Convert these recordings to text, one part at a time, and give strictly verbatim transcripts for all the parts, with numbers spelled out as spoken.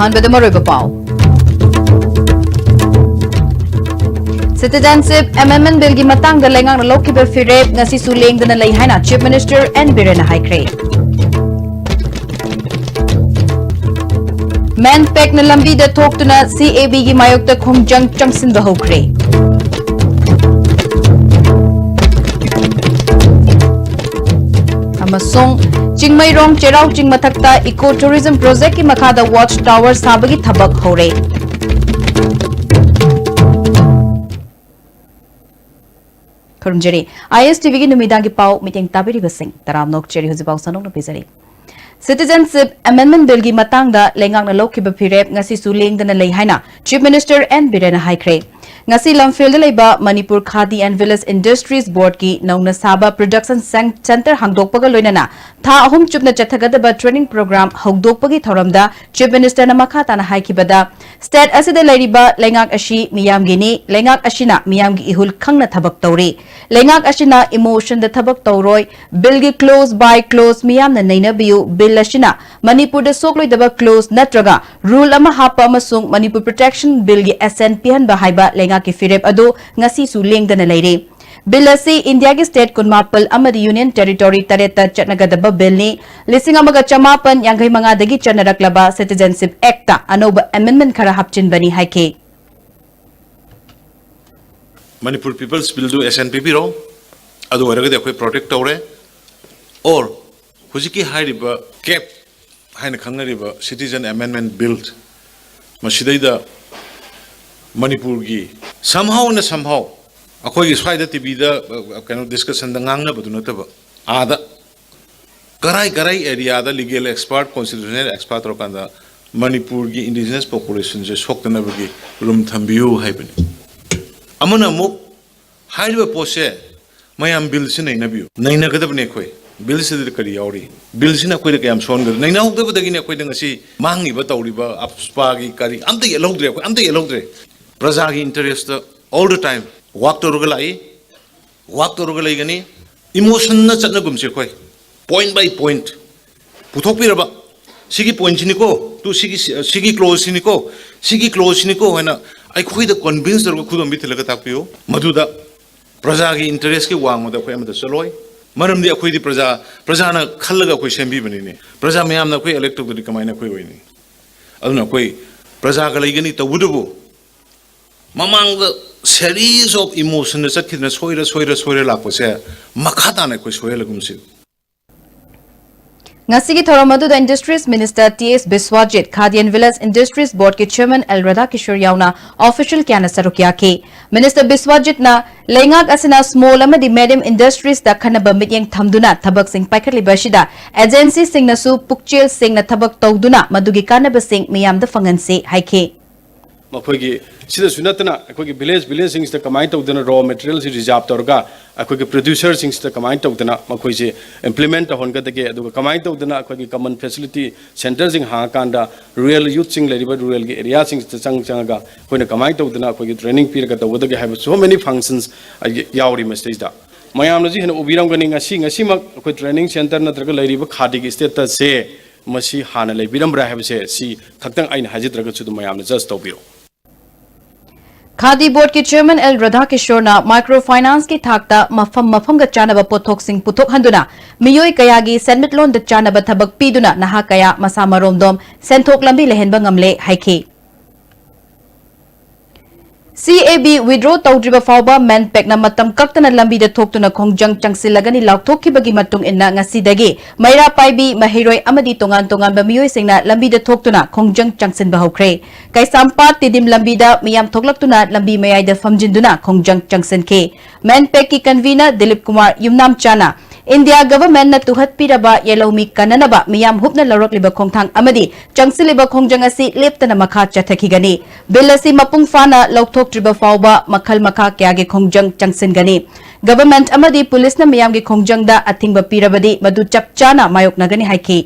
ꯑꯍꯥꯟꯕꯗ ꯃꯔꯨꯑꯣꯏꯕ ꯄꯥꯎ꯫ Citizenship Amendment Billꯒꯤ ꯃꯇꯥꯡꯗ ꯂꯩꯉꯥꯛꯅ ꯂꯧꯈꯤꯕ ꯐꯤꯔꯦꯞ ꯉꯁꯤꯁꯨ ꯂꯦꯡꯗꯅ ꯂꯩ ꯍꯥꯏꯅ Chief Minister N ꯕꯤꯔꯦꯟꯅ ꯍꯥꯏꯈ꯭ꯔꯦ꯫ MANPACꯅ ꯂꯝꯕꯤꯗ ꯊꯣꯛꯇꯨꯅ CABꯒꯤ ꯃꯥꯌꯣꯛꯇ ꯈꯣꯡꯖꯪ ꯆꯪꯁꯤꯟꯕ ꯍꯧꯈ꯭ꯔꯦ꯫ ꯑꯃꯁꯨꯡ ꯆꯤꯡꯃꯩꯔꯣꯡ ꯆꯩꯔꯥꯎ ꯆꯤꯡ ꯃꯊꯛꯇ Eco Tourism Projectꯀꯤ ꯃꯈꯥꯗ Watch Tower ꯁꯥꯕꯒꯤ ꯊꯕꯛ ꯍꯧꯔꯦ꯫ ꯈꯨꯔꯨꯝꯖꯔꯤ꯫ ISTVꯒꯤ ꯅꯨꯃꯤꯗꯥꯡꯒꯤ ꯄꯥꯎ ꯃꯤꯠꯌꯦꯡ ꯇꯥꯕꯤꯔꯤꯕꯁꯤꯡ ꯇꯔꯥꯝꯅ ꯑꯣꯛꯆꯔꯤ꯫ ꯍꯧꯖꯤꯛꯐꯥꯎ ꯁꯟꯗꯣꯛꯅ ꯄꯤꯖꯔꯤ꯫ Citizenship Amendment Billꯒꯤ ꯃꯇꯥꯡꯗ ꯂꯩꯉꯥꯛꯅ ꯂꯧꯈꯤꯕ ꯐꯤꯔꯦꯞ ꯉꯁꯤꯁꯨ ꯂꯦꯡꯗꯅ ꯂꯩ ꯍꯥꯏꯅ Chief Minister N ꯕꯤꯔꯦꯟꯅ ꯍꯥꯏꯈ꯭ꯔꯦ꯫ ꯉꯁꯤ ꯂꯝꯐꯦꯜꯗ ꯂꯩꯕ Manipur Khadi and Village Industries Boardꯀꯤ ꯅꯧꯅ ꯁꯥꯕ Production Cen-, Centre ꯍꯥꯡꯗꯣꯛꯄꯒ ꯂꯣꯏꯅꯅ ꯊꯥ ꯑꯍꯨꯝ ꯆꯨꯞꯅ ꯆꯠꯊꯒꯗꯕ training program ꯍꯧꯗꯣꯛꯄꯒꯤ ꯊꯧꯔꯝꯗ Chief Ministerꯅ ꯃꯈꯥ ꯇꯥꯅ ꯍꯥꯏꯈꯤꯕꯗ, state ꯑꯁꯤꯗ ꯂꯩꯔꯤꯕ ꯂꯩꯉꯥꯛ ꯑꯁꯤ ꯃꯤꯌꯥꯝꯒꯤꯅꯤ, ꯂꯩꯉꯥꯛ ꯑꯁꯤꯅ ꯃꯤꯌꯥꯝꯒꯤ ꯏꯍꯨꯜ ꯈꯪꯅ ꯊꯕꯛ ꯇꯧꯔꯤ꯫ ꯂꯩꯉꯥꯛ ꯑꯁꯤꯅ emotionꯗ ꯊꯕꯛ ꯇꯧꯔꯣꯏ, billꯒꯤ clause by clause ꯃꯤꯌꯥꯝꯅ ꯅꯩꯅꯕꯤꯌꯨ, bill ꯑꯁꯤꯅ ꯃꯅꯤꯄꯨꯔꯗ ꯁꯣꯛꯂꯣꯏꯗꯕ clause ꯅꯠꯇ꯭ꯔꯒ rule ꯑꯃ ꯍꯥꯞꯄ ꯑꯃꯁꯨꯡ Manipur Protection Billꯒꯤ assent ꯄꯤꯍꯟꯕ ꯍꯥꯏꯕ ꯂꯩꯉꯥꯛꯀꯤ ꯐꯤꯔꯦꯞ ꯑꯗꯨ ꯉꯁꯤꯁꯨ ꯂꯦꯡꯗꯅ ꯂꯩꯔꯤ꯫ Bill ꯑꯁꯤ ꯏꯟꯗꯤꯌꯥꯒꯤ state ꯀꯨꯟꯃꯥꯄꯜ ꯑꯃꯗꯤ Union Territory ꯇꯔꯦꯠꯇ ꯆꯠꯅꯒꯗꯕ billꯅꯤ꯫ ꯂꯤꯁꯤꯡ ꯑꯃꯒ ꯆꯃꯥꯄꯟ ꯌꯥꯡꯈꯩ ꯃꯉꯥꯗꯒꯤ ꯆꯠꯅꯔꯛꯂꯕ Citizenship Actꯇ ꯑꯅꯧꯕ amendment ꯈꯔ ꯍꯥꯞꯆꯤꯟꯕꯅꯤ ꯍꯥꯏꯈꯤ꯫ Manipur People's Billꯗꯨ assent ꯄꯤꯕꯤꯔꯣ, ꯑꯗꯨ ꯑꯣꯏꯔꯒꯗꯤ ꯑꯩꯈꯣꯏ protect ꯇꯧꯔꯦ꯫ Or ꯍꯧꯖꯤꯛꯀꯤ ꯍꯥꯏꯔꯤꯕ CAB ꯍꯥꯏꯅ ꯈꯪꯅꯔꯤꯕ Citizen Amendment Bill ꯃꯁꯤꯗꯩꯗ ꯃꯅꯤꯄꯨꯔꯒꯤ somehow ꯅ somehow ꯑꯩꯈꯣꯏꯒꯤ ꯁ꯭ꯋꯥꯏꯗ TVꯗ, ꯑ, ꯀꯩꯅꯣ discussionꯗ ꯉꯥꯡꯅꯕꯗꯨ ꯅꯠꯇꯕ, ꯑꯥꯗ ꯀꯔꯥꯏ ꯀꯔꯥꯏ areaꯗ legal expert, constitutional expert ꯇꯧꯔꯀꯥꯟꯗ ꯃꯅꯤꯄꯨꯔꯒꯤ indigenous populationꯁꯦ ꯁꯣꯛꯇꯅꯕꯒꯤ room ꯊꯝꯕꯤꯌꯨ ꯍꯥꯏꯕꯅꯤ꯫ ꯑꯃꯅ ꯑꯃꯨꯛ ꯍꯥꯏꯔꯤꯕ ꯄꯣꯠꯁꯦ ꯃꯌꯥꯝ billꯁꯤ ꯅꯩꯅꯕꯤꯌꯨ꯫ ꯅꯩꯅꯒꯗꯕꯅꯤ ꯑꯩꯈꯣꯏ꯫ Billꯁꯤꯗ ꯀꯔꯤ ꯌꯥꯎꯔꯤ? Billꯁꯤꯅ ꯑꯩꯈꯣꯏꯗ ꯀꯌꯥꯝ ꯁꯣꯛꯍꯟꯒꯗꯕ? ꯅꯩꯅꯍꯧꯗꯕꯗꯒꯤꯅꯤ ꯑꯩꯈꯣꯏꯗ ꯉꯁꯤ ꯃꯥꯡꯉꯤꯕ ꯇꯧꯔꯤꯕ ꯑꯞꯁꯄꯥꯒꯤ ꯀꯔꯤ ꯑꯝꯇ ꯌꯦꯠꯍꯧꯗ꯭ꯔꯦ꯫ ꯑꯩꯈꯣꯏ ꯑꯝꯇ ꯌꯦꯠꯍꯧꯗ꯭ꯔꯦ꯫ ꯄ꯭ꯔꯖꯥꯒꯤ interestꯇ all the time work ꯇꯧꯔꯒ ꯂꯥꯛꯏ, work ꯇꯧꯔꯒ ꯂꯩꯒꯅꯤ꯫ Emotionꯅ ꯆꯠꯅꯒꯨꯝꯁꯤ ꯑꯩꯈꯣꯏ꯫ Point by point ꯄꯨꯊꯣꯛꯄꯤꯔꯕ ꯁꯤꯒꯤ ꯄꯣꯏꯟꯁꯤꯅꯤꯀꯣ, ꯇꯨ ꯁꯤꯒꯤ, ꯁꯤꯒꯤ ꯀ꯭ꯂꯣꯖꯁꯤꯅꯤꯀꯣ, ꯁꯤꯒꯤ ꯀ꯭ꯂꯣꯖꯁꯤꯅꯤꯀꯣ ꯍꯥꯏꯅ ꯑꯩꯈꯣꯏꯗ ꯀꯟꯚꯤꯟꯁ ꯇꯧꯔꯒ ꯈꯨꯗꯣꯝꯕꯤ ꯊꯤꯜꯂꯒ ꯇꯥꯛꯄꯤꯌꯨ꯫ ꯃꯗꯨꯗ ꯄ꯭ꯔꯖꯥꯒꯤ ꯏꯟꯇꯔꯦꯁꯀꯤ ꯋꯥꯡꯃꯗ ꯑꯩꯈꯣꯏ ꯑꯃꯠꯇ ꯆꯠꯂꯣꯏ꯫ ꯃꯔꯝꯗꯤ ꯑꯩꯈꯣꯏꯗꯤ ꯄ꯭ꯔꯖꯥ, ꯄ꯭ꯔꯖꯥꯅ ꯈꯜꯂꯒ ꯑꯩꯈꯣꯏ ꯁꯦꯝꯕꯤꯕꯅꯤꯅꯦ꯫ ꯄ꯭ꯔꯖꯥ ꯃꯌꯥꯝꯅ ꯑꯩꯈꯣꯏ ꯏꯂꯦꯛ ꯇꯧꯗ꯭ꯔꯗꯤ ꯀꯃꯥꯏꯅ ꯑꯩꯈꯣꯏ ꯑꯣꯏꯅꯤ? ꯑꯗꯨꯅ ꯑꯩꯈꯣꯏ ꯄ꯭ꯔꯖꯥꯒ ꯂꯩꯒꯅꯤ꯫ ꯇꯧꯕꯇꯕꯨ ꯃꯃꯥꯡꯗ series of emotionꯗ ꯆꯠꯈꯤꯗꯅ ꯁꯣꯏꯔ ꯁꯣꯏꯔ ꯁꯣꯏꯔ ꯂꯥꯛꯄꯁꯦ ꯃꯈꯥ ꯇꯥꯅ ꯑꯩꯈꯣꯏ ꯁꯣꯏꯍꯜꯂꯒꯨꯝꯁꯤ꯫ ꯉꯁꯤꯒꯤ ꯊꯧꯔꯝ ꯑꯗꯨꯗ Industries Minister T S Biswajit, Khadi and Village Industries Boardꯀꯤ Chairman ꯑꯦꯜ ꯔꯥꯙꯥꯀꯤꯁꯣꯔ ꯌꯥꯎꯅ official ꯀꯌꯥꯅ ꯁꯔꯨꯛ ꯌꯥꯈꯤ꯫ Minister ꯕꯤꯁ꯭ꯋꯥꯖꯤꯠꯅ ꯂꯩꯉꯥꯛ ꯑꯁꯤꯅ small ꯑꯃꯗꯤ medium industriesꯇ ꯈꯟꯅꯕ ꯃꯤꯠꯌꯦꯡ ꯊꯝꯗꯨꯅ ꯊꯕꯛꯁꯤꯡ ꯄꯥꯏꯈꯠꯂꯤꯕ ꯑꯁꯤꯗ agencyꯁꯤꯡꯅꯁꯨ ꯄꯨꯛꯆꯦꯜ ꯁꯦꯡꯅ ꯊꯕꯛ ꯇꯧꯗꯨꯅ ꯃꯗꯨꯒꯤ ꯀꯥꯟꯅꯕꯁꯤꯡ ꯃꯤꯌꯥꯝꯗ ꯐꯪꯍꯟꯁꯤ ꯍꯥꯏꯈꯤ꯫ ꯃꯈꯣꯏꯒꯤ ꯁꯤꯗꯁꯨ ꯅꯠꯇꯅ ꯑꯩꯈꯣꯏꯒꯤ village, villageꯁꯤꯡꯁꯤꯗ ꯀꯃꯥꯏꯅ ꯇꯧꯗꯅ raw materialꯁꯤ reserve ꯇꯧꯔꯒ ꯑꯩꯈꯣꯏꯒꯤ producerꯁꯤꯡꯁꯤꯗ ꯀꯃꯥꯏꯅ ꯇꯧꯗꯅ ꯃꯈꯣꯏꯁꯦ implement ꯇꯧꯍꯟꯒꯗꯒꯦ, ꯑꯗꯨꯒ ꯀꯃꯥꯏꯅ ꯇꯧꯗꯅ ꯑꯩꯈꯣꯏꯒꯤ common facility centreꯁꯤꯡ ꯍꯥꯡꯉꯀꯥꯟꯗ rural youthꯁꯤꯡ ꯂꯩꯔꯤꯕ ruralꯒꯤ areaꯁꯤꯡꯁꯤꯗ ꯆꯪ ꯆꯪꯉꯒ ꯑꯩꯈꯣꯏꯅ ꯀꯃꯥꯏꯅ ꯇꯧꯗꯅ ꯑꯩꯈꯣꯏꯒꯤ training ꯄꯤꯔꯒ ꯇꯧꯒꯗꯒꯦ ꯍꯥꯏꯕ so many functions ꯌꯥꯎꯔꯤ ꯃꯁꯤꯗꯩꯁꯤꯗ꯫ ꯃꯌꯥꯝꯅꯁꯨ ꯍꯦꯟꯅ ꯎꯕꯤꯔꯝꯒꯅꯤ, ꯉꯁꯤ, ꯉꯁꯤꯃꯛ ꯑꯩꯈꯣꯏ training centre ꯅꯠꯇ꯭ꯔꯒ ꯂꯩꯔꯤꯕ Khadiꯒꯤ statusꯁꯦ ꯃꯁꯤ ꯍꯥꯟꯅ ꯂꯩꯕꯤꯔꯝꯕ꯭ꯔꯥ ꯍꯥꯏꯕꯁꯦ ꯁꯤ ꯈꯛꯇꯪ ꯑꯩꯅ ꯍꯥꯏꯖꯗ꯭ꯔꯒꯁꯨ ꯑꯗꯨꯝ ꯃꯌꯥꯝꯅ judge ꯇꯧꯕꯤꯔꯣ꯫ Khadi Boardꯀꯤ Chairman ꯑꯦꯜ ꯔꯥꯙꯥꯀꯤꯁꯣꯔꯅ micro financeꯀꯤ ꯊꯥꯛꯇ ꯃꯐꯝ ꯃꯐꯝꯒ ꯆꯥꯟꯅꯕ ꯄꯣꯠꯊꯣꯛꯁꯤꯡ ꯄꯨꯊꯣꯛꯍꯟꯗꯨꯅ ꯃꯤꯑꯣꯏ ꯀꯌꯥꯒꯤ ꯁꯦꯟꯃꯤꯠꯂꯣꯟꯗ ꯆꯥꯟꯅꯕ ꯊꯕꯛ ꯄꯤꯗꯨꯅ ꯅꯍꯥ ꯀꯌꯥ ꯃꯁꯥ ꯃꯔꯣꯝꯗꯣꯝ ꯁꯦꯟꯊꯣꯛ ꯂꯝꯕꯤ ꯂꯩꯍꯟꯕ ꯉꯝꯂꯦ ꯍꯥꯏꯈꯤ꯫ ꯁꯤ ꯑꯦ ꯕꯤ withdraw ꯇꯧꯗ꯭ꯔꯤꯕ ꯐꯥꯎꯕ MANPACꯅ ꯃꯇꯝ ꯀꯛꯇꯅ ꯂꯝꯕꯤꯗ ꯊꯣꯛꯇꯨꯅ ꯈꯣꯡꯖꯪ ꯆꯪꯁꯤꯜꯂꯒꯅꯤ ꯂꯥꯎꯊꯣꯛꯈꯤꯕꯒꯤ ꯃꯇꯨꯡ ꯏꯟꯅ ꯉꯁꯤꯗꯒꯤ ꯃꯩꯔꯥ ꯄꯥꯏꯕꯤ, ꯃꯍꯩꯔꯣꯏ ꯑꯃꯗꯤ ꯇꯣꯉꯥꯟ ꯇꯣꯉꯥꯟꯕ ꯃꯤꯑꯣꯏꯁꯤꯡꯅ ꯂꯝꯕꯤꯗ ꯊꯣꯛꯇꯨꯅ ꯈꯣꯡꯖꯪ ꯆꯪꯁꯤꯟꯕ ꯍꯧꯈ꯭ꯔꯦ꯫ ꯀꯩꯁꯥꯝꯄꯥꯠ ꯇꯤꯗꯤꯝ ꯂꯝꯕꯤꯗ ꯃꯤꯌꯥꯝ ꯊꯣꯛꯂꯛꯇꯨꯅ ꯂꯝꯕꯤ ꯃꯌꯥꯏꯗ ꯐꯝꯖꯤꯟꯗꯨꯅ ꯈꯣꯡꯖꯪ ꯆꯪꯁꯤꯟꯈꯤ꯫ MANPACꯀꯤ convener ꯗꯤꯂꯤꯞ ꯀꯨꯃꯥꯔ ꯌꯨꯝꯅꯥꯝꯆꯥꯅ India governmentꯅ ꯇꯨꯍꯠꯄꯤꯔꯕ ꯌꯦꯜꯍꯧꯃꯤ ꯀꯟꯅꯅꯕ ꯃꯤꯌꯥꯝ ꯍꯨꯞꯅ ꯂꯧꯔꯛꯂꯤꯕ ꯈꯣꯡꯊꯥꯡ ꯑꯃꯗꯤ ꯆꯪꯁꯤꯜꯂꯤꯕ ꯈꯣꯡꯖꯪ ꯑꯁꯤ ꯂꯦꯞꯇꯅ ꯃꯈꯥ ꯆꯠꯊꯈꯤꯒꯅꯤ꯫ Bill ꯑꯁꯤ ꯃꯄꯨꯡ ꯐꯥꯅ ꯂꯧꯊꯣꯛꯇ꯭ꯔꯤꯕ ꯐꯥꯎꯕ ꯃꯈꯜ ꯃꯈꯥ ꯀꯌꯥꯒꯤ ꯈꯣꯡꯖꯪ ꯆꯪꯁꯤꯟꯒꯅꯤ꯫ Government ꯑꯃꯗꯤ policeꯅ ꯃꯤꯌꯥꯝꯒꯤ ꯈꯣꯡꯖꯪꯗ ꯑꯊꯤꯡꯕ ꯄꯤꯔꯕꯗꯤ ꯃꯗꯨ ꯆꯞ ꯆꯥꯅ ꯃꯥꯌꯣꯛꯅꯒꯅꯤ ꯍꯥꯏꯈꯤ꯫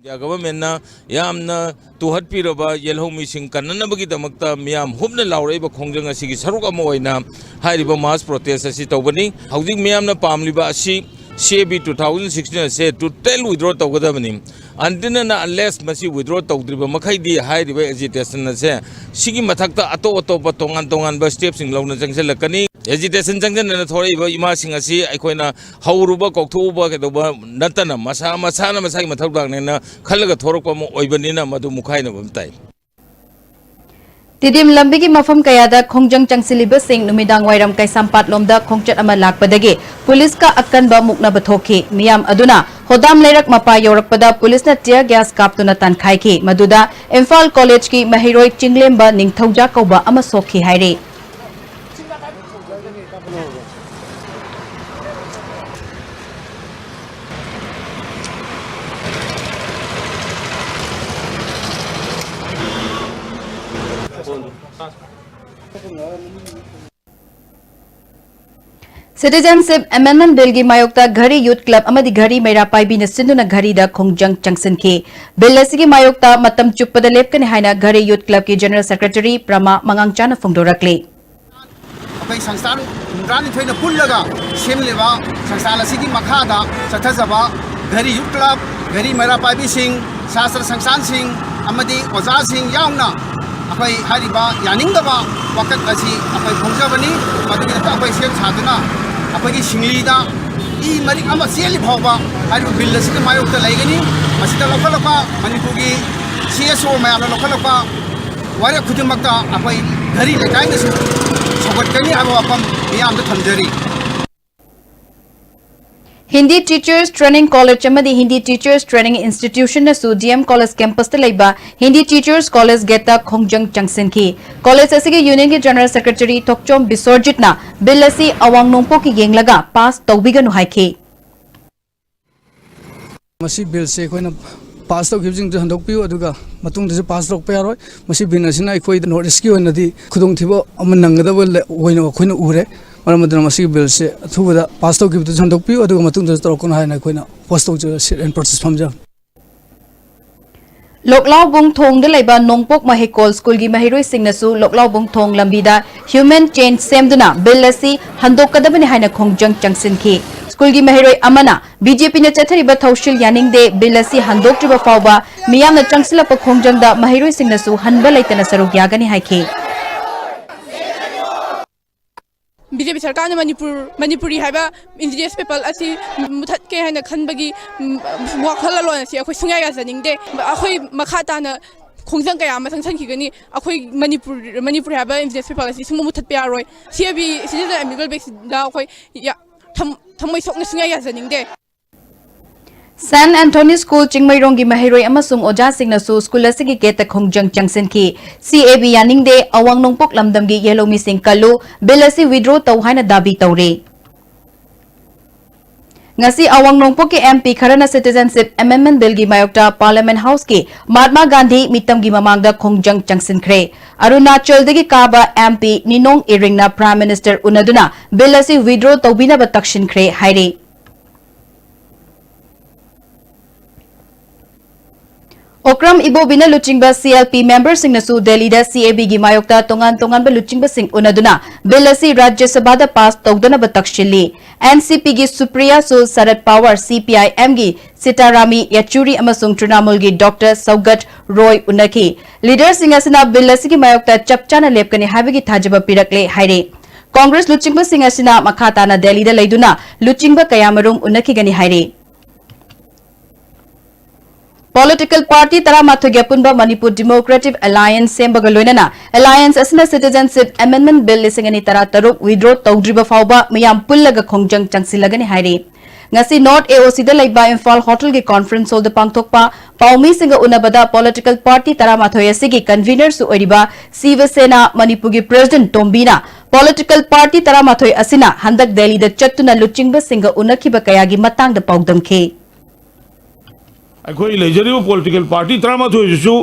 India governmentꯅ ꯌꯥꯝꯅ ꯇꯨꯍꯠꯄꯤꯔꯕ ꯌꯦꯜꯍꯧꯃꯤꯁꯤꯡ ꯀꯟꯅꯅꯕꯒꯤꯗꯃꯛꯇ ꯃꯤꯌꯥꯝ ꯍꯨꯞꯅ ꯂꯥꯎꯔꯛꯏꯕ ꯈꯣꯡꯖꯪ ꯑꯁꯤꯒꯤ ꯁꯔꯨꯛ ꯑꯃ ꯑꯣꯏꯅ ꯍꯥꯏꯔꯤꯕ mass protest ꯑꯁꯤ ꯇꯧꯕꯅꯤ꯫ ꯍꯧꯖꯤꯛ ꯃꯤꯌꯥꯝꯅ ꯄꯥꯝꯂꯤꯕ ꯑꯁꯤ C A B two thousand sixteen ꯑꯁꯦ total withdraw ꯇꯧꯒꯗꯕꯅꯤ꯫ Until and unless ꯃꯁꯤ withdraw ꯇꯧꯗ꯭ꯔꯤꯕ ꯃꯈꯩꯗꯤ ꯍꯥꯏꯔꯤꯕ agitation ꯑꯁꯦ ꯁꯤꯒꯤ ꯃꯊꯛꯇ ꯑꯇꯣꯞ ꯑꯇꯣꯞꯄ ꯇꯣꯉꯥꯟ ꯇꯣꯉꯥꯟꯕ stepꯁꯤꯡ ꯂꯧꯅ ꯆꯪꯁꯤꯜꯂꯛꯀꯅꯤ꯫ Agitation ꯆꯪꯁꯤꯟꯗꯅ ꯊꯣꯔꯛꯏꯕ ꯏꯃꯥꯁꯤꯡ ꯑꯁꯤ ꯑꯩꯈꯣꯏꯅ ꯍꯧꯔꯨꯕ ꯀꯧꯊꯣꯛꯎꯕ ꯀꯩꯗꯧꯕ ꯅꯠꯇꯅ ꯃꯁꯥ ꯃꯁꯥꯅ ꯃꯁꯥꯒꯤ ꯃꯊꯧ ꯂꯥꯛꯅꯦꯅ ꯈꯜꯂꯒ ꯊꯣꯔꯛꯄ ꯑꯃ ꯑꯣꯏꯕꯅꯤꯅ ꯃꯗꯨ ꯃꯨꯈꯥꯏꯅꯕ ꯑꯃ ꯇꯥꯏ꯫ ꯇꯤꯗꯤꯝ ꯂꯝꯕꯤꯒꯤ ꯃꯐꯝ ꯀꯌꯥꯗ ꯈꯣꯡꯖꯪ ꯆꯪꯁꯤꯜꯂꯤꯕꯁꯤꯡ ꯅꯨꯃꯤꯗꯥꯡ ꯋꯥꯏꯔꯝ ꯀꯩꯁꯥꯝꯄꯥꯠꯂꯣꯝꯗ ꯈꯣꯡꯆꯠ ꯑꯃ ꯂꯥꯛꯄꯗꯒꯤ ꯄꯨꯂꯤꯁꯀ ꯑꯀꯟꯕ ꯃꯨꯛꯅꯕ ꯊꯣꯛꯈꯤ꯫ ꯃꯤꯌꯥꯝ ꯑꯗꯨꯅ ꯍꯣꯗꯥꯝ ꯂꯩꯔꯛ ꯃꯄꯥ ꯌꯧꯔꯛꯄꯗ ꯄꯨꯂꯤꯁꯅ tear gas ꯀꯥꯞꯇꯨꯅ ꯇꯥꯟꯈꯥꯏꯈꯤ꯫ ꯃꯗꯨꯗ ꯏꯝꯐꯥꯜ ꯀꯣꯂꯦꯖꯀꯤ ꯃꯍꯩꯔꯣꯏ ꯆꯤꯡꯂꯦꯝꯕ ꯅꯤꯡꯊꯧꯖꯥ ꯀꯧꯕ ꯑꯃ ꯁꯣꯛꯈꯤ ꯍꯥꯏꯔꯤ꯫ Citizenship Amendment Billꯒꯤ ꯃꯥꯌꯣꯛꯇ ꯘꯔꯤ Youth Club ꯑꯃꯗꯤ ꯘꯔꯤ ꯃꯩꯔꯥ ꯄꯥꯏꯕꯤꯅ ꯁꯤꯟꯗꯨꯅ ꯘꯔꯤꯗ ꯈꯣꯡꯖꯪ ꯆꯪꯁꯤꯟꯈꯤ꯫ Bill ꯑꯁꯤꯒꯤ ꯃꯥꯌꯣꯛꯇ ꯃꯇꯝ ꯆꯨꯞꯄꯗ ꯂꯦꯞꯀꯅꯤ ꯍꯥꯏꯅ ꯘꯔꯤ Youth Clubꯀꯤ General Secretary ꯄ꯭ꯔꯃꯥ ꯃꯉꯥꯡꯆꯥꯅ ꯐꯣꯡꯗꯣꯔꯛꯂꯤ꯫ ꯑꯩꯈꯣꯏ ꯁꯪꯁꯊꯥꯟ ꯍꯨꯝꯗ꯭ꯔꯥꯅꯤꯊꯣꯏꯅ ꯄꯨꯜꯂꯒ ꯁꯦꯝꯂꯤꯕ ꯁꯪꯁꯊꯥꯟ ꯑꯁꯤꯒꯤ ꯃꯈꯥꯗ ꯆꯠꯊꯖꯕ ꯘꯔꯤ Youth Club, ꯘꯔꯤ ꯃꯩꯔꯥ ꯄꯥꯏꯕꯤꯁꯤꯡ, ꯁꯥꯁꯇ꯭ꯔ ꯁꯪꯁꯊꯥꯟꯁꯤꯡ ꯑꯃꯗꯤ ꯑꯣꯖꯥꯁꯤꯡ ꯌꯥꯎꯅ ꯑꯩꯈꯣꯏ ꯍꯥꯏꯔꯤꯕ ꯌꯥꯅꯤꯡꯗꯕ ꯋꯥꯀꯠ ꯑꯁꯤ ꯑꯩꯈꯣꯏ ꯐꯣꯡꯖꯕꯅꯤ꯫ ꯃꯗꯨꯒꯤꯗꯃꯛꯇ ꯑꯩꯈꯣꯏ ꯁꯦꯝ ꯁꯥꯗꯨꯅ ꯑꯩꯈꯣꯏꯒꯤ ꯁꯤꯡꯂꯤꯗ ꯏ ꯃꯔꯤꯛ ꯑꯃ ꯆꯦꯜꯂꯤ ꯐꯥꯎꯕ ꯍꯥꯏꯔꯤꯕ Bill ꯑꯁꯤꯒꯤ ꯃꯥꯌꯣꯛꯇ ꯂꯩꯒꯅꯤ꯫ ꯃꯁꯤꯗ ꯂꯧꯈꯠꯂꯛꯄ ꯃꯅꯤꯄꯨꯔꯒꯤ C S O ꯃꯌꯥꯝꯅ ꯂꯧꯈꯠꯂꯛꯄ ꯋꯥꯔꯦꯞ ꯈꯨꯗꯤꯡꯃꯛꯇ ꯑꯩꯈꯣꯏ ꯘꯔꯤ ꯂꯩꯀꯥꯏꯅꯁꯨ ꯁꯧꯒꯠꯀꯅꯤ ꯍꯥꯏꯕ ꯋꯥꯐꯝ ꯃꯤꯌꯥꯝꯗ ꯊꯝꯖꯔꯤ꯫ Hindi Teachers Training College ꯑꯃꯗꯤ Hindi Teachers Training Institutionꯅꯁꯨ D M College campusꯇ ꯂꯩꯕ Hindi Teachers College gateꯇ ꯈꯣꯡꯖꯪ ꯆꯪꯁꯤꯟꯈꯤ꯫ College ꯑꯁꯤꯒꯤ unionꯒꯤ General Secretary ꯊꯣꯛꯆꯣꯝ ꯕꯤꯁ꯭ꯋꯔꯖꯤꯠꯅ Bill ꯑꯁꯤ ꯑꯋꯥꯡ ꯅꯣꯡꯄꯣꯛꯀꯤ ꯌꯦꯡꯂꯒ pass ꯇꯧꯕꯤꯒꯅꯨ ꯍꯥꯏꯈꯤ꯫ ꯃꯁꯤ Billꯁꯦ ꯑꯩꯈꯣꯏꯅ pass ꯇꯧꯈꯤꯕꯁꯤꯡꯗꯨ ꯍꯟꯗꯣꯛꯄꯤꯌꯨ, ꯑꯗꯨꯒ ꯃꯇꯨꯡꯗꯁꯨ pass ꯇꯧꯔꯛꯄ ꯌꯥꯔꯣꯏ꯫ ꯃꯁꯤ Bill ꯑꯁꯤꯅ ꯑꯩꯈꯣꯏꯗ North Eastꯀꯤ ꯑꯣꯏꯅꯗꯤ ꯈꯨꯗꯣꯡꯊꯤꯕ ꯑꯃ ꯅꯪꯒꯗꯕ ꯂ-, ꯑꯣꯏꯅ ꯑꯩꯈꯣꯏꯅ ꯎꯔꯦ꯫ ꯃꯔꯝ ꯑꯗꯨꯅ ꯃꯁꯤꯒꯤ Billꯁꯦ ꯑꯊꯨꯕꯗ pass ꯇꯧꯈꯤꯕꯗꯨꯁꯨ ꯍꯟꯗꯣꯛꯄꯤꯌꯨ, ꯑꯗꯨꯒ ꯃꯇꯨꯡꯗꯁꯨ ꯇꯧꯔꯛꯀꯅꯨ ꯍꯥꯏꯅ ꯑꯩꯈꯣꯏꯅ oppose ꯇꯧꯖ-, sit and protest ꯐꯝꯖꯕꯅꯤ꯫ ꯂꯣꯛꯂꯥꯎꯕꯨꯡ ꯊꯣꯡꯗ ꯂꯩꯕ ꯅꯣꯡꯄꯣꯛ ꯃꯍꯩꯀꯣꯜ schoolꯒꯤ ꯃꯍꯩꯔꯣꯏꯁꯤꯡꯅꯁꯨ ꯂꯣꯛꯂꯥꯎꯕꯨꯡ ꯊꯣꯡ ꯂꯝꯕꯤꯗ human chain ꯁꯦꯝꯗꯨꯅ Bill ꯑꯁꯤ ꯍꯟꯗꯣꯛꯀꯗꯕꯅꯤ ꯍꯥꯏꯅ ꯈꯣꯡꯖꯪ ꯆꯪꯁꯤꯟꯈꯤ꯫ ꯁ꯭ꯀꯨꯜꯒꯤ ꯃꯍꯩꯔꯣꯏ ꯑꯃꯅ ꯕꯤ ꯖꯦ ꯄꯤꯅ ꯆꯠꯊꯔꯤꯕ ꯊꯧꯁꯤꯜ ꯌꯥꯅꯤꯡꯗꯦ, ꯕꯤꯜ ꯑꯁꯤ ꯍꯟꯗꯣꯛꯇ꯭ꯔꯤꯕ ꯐꯥꯎꯕ ꯃꯤꯌꯥꯝꯅ ꯆꯪꯁꯤꯜꯂꯛꯄ ꯈꯣꯡꯖꯪꯗ ꯃꯍꯩꯔꯣꯏꯁꯤꯡꯅꯁꯨ ꯍꯟꯕ ꯂꯩꯇꯅ ꯁꯔꯨꯛ ꯌꯥꯒꯅꯤ ꯍꯥꯏꯈꯤ꯫ ꯕꯤ ꯖꯦ ꯄꯤ ꯁꯔꯀꯥꯔꯅ ꯃꯅꯤꯄꯨꯔ, ꯃꯅꯤꯄꯨꯔꯤ ꯍꯥꯏꯕ ꯏꯟꯗꯤꯖꯤꯅꯁ ꯄꯤꯄꯜ ꯑꯁꯤ ꯃꯨꯊꯠꯀꯦ ꯍꯥꯏꯅ ꯈꯟꯕꯒꯤ, ꯎꯝ, ꯋꯥꯈꯜꯂꯣꯟ ꯑꯁꯤ ꯑꯩꯈꯣꯏ ꯁꯨꯡꯌꯥ ꯌꯥꯖꯅꯤꯡꯗꯦ꯫ ꯑꯩꯈꯣꯏ ꯃꯈꯥ ꯇꯥꯅ ꯈꯣꯡꯖꯪ ꯀꯌꯥ ꯑꯃ ꯆꯪꯁꯤꯟꯈꯤꯒꯅꯤ꯫ ꯑꯩꯈꯣꯏ ꯃꯅꯤꯄꯨꯔ, ꯃꯅꯤꯄꯨꯔꯤ ꯍꯥꯏꯕ ꯏꯟꯗꯤꯖꯤꯅꯁ ꯄꯤꯄꯜ ꯑꯁꯤ ꯁꯨꯡꯃꯨ ꯃꯨꯊꯠꯄ ꯌꯥꯔꯣꯏ꯫ ꯁꯤ ꯑꯦ ꯕꯤ, ꯁꯤꯇꯤꯖꯟ ꯑꯦꯃꯤꯀꯦꯜ ꯕꯦꯛꯁꯤꯗ ꯑꯩꯈꯣꯏ ꯌꯥ-, ꯊꯝ-, ꯊꯃꯣꯏ ꯁꯣꯛꯅ ꯁꯨꯡꯌꯥ ꯌꯥꯖꯅꯤꯡꯗꯦ꯫ ꯁꯦꯟꯠ ꯑꯦꯟꯊꯣꯅꯤ ꯁ꯭ꯀꯨꯜ ꯆꯤꯡꯃꯩꯔꯣꯡꯒꯤ ꯃꯍꯩꯔꯣꯏ ꯑꯃꯁꯨꯡ ꯑꯣꯖꯥꯁꯤꯡꯅꯁꯨ ꯁ꯭ꯀꯨꯜ ꯑꯁꯤꯒꯤ ꯒꯦꯠꯇ ꯈꯣꯡꯖꯪ ꯆꯪꯁꯤꯟꯈꯤ꯫ ꯁꯤ ꯑꯦ ꯕꯤ ꯌꯥꯅꯤꯡꯗꯦ, ꯑꯋꯥꯡ ꯅꯣꯡꯄꯣꯛ ꯂꯝꯗꯝꯒꯤ ꯌꯦꯜꯍꯧꯃꯤꯁꯤꯡ ꯀꯜꯂꯨ, ꯕꯤꯜ ꯑꯁꯤ ꯋꯤꯗ꯭ꯔꯣ ꯇꯧ ꯍꯥꯏꯅ ꯗꯥꯕꯤ ꯇꯧꯔꯤ꯫ ꯉꯁꯤ ꯑꯋꯥꯡ ꯅꯣꯡꯄꯣꯛꯀꯤ ꯑꯦꯝ ꯄꯤ ꯈꯔꯅ ꯁꯤꯇꯤꯖꯟꯁꯤꯞ ꯑꯦꯃꯦꯟꯗꯃꯦꯟꯠ ꯕꯤꯜꯒꯤ ꯃꯥꯌꯣꯛꯇ ꯄꯥꯔꯂꯤꯌꯥꯃꯦꯟꯠ ꯍꯥꯎꯁꯀꯤ ꯃꯍꯥꯠꯃꯥ ꯒꯥꯟꯙꯤ ꯃꯤꯇꯝꯒꯤ ꯃꯃꯥꯡꯗ ꯈꯣꯡꯖꯪ ꯆꯪꯁꯤꯟꯈ꯭ꯔꯦ꯫ ꯑꯔꯨꯅꯥꯆꯜꯗꯒꯤ ꯀꯥꯕ ꯑꯦꯝ ꯄꯤ ꯅꯤꯅꯣꯡ ꯏꯔꯤꯡꯅ ꯄ꯭ꯔꯥꯏꯝ ꯃꯤꯅꯤꯁꯇꯔ ꯎꯅꯗꯨꯅ ꯕꯤꯜ ꯑꯁꯤ ꯋꯤꯗ꯭ꯔꯣ ꯇꯧꯕꯤꯅꯕ ꯇꯛꯁꯤꯟꯈ꯭ꯔꯦ ꯍꯥꯏꯔꯤ꯫ ꯑꯣꯀ꯭ꯔꯝ ꯏꯕꯣꯕꯤꯅ ꯂꯨꯆꯤꯡꯕ ꯁꯤ ꯑꯦꯜ ꯄꯤ ꯃꯦꯝꯕꯔꯁꯤꯡꯅꯁꯨ ꯗꯦꯜꯂꯤꯗ ꯁꯤ ꯑꯦ ꯕꯤꯒꯤ ꯃꯥꯌꯣꯛꯇ ꯇꯣꯉꯥꯟ ꯇꯣꯉꯥꯟꯕ ꯂꯨꯆꯤꯡꯕꯁꯤꯡ ꯎꯅꯗꯨꯅ ꯕꯤꯜ ꯑꯁꯤ ꯔꯥꯖ꯭ꯌ ꯁꯚꯥꯗ ꯄꯥꯁ ꯇꯧꯗꯅꯕ ꯇꯛꯁꯤꯜꯂꯤ꯫ ꯑꯦꯟ ꯁꯤ ꯄꯤꯒꯤ ꯁꯨꯄ꯭ꯔꯤꯌꯥ ꯁꯨꯜ, ꯁꯔꯗ ꯄꯋꯥꯔ, ꯁꯤ ꯄꯤ ꯑꯥꯏ ꯑꯦꯝꯒꯤ ꯁꯤꯇꯥꯔꯥꯃꯤ ꯌꯦꯆꯨꯔꯤ ꯑꯃꯁꯨꯡ ꯇ꯭ꯔꯤꯅꯥꯃꯨꯜꯒꯤ ꯗꯣꯛꯇꯔ ꯁꯧꯒꯠ ꯔꯣꯏ ꯎꯅꯈꯤ꯫ ꯂꯤꯗꯔꯁꯤꯡ ꯑꯁꯤꯅ ꯕꯤꯜ ꯑꯁꯤꯒꯤ ꯃꯥꯌꯣꯛꯇ ꯆꯞ ꯆꯥꯅ ꯂꯦꯞꯀꯅꯤ ꯍꯥꯏꯕꯒꯤ ꯊꯥꯖꯕ ꯄꯤꯔꯛꯂꯦ ꯍꯥꯏꯔꯤ꯫ ꯀꯣꯡꯒ꯭ꯔꯦꯁ ꯂꯨꯆꯤꯡꯕꯁꯤꯡ ꯑꯁꯤꯅ ꯃꯈꯥ ꯇꯥꯅ ꯗꯦꯜꯂꯤꯗ ꯂꯩꯗꯨꯅ ꯂꯨꯆꯤꯡꯕ ꯀꯌꯥꯃꯔꯨꯝ ꯎꯅꯈꯤꯒꯅꯤ ꯍꯥꯏꯔꯤ꯫ ꯄꯣꯂꯤꯇꯤꯀꯦꯜ ꯄꯥꯔꯇꯤ ꯇꯔꯥꯃꯥꯊꯣꯏꯒꯤ ꯑꯄꯨꯟꯕ ꯃꯅꯤꯄꯨꯔ ꯗꯤꯃꯣꯀ꯭ꯔꯦꯇꯤꯛ ꯑꯦꯂꯥꯏꯌꯦꯟꯁ ꯁꯦꯝꯕꯒ ꯂꯣꯏꯅꯅ ꯑꯦꯂꯥꯏꯌꯦꯟꯁ ꯑꯁꯤꯅ ꯁꯤꯇꯤꯖꯟꯁꯤꯞ ꯑꯦꯃꯦꯟꯗꯃꯦꯟꯠ ꯕꯤꯜ ꯂꯤꯁꯤꯡ ꯑꯅꯤ ꯇꯔꯥꯇꯔꯨꯛ ꯋꯤꯗ꯭ꯔꯣ ꯇꯧꯗ꯭ꯔꯤꯕ ꯐꯥꯎꯕ ꯃꯤꯌꯥꯝ ꯄꯨꯜꯂꯒ ꯈꯣꯡꯖꯪ ꯆꯪꯁꯤꯜꯂꯒꯅꯤ ꯍꯥꯏꯔꯤ꯫ ꯉꯁꯤ ꯅꯣꯔꯠ ꯑꯦ ꯑꯣ ꯁꯤꯗ ꯂꯩꯕ ꯏꯝꯐꯥꯜ ꯍꯣꯇꯦꯜꯒꯤ ꯀꯣꯟꯐ꯭ꯔꯦꯟꯁ ꯍꯣꯜꯗ ꯄꯥꯡꯊꯣꯛꯄ ꯄꯥꯎꯃꯤꯁꯤꯡꯒ ꯎꯅꯕꯗ ꯄꯣꯂꯤꯇꯤꯀꯦꯜ ꯄꯥꯔꯇꯤ ꯇꯔꯥꯃꯥꯊꯣꯏ ꯑꯁꯤꯒꯤ ꯀꯟꯚꯤꯅꯔꯁꯨ ꯑꯣꯏꯔꯤꯕ ꯁꯤꯕ ꯁꯦꯅꯥ ꯃꯅꯤꯄꯨꯔꯒꯤ ꯄ꯭ꯔꯦꯁꯤꯗꯦꯟꯠ ꯇꯣꯝꯕꯤꯅ ꯄꯣꯂꯤꯇꯤꯀꯦꯜ ꯄꯥꯔꯇꯤ ꯇꯔꯥꯃꯥꯊꯣꯏ ꯑꯁꯤꯅ ꯍꯟꯗꯛ ꯗꯦꯜꯂꯤꯗ ꯆꯠꯇꯨꯅ ꯂꯨꯆꯤꯡꯕꯁꯤꯡꯒ ꯎꯅꯈꯤꯕ ꯀꯌꯥꯒꯤ ꯃꯇꯥꯡꯗ ꯄꯥꯎꯗꯝꯈꯤ꯫ ꯑꯩꯈꯣꯏ ꯂꯩꯖꯔꯤꯕ ꯄꯣꯂꯤꯇꯤꯀꯦꯜ ꯄꯥꯔꯇꯤ ꯇꯔꯥꯃꯥꯊꯣꯏꯁꯤꯁꯨ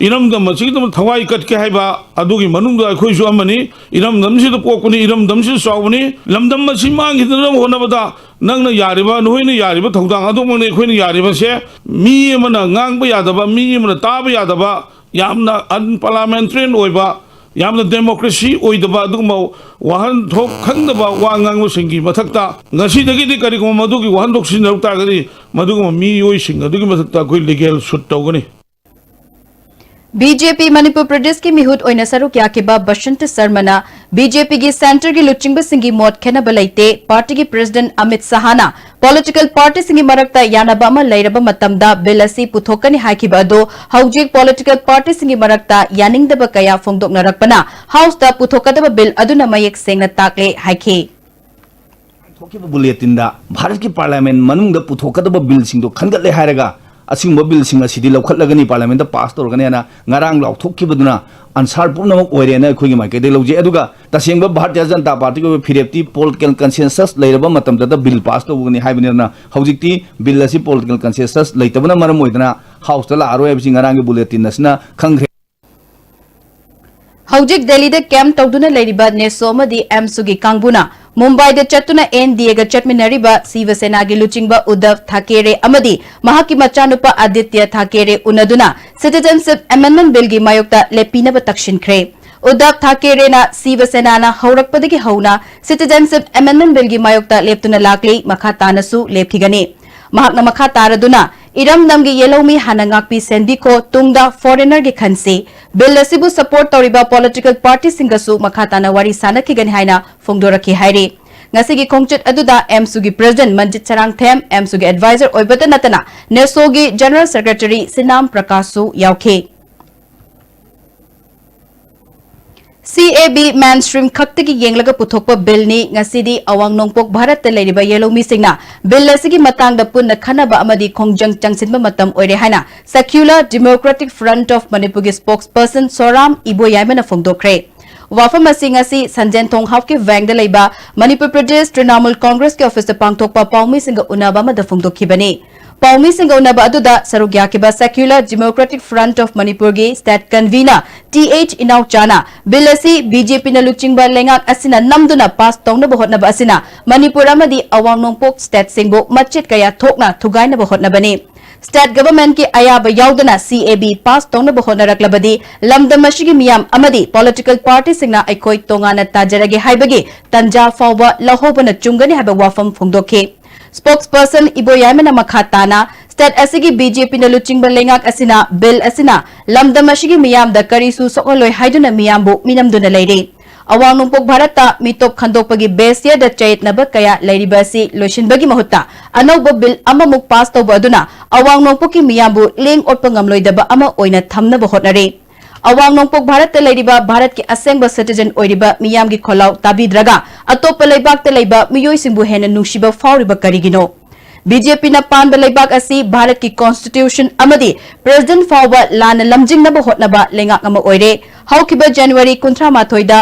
ꯏꯔꯝꯗꯝ ꯑꯁꯤꯒꯤꯗꯃꯛ ꯊꯋꯥꯏ ꯀꯠꯀꯦ ꯍꯥꯏꯕ ꯑꯗꯨꯒꯤ ꯃꯅꯨꯡꯗ ꯑꯩꯈꯣꯏꯁꯨ ꯑꯃꯅꯤ꯫ ꯏꯔꯝꯗꯝꯁꯤꯗ ꯄꯣꯛꯄꯅꯤ, ꯏꯔꯝꯗꯝꯁꯤꯗ ꯆꯥꯎꯕꯅꯤ꯫ ꯂꯝꯗꯝ ꯑꯁꯤ ꯃꯥꯡꯈꯤꯗꯅꯕ ꯍꯣꯠꯅꯕꯗ ꯅꯪꯅ ꯌꯥꯔꯤꯕ, ꯅꯈꯣꯏꯅ ꯌꯥꯔꯤꯕ ꯊꯧꯗꯥꯡ ꯑꯗꯨꯃꯛꯅꯤ ꯑꯩꯈꯣꯏꯅ ꯌꯥꯔꯤꯕꯁꯦ꯫ ꯃꯤ ꯑꯃꯅ ꯉꯥꯡꯕ ꯌꯥꯗꯕ, ꯃꯤ ꯑꯃꯅ ꯇꯥꯕ ꯌꯥꯗꯕ, ꯌꯥꯝꯅ ꯑꯟꯄꯥꯔꯂꯤꯌꯥꯃꯦꯟꯇꯔꯤꯌꯟ ꯑꯣꯏꯕ, ꯌꯥꯝꯅ ꯗꯦꯃꯣꯀ꯭ꯔꯦꯁꯤ ꯑꯣꯏꯗꯕ ꯑꯗꯨꯒꯨꯝꯕ ꯋꯥꯍꯟꯊꯣꯛ ꯈꯪꯗꯕ ꯋꯥ ꯉꯥꯡꯕꯁꯤꯡꯒꯤ ꯃꯊꯛꯇ ꯉꯁꯤꯗꯒꯤꯗꯤ ꯀꯔꯤꯒꯨꯝꯕ ꯃꯗꯨꯒꯤ ꯋꯥꯍꯟꯊꯣꯛ ꯁꯤꯖꯤꯟꯅꯔꯛ ꯇꯥꯔꯒꯗꯤ ꯃꯗꯨꯒꯨꯝꯕ ꯃꯤꯑꯣꯏꯁꯤꯡ ꯑꯗꯨꯒꯤ ꯃꯊꯛꯇ ꯑꯩꯈꯣꯏ ꯂꯤꯒꯦꯜ ꯁꯨꯠ ꯇꯧꯒꯅꯤ꯫ ꯕꯤ ꯖꯦ ꯄꯤ ꯃꯅꯤꯄꯨꯔ ꯄ꯭ꯔꯗꯦꯁꯀꯤ ꯃꯤꯍꯨꯠ ꯑꯣꯏꯅ ꯁꯔꯨꯛ ꯌꯥꯈꯤꯕ ꯕꯁꯟꯇ ꯁꯔꯃꯅ ꯕꯤ ꯖꯦ ꯄꯤꯒꯤ ꯁꯦꯟꯇꯔꯒꯤ ꯂꯨꯆꯤꯡꯕꯁꯤꯡꯒꯤ ꯃꯣꯠ ꯈꯦꯠꯅꯕ ꯂꯩꯇꯦ, ꯄꯥꯔꯇꯤꯒꯤ ꯄ꯭ꯔꯦꯁꯤꯗꯦꯟꯠ ꯑꯃꯤꯠ ꯁꯍꯥꯅ ꯄꯣꯂꯤꯇꯤꯀꯦꯜ ꯄꯥꯔꯇꯤꯁꯤꯡꯒꯤ ꯃꯔꯛꯇ ꯌꯥꯅꯕ ꯑꯃ ꯂꯩꯔꯕ ꯃꯇꯝꯗ ꯕꯤꯜ ꯑꯁꯤ ꯄꯨꯊꯣꯛꯀꯅꯤ ꯍꯥꯏꯈꯤꯕ ꯑꯗꯨ ꯍꯧꯖꯤꯛ ꯄꯣꯂꯤꯇꯤꯀꯦꯜ ꯄꯥꯔꯇꯤꯁꯤꯡꯒꯤ ꯃꯔꯛꯇ ꯌꯥꯅꯤꯡꯗꯕ ꯀꯌꯥ ꯐꯣꯡꯗꯣꯛꯅꯔꯛꯄꯅ ꯍꯥꯎꯁꯇ ꯄꯨꯊꯣꯛꯀꯗꯕ ꯕꯤꯜ ꯑꯗꯨꯅ ꯃꯌꯦꯛ ꯁꯦꯡꯅ ꯇꯥꯛꯂꯦ ꯍꯥꯏꯈꯤ꯫ ꯊꯣꯛꯈꯤꯕ ꯕꯨꯂꯦꯇꯤꯟꯗ ꯚꯥꯔꯠꯀꯤ ꯄꯥꯔꯂꯤꯌꯥꯃꯦꯟ ꯃꯅꯨꯡꯗ ꯄꯨꯊꯣꯛꯀꯗꯕ ꯕꯤꯜꯁꯤꯡꯗꯣ ꯈꯟꯒꯠꯂꯦ ꯍꯥꯏꯔꯒ ꯑꯁꯤꯒꯨꯝꯕ ꯕꯤꯜꯁꯤꯡ ꯑꯁꯤꯗꯤ ꯂꯧꯈꯠꯂꯒꯅꯤ, ꯄꯥꯔꯂꯤꯌꯥꯃꯦꯟꯗ ꯄꯥꯁ ꯇꯧꯔꯒꯅꯤ ꯍꯥꯏꯅ ꯉꯔꯥꯡ ꯂꯥꯎꯊꯣꯛꯈꯤꯕꯗꯨꯅ ꯑꯟꯁꯥꯔ ꯄꯨꯝꯅꯃꯛ ꯑꯣꯏꯔꯦꯅ ꯑꯩꯈꯣꯏꯒꯤ ꯃꯥꯏꯀꯩꯗꯒꯤ ꯂꯧꯖꯩ꯫ ꯑꯗꯨꯒ ꯇꯁꯦꯡꯕ ꯚꯥꯔꯇꯤꯌ ꯖꯅꯇꯥ ꯄꯥꯔꯇꯤꯒꯤ ꯑꯣꯏꯕ ꯐꯤꯔꯦꯞꯇꯤ ꯄꯣꯂꯤꯇꯤꯀꯦꯜ ꯀꯟꯁꯦꯟꯁꯁ ꯂꯩꯔꯕ ꯃꯇꯝꯗꯇ ꯕꯤꯜ ꯄꯥꯁ ꯇꯧꯒꯅꯤ ꯍꯥꯏꯕꯅꯤꯅ ꯍꯧꯖꯤꯛꯇꯤ ꯕꯤꯜ ꯑꯁꯤ ꯄꯣꯂꯤꯇꯤꯀꯦꯜ ꯀꯟꯁꯦꯟꯁꯁ ꯂꯩꯇꯕꯅ ꯃꯔꯝ ꯑꯣꯏꯗꯅ ꯍꯥꯎꯁꯇ ꯂꯥꯛꯑꯔꯣꯏ ꯍꯥꯏꯕꯁꯤ ꯉꯔꯥꯡꯒꯤ ꯕꯨꯂꯦꯇꯤꯟ ꯑꯁꯤꯅ ꯈꯪꯈ꯭ꯔꯦ꯫ ꯍꯧꯖꯤꯛ ꯗꯦꯜꯂꯤꯗ ꯀꯦꯝꯞ ꯇꯧꯗꯨꯅ ꯂꯩꯔꯤꯕ ꯅꯦꯁꯣ ꯑꯃꯗꯤ ꯑꯦꯝꯁꯨꯒꯤ ꯀꯥꯡꯕꯨꯅ ꯃꯨꯝꯕꯥꯏꯗ ꯆꯠꯇꯨꯅ ꯑꯦꯟ ꯗꯤ ꯑꯦꯒ ꯆꯠꯃꯤꯟꯅꯔꯤꯕ ꯁꯤꯕ ꯁꯦꯅꯥꯒꯤ ꯂꯨꯆꯤꯡꯕ ꯎꯗꯙꯕ ꯊꯥꯀꯦꯔꯦ ꯑꯃꯗꯤ ꯃꯍꯥꯛꯀꯤ ꯃꯆꯥꯅꯨꯄꯥ ꯑꯗꯤꯇ꯭ꯌ ꯊꯥꯀꯦꯔꯦ ꯎꯅꯗꯨꯅ ꯁꯤꯇꯤꯖꯦꯟꯁꯤꯞ ꯑꯦꯃꯦꯟꯗꯃꯦꯟꯠ ꯕꯤꯜꯒꯤ ꯃꯥꯌꯣꯛꯇ ꯂꯦꯞꯄꯤꯅꯕ ꯇꯛꯁꯤꯟꯈ꯭ꯔꯦ꯫ ꯎꯗꯙꯕ ꯊꯥꯀꯦꯔꯦꯅ ꯁꯤꯕ ꯁꯦꯅꯥꯅ ꯍꯧꯔꯛꯄꯗꯒꯤ ꯍꯧꯅ ꯁꯤꯇꯤꯖꯦꯟꯁꯤꯞ ꯑꯦꯃꯦꯟꯗꯃꯦꯟꯠ ꯕꯤꯜꯒꯤ ꯃꯥꯌꯣꯛꯇ ꯂꯦꯞꯇꯨꯅ ꯂꯥꯛꯂꯤ, ꯃꯈꯥ ꯇꯥꯅꯁꯨ ꯂꯦꯞꯈꯤꯒꯅꯤ꯫ ꯃꯍꯥꯛꯅ ꯃꯈꯥ ꯇꯥꯔꯗꯨꯅ, "ꯏꯔꯝꯗꯝꯒꯤ ꯌꯦꯜꯍꯧꯃꯤ ꯍꯥꯟꯅ ꯉꯥꯛꯄꯤ ꯁꯦꯟꯕꯤꯈꯣ, ꯇꯨꯡꯗ ꯐꯣꯔꯦꯅꯔꯒꯤ ꯈꯟꯁꯤ꯫ ꯕꯤꯜ ꯑꯁꯤꯕꯨ ꯁꯄꯣꯔꯠ ꯇꯧꯔꯤꯕ ꯄꯣꯂꯤꯇꯤꯀꯦꯜ ꯄꯥꯔꯇꯤꯁꯤꯡꯒꯁꯨ ꯃꯈꯥ ꯇꯥꯅ ꯋꯥꯔꯤ ꯁꯥꯅꯈꯤꯒꯅꯤ" ꯍꯥꯏꯅ ꯐꯣꯡꯗꯣꯔꯛꯈꯤ ꯍꯥꯏꯔꯤ꯫ ꯉꯁꯤꯒꯤ ꯈꯣꯡꯆꯠ ꯑꯗꯨꯗ ꯑꯦꯝꯁꯨꯒꯤ ꯄ꯭ꯔꯦꯁꯤꯗꯦꯟꯠ ꯃꯟꯖꯤꯠ ꯁꯔꯥꯡꯊꯦꯝ, ꯑꯦꯝꯁꯨꯒꯤ ꯑꯦꯗꯚꯥꯏꯖꯔ ꯑꯣꯏꯕꯇ ꯅꯠꯇꯅ ꯅꯦꯁꯣꯒꯤ ꯖꯦꯅꯔꯦꯜ ꯁꯦꯀ꯭ꯔꯦꯇꯔꯤ ꯁꯤꯅꯥꯝ ꯄ꯭ꯔꯀꯥꯁꯁꯨ ꯌꯥꯎꯈꯤ꯫ ꯁꯤ ꯑꯦ ꯕꯤ ꯃꯦꯟ ꯁ꯭ꯇ꯭ꯔꯤꯝ ꯈꯛꯇꯒꯤ ꯌꯦꯡꯂꯒ ꯄꯨꯊꯣꯛꯄ ꯕꯤꯜꯅꯤ꯫ ꯉꯁꯤꯗꯤ ꯑꯋꯥꯡ ꯅꯣꯡꯄꯣꯛ ꯚꯥꯔꯠꯇ ꯂꯩꯔꯤꯕ ꯌꯦꯜꯍꯧꯃꯤꯁꯤꯡꯅ ꯕꯤꯜ ꯑꯁꯤꯒꯤ ꯃꯇꯥꯡꯗ ꯄꯨꯟꯅ ꯈꯟꯅꯕ ꯑꯃꯗꯤ ꯈꯣꯡꯖꯪ ꯆꯪꯁꯤꯟꯕ ꯃꯇꯝ ꯑꯣꯏꯔꯦ ꯍꯥꯏꯅ Secular Democratic Front of Manipurꯒꯤ spokesperson ꯁꯣꯔꯥꯝ ꯏꯕꯣꯌꯥꯏꯃꯅ ꯐꯣꯡꯗꯣꯛꯈ꯭ꯔꯦ꯫ ꯋꯥꯐꯝ ꯑꯁꯤ ꯉꯁꯤ ꯁꯟꯖꯦꯟꯊꯣꯡ ꯍꯥꯎꯀꯤꯞ ꯋꯦꯡꯗ ꯂꯩꯕ ꯃꯅꯤꯄꯨꯔ ꯄ꯭ꯔꯗꯦꯁ ꯇ꯭ꯔꯤꯅꯥꯃꯨꯜ ꯀꯣꯡꯒ꯭ꯔꯦꯁꯀꯤ ꯑꯣꯐꯤꯁꯇ ꯄꯥꯡꯊꯣꯛꯄ ꯄꯥꯎꯃꯤꯁꯤꯡꯒ ꯎꯅꯕ ꯑꯃꯗ ꯐꯣꯡꯗꯣꯛꯈꯤꯕꯅꯤ꯫ ꯄꯥꯎꯃꯤꯁꯤꯡꯒ ꯎꯅꯕ ꯑꯗꯨꯗ ꯁꯔꯨꯛ ꯌꯥꯈꯤꯕ Secular Democratic Front of Manipurꯒꯤ state convener ꯇꯤ ꯑꯩꯆ ꯏꯅꯥꯎꯆꯥꯅ ꯕꯤꯜ ꯑꯁꯤ ꯕꯤ ꯖꯦ ꯄꯤꯅ ꯂꯨꯆꯤꯡꯕ ꯂꯩꯉꯥꯛ ꯑꯁꯤꯅ ꯅꯝꯗꯨꯅ ꯄꯥꯁ ꯇꯧꯅꯕ ꯍꯣꯠꯅꯕ ꯑꯁꯤꯅ ꯃꯅꯤꯄꯨꯔ ꯑꯃꯗꯤ ꯑꯋꯥꯡ ꯅꯣꯡꯄꯣꯛ ꯁ꯭ꯇꯦꯠꯁꯤꯡꯕꯨ ꯃꯆꯦꯠ ꯀꯌꯥ ꯊꯣꯛꯅ ꯊꯨꯒꯥꯏꯅꯕ ꯍꯣꯠꯅꯕꯅꯤ꯫ State government ꯀꯤ ꯑꯌꯥꯕ ꯌꯥꯎꯗꯅ C A B pass ꯇꯧꯅꯕ ꯍꯣꯠꯅꯔꯛꯂꯕꯗꯤ ꯂꯝꯗꯝ ꯑꯁꯤꯒꯤ ꯃꯤꯌꯥꯝ ꯑꯃꯗꯤ political party ꯁꯤꯡꯅ ꯑꯩꯈꯣꯏ ꯇꯣꯉꯥꯟꯅ ꯇꯥꯖꯔꯒꯦ ꯍꯥꯏꯕꯒꯤ ꯇꯟꯖꯥ ꯐꯥꯎꯕ ꯂꯧꯍꯧꯕꯅ ꯆꯨꯝꯒꯅꯤ ꯍꯥꯏꯕ ꯋꯥꯐꯝ ꯐꯣꯡꯗꯣꯛꯈꯤ꯫ Spokesperson ꯏꯕꯣꯌꯥꯏꯃꯅ ꯃꯈꯥ ꯇꯥꯅ, state ꯑꯁꯤꯒꯤ B J P ꯅ ꯂꯨꯆꯤꯡꯕ ꯂꯩꯉꯥꯛ ꯑꯁꯤꯅ bill ꯑꯁꯤꯅ ꯂꯝꯗꯝ ꯑꯁꯤꯒꯤ ꯃꯤꯌꯥꯝꯗ ꯀꯔꯤꯁꯨ ꯁꯣꯛꯍꯜꯂꯣꯏ ꯍꯥꯏꯗꯨꯅ ꯃꯤꯌꯥꯝꯕꯨ ꯃꯤꯅꯝꯗꯨꯅ ꯂꯩꯔꯤ꯫ ꯑꯋꯥꯡ ꯅꯣꯡꯄꯣꯛ ꯚꯥꯔꯠꯇ ꯃꯤꯇꯣꯞ ꯈꯟꯗꯣꯛꯄꯒꯤ base year ꯗ ꯆꯌꯦꯠꯅꯕ ꯀꯌꯥ ꯂꯩꯔꯤꯕ ꯑꯁꯤ ꯂꯣꯏꯁꯤꯟꯕꯒꯤ ꯃꯍꯨꯠꯇ ꯑꯅꯧꯕ bill ꯑꯃꯃꯨꯛ pass ꯇꯧꯕ ꯑꯗꯨꯅ ꯑꯋꯥꯡ ꯅꯣꯡꯄꯣꯛꯀꯤ ꯃꯤꯌꯥꯝꯕꯨ ꯂꯦꯡ ꯑꯣꯠꯄ ꯉꯝꯂꯣꯏꯗꯕ ꯑꯃ ꯑꯣꯏꯅ ꯊꯝꯅꯕ ꯍꯣꯠꯅꯔꯤ꯫ ꯑꯋꯥꯡ ꯅꯣꯡꯄꯣꯛ ꯚꯥꯔꯠꯇ ꯂꯩꯔꯤꯕ ꯚꯥꯔꯠꯀꯤ ꯑꯁꯦꯡꯕ citizen ꯑꯣꯏꯔꯤꯕ ꯃꯤꯌꯥꯝꯒꯤ ꯈꯣꯜꯂꯥꯎ ꯇꯥꯕꯤꯗ꯭ꯔꯒ ꯑꯇꯣꯞꯄ ꯂꯩꯕꯥꯛꯇ ꯂꯩꯕ ꯃꯤꯑꯣꯏꯁꯤꯡꯕꯨ ꯍꯦꯟꯅ ꯅꯨꯡꯁꯤꯕ ꯐꯥꯎꯔꯤꯕ ꯀꯔꯤꯒꯤꯅꯣ? B J P ꯅ ꯄꯥꯟꯕ ꯂꯩꯕꯥꯛ ꯑꯁꯤ ꯚꯥꯔꯠꯀꯤ constitution ꯑꯃꯗꯤ president ꯐꯥꯎꯕ ꯂꯥꯟꯅ ꯂꯝꯖꯤꯡꯅꯕ ꯍꯣꯠꯅꯕ ꯂꯩꯉꯥꯛ ꯑꯃ ꯑꯣꯏꯔꯦ꯫ ꯍꯧꯈꯤꯕ January ꯀꯨꯟꯊ꯭ꯔꯥ ꯃꯥꯊꯣꯏꯗ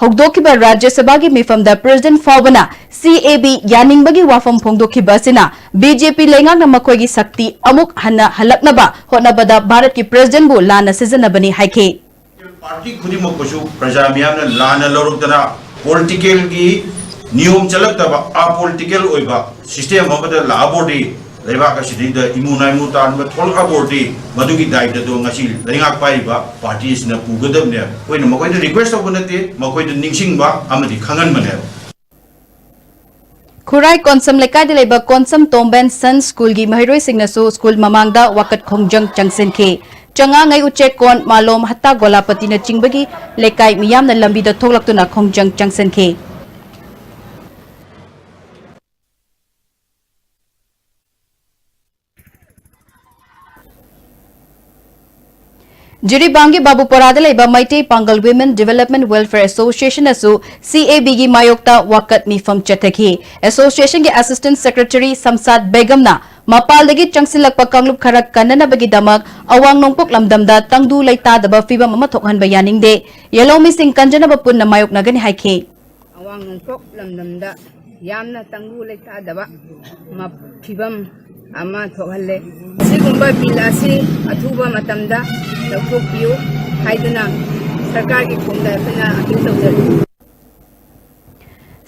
ꯍꯧꯗꯣꯛꯈꯤꯕ ꯔꯥꯖ꯭ꯌ ꯁꯚꯥꯒꯤ ꯃꯤꯐꯝꯗ president ꯐꯥꯎꯕꯅ C A B ꯌꯥꯅꯤꯡꯕꯒꯤ ꯋꯥꯐꯝ ꯐꯣꯡꯗꯣꯛꯈꯤꯕ ꯑꯁꯤꯅ B J P ꯂꯩꯉꯥꯛꯅ ꯃꯈꯣꯏꯒꯤ ꯁꯛꯇꯤ ꯑꯃꯨꯛ ꯍꯟꯅ ꯍꯜꯂꯛꯅꯕ ꯍꯣꯠꯅꯕꯗ ꯚꯥꯔꯠꯀꯤ president ꯕꯨ ꯂꯥꯟꯅ ꯁꯤꯖꯤꯟꯅꯕꯅꯤ ꯍꯥꯏꯈꯤ꯫ Party ꯈꯨꯗꯤꯡꯃꯛꯄꯨꯁꯨ ꯄ꯭ꯔꯖꯥ ꯃꯤꯌꯥꯝꯅ ꯂꯥꯟꯅ ꯂꯧꯔꯛꯇꯅ political ꯒꯤ ꯅꯤꯌꯣꯝ ꯆꯠꯂꯛꯇꯕ, apolitical ꯑꯣꯏꯕ system ꯑꯃꯗ ꯂꯥꯛꯑꯕꯣꯔꯗꯤ, ꯂꯩꯕꯥꯛ ꯑꯁꯤꯗꯩꯗ ꯏꯃꯨ ꯅꯥꯏꯃꯨ ꯇꯥꯟꯕ ꯊꯣꯛꯂꯛꯑꯕꯣꯔꯗꯤ, ꯃꯗꯨꯒꯤ ꯗꯥꯏꯇꯗꯣ ꯉꯁꯤ ꯂꯩꯉꯥꯛ ꯄꯥꯏꯔꯤꯕ party ꯑꯁꯤꯅ ꯄꯨꯒꯗꯕꯅꯦ꯫ ꯑꯩꯈꯣꯏꯅ ꯃꯈꯣꯏꯗ request ꯇꯧꯕ ꯅꯠꯇꯦ, ꯃꯈꯣꯏꯗ ꯅꯤꯡꯁꯤꯡꯕ ꯑꯃꯗꯤ ꯈꯪꯍꯟꯕꯅꯦꯕ꯫ ꯈꯨꯔꯥꯏ ꯀꯣꯟꯁꯝ ꯂꯩꯀꯥꯏꯗ ꯂꯩꯕ Konsam Tom Ben Sons School ꯒꯤ ꯃꯍꯩꯔꯣꯏꯁꯤꯡꯅꯁꯨ school ꯃꯃꯥꯡꯗ ꯋꯥꯀꯠ ꯈꯣꯡꯖꯪ ꯆꯪꯁꯤꯟꯈꯤ꯫ ꯆꯉꯥꯉꯩ ꯎꯆꯦꯛꯀꯣꯟ, ꯃꯥꯂꯣꯝ, ꯍꯠꯇꯥ ꯒꯣꯂꯥꯄꯇꯤꯅꯆꯤꯡꯕꯒꯤ ꯂꯩꯀꯥꯏ ꯃꯤꯌꯥꯝꯅ ꯂꯝꯕꯤꯗ ꯊꯣꯛꯂꯛꯇꯨꯅ ꯈꯣꯡꯖꯪ ꯆꯪꯁꯤꯟꯈꯤ꯫ ꯖꯤꯔꯤꯕꯥꯝꯒꯤ ꯕꯥꯕꯨꯄꯣꯔꯥꯗ ꯂꯩꯕ ꯃꯩꯇꯩ ꯄꯥꯡꯒꯜ Women Development Welfare Association ꯅꯁꯨ C A B ꯒꯤ ꯃꯥꯌꯣꯛꯇ ꯋꯥꯀꯠ ꯃꯤꯐꯝ ꯆꯠꯊꯈꯤ꯫ Association ꯒꯤ Assistant Secretary ꯁꯝꯁꯥꯠ ꯕꯦꯒꯝꯅ ꯃꯄꯥꯜꯗꯒꯤ ꯆꯪꯁꯤꯜꯂꯛꯄ ꯀꯥꯡꯂꯨꯞ ꯈꯔ ꯀꯟꯅꯅꯕꯒꯤꯗꯃꯛ ꯑꯋꯥꯡ ꯅꯣꯡꯄꯣꯛ ꯂꯝꯗꯝꯗ ꯇꯪꯗꯨ ꯂꯩꯇꯥꯗꯕ ꯐꯤꯕꯝ ꯑꯃ ꯊꯣꯛꯍꯟꯕ ꯌꯥꯅꯤꯡꯗꯦ, ꯌꯦꯜꯍꯧꯃꯤꯁꯤꯡ ꯀꯟꯖꯅꯕ ꯄꯨꯟꯅ ꯃꯥꯌꯣꯛꯅꯒꯅꯤ ꯍꯥꯏꯈꯤ꯫ ꯑꯋꯥꯡ ꯅꯣꯡꯄꯣꯛ ꯂꯝꯗꯝꯗ ꯌꯥꯝꯅ ꯇꯪꯗꯨ ꯂꯩꯇꯥꯗꯕ ꯃ-, ꯐꯤꯕꯝ ꯑꯃ ꯊꯣꯛꯍꯜꯂꯦ꯫ ꯑꯁꯤꯒꯨꯝꯕ bill ꯑꯁꯤ ꯑꯊꯨꯕ ꯃꯇꯝꯗ ꯂꯧꯊꯣꯛꯄꯤꯌꯨ ꯍꯥꯏꯗꯨꯅ ꯁꯔꯀꯥꯔꯒꯤ ꯊꯣꯡꯗ ꯑꯩꯈꯣꯏꯅ appeal ꯇꯧꯖꯔꯤ꯫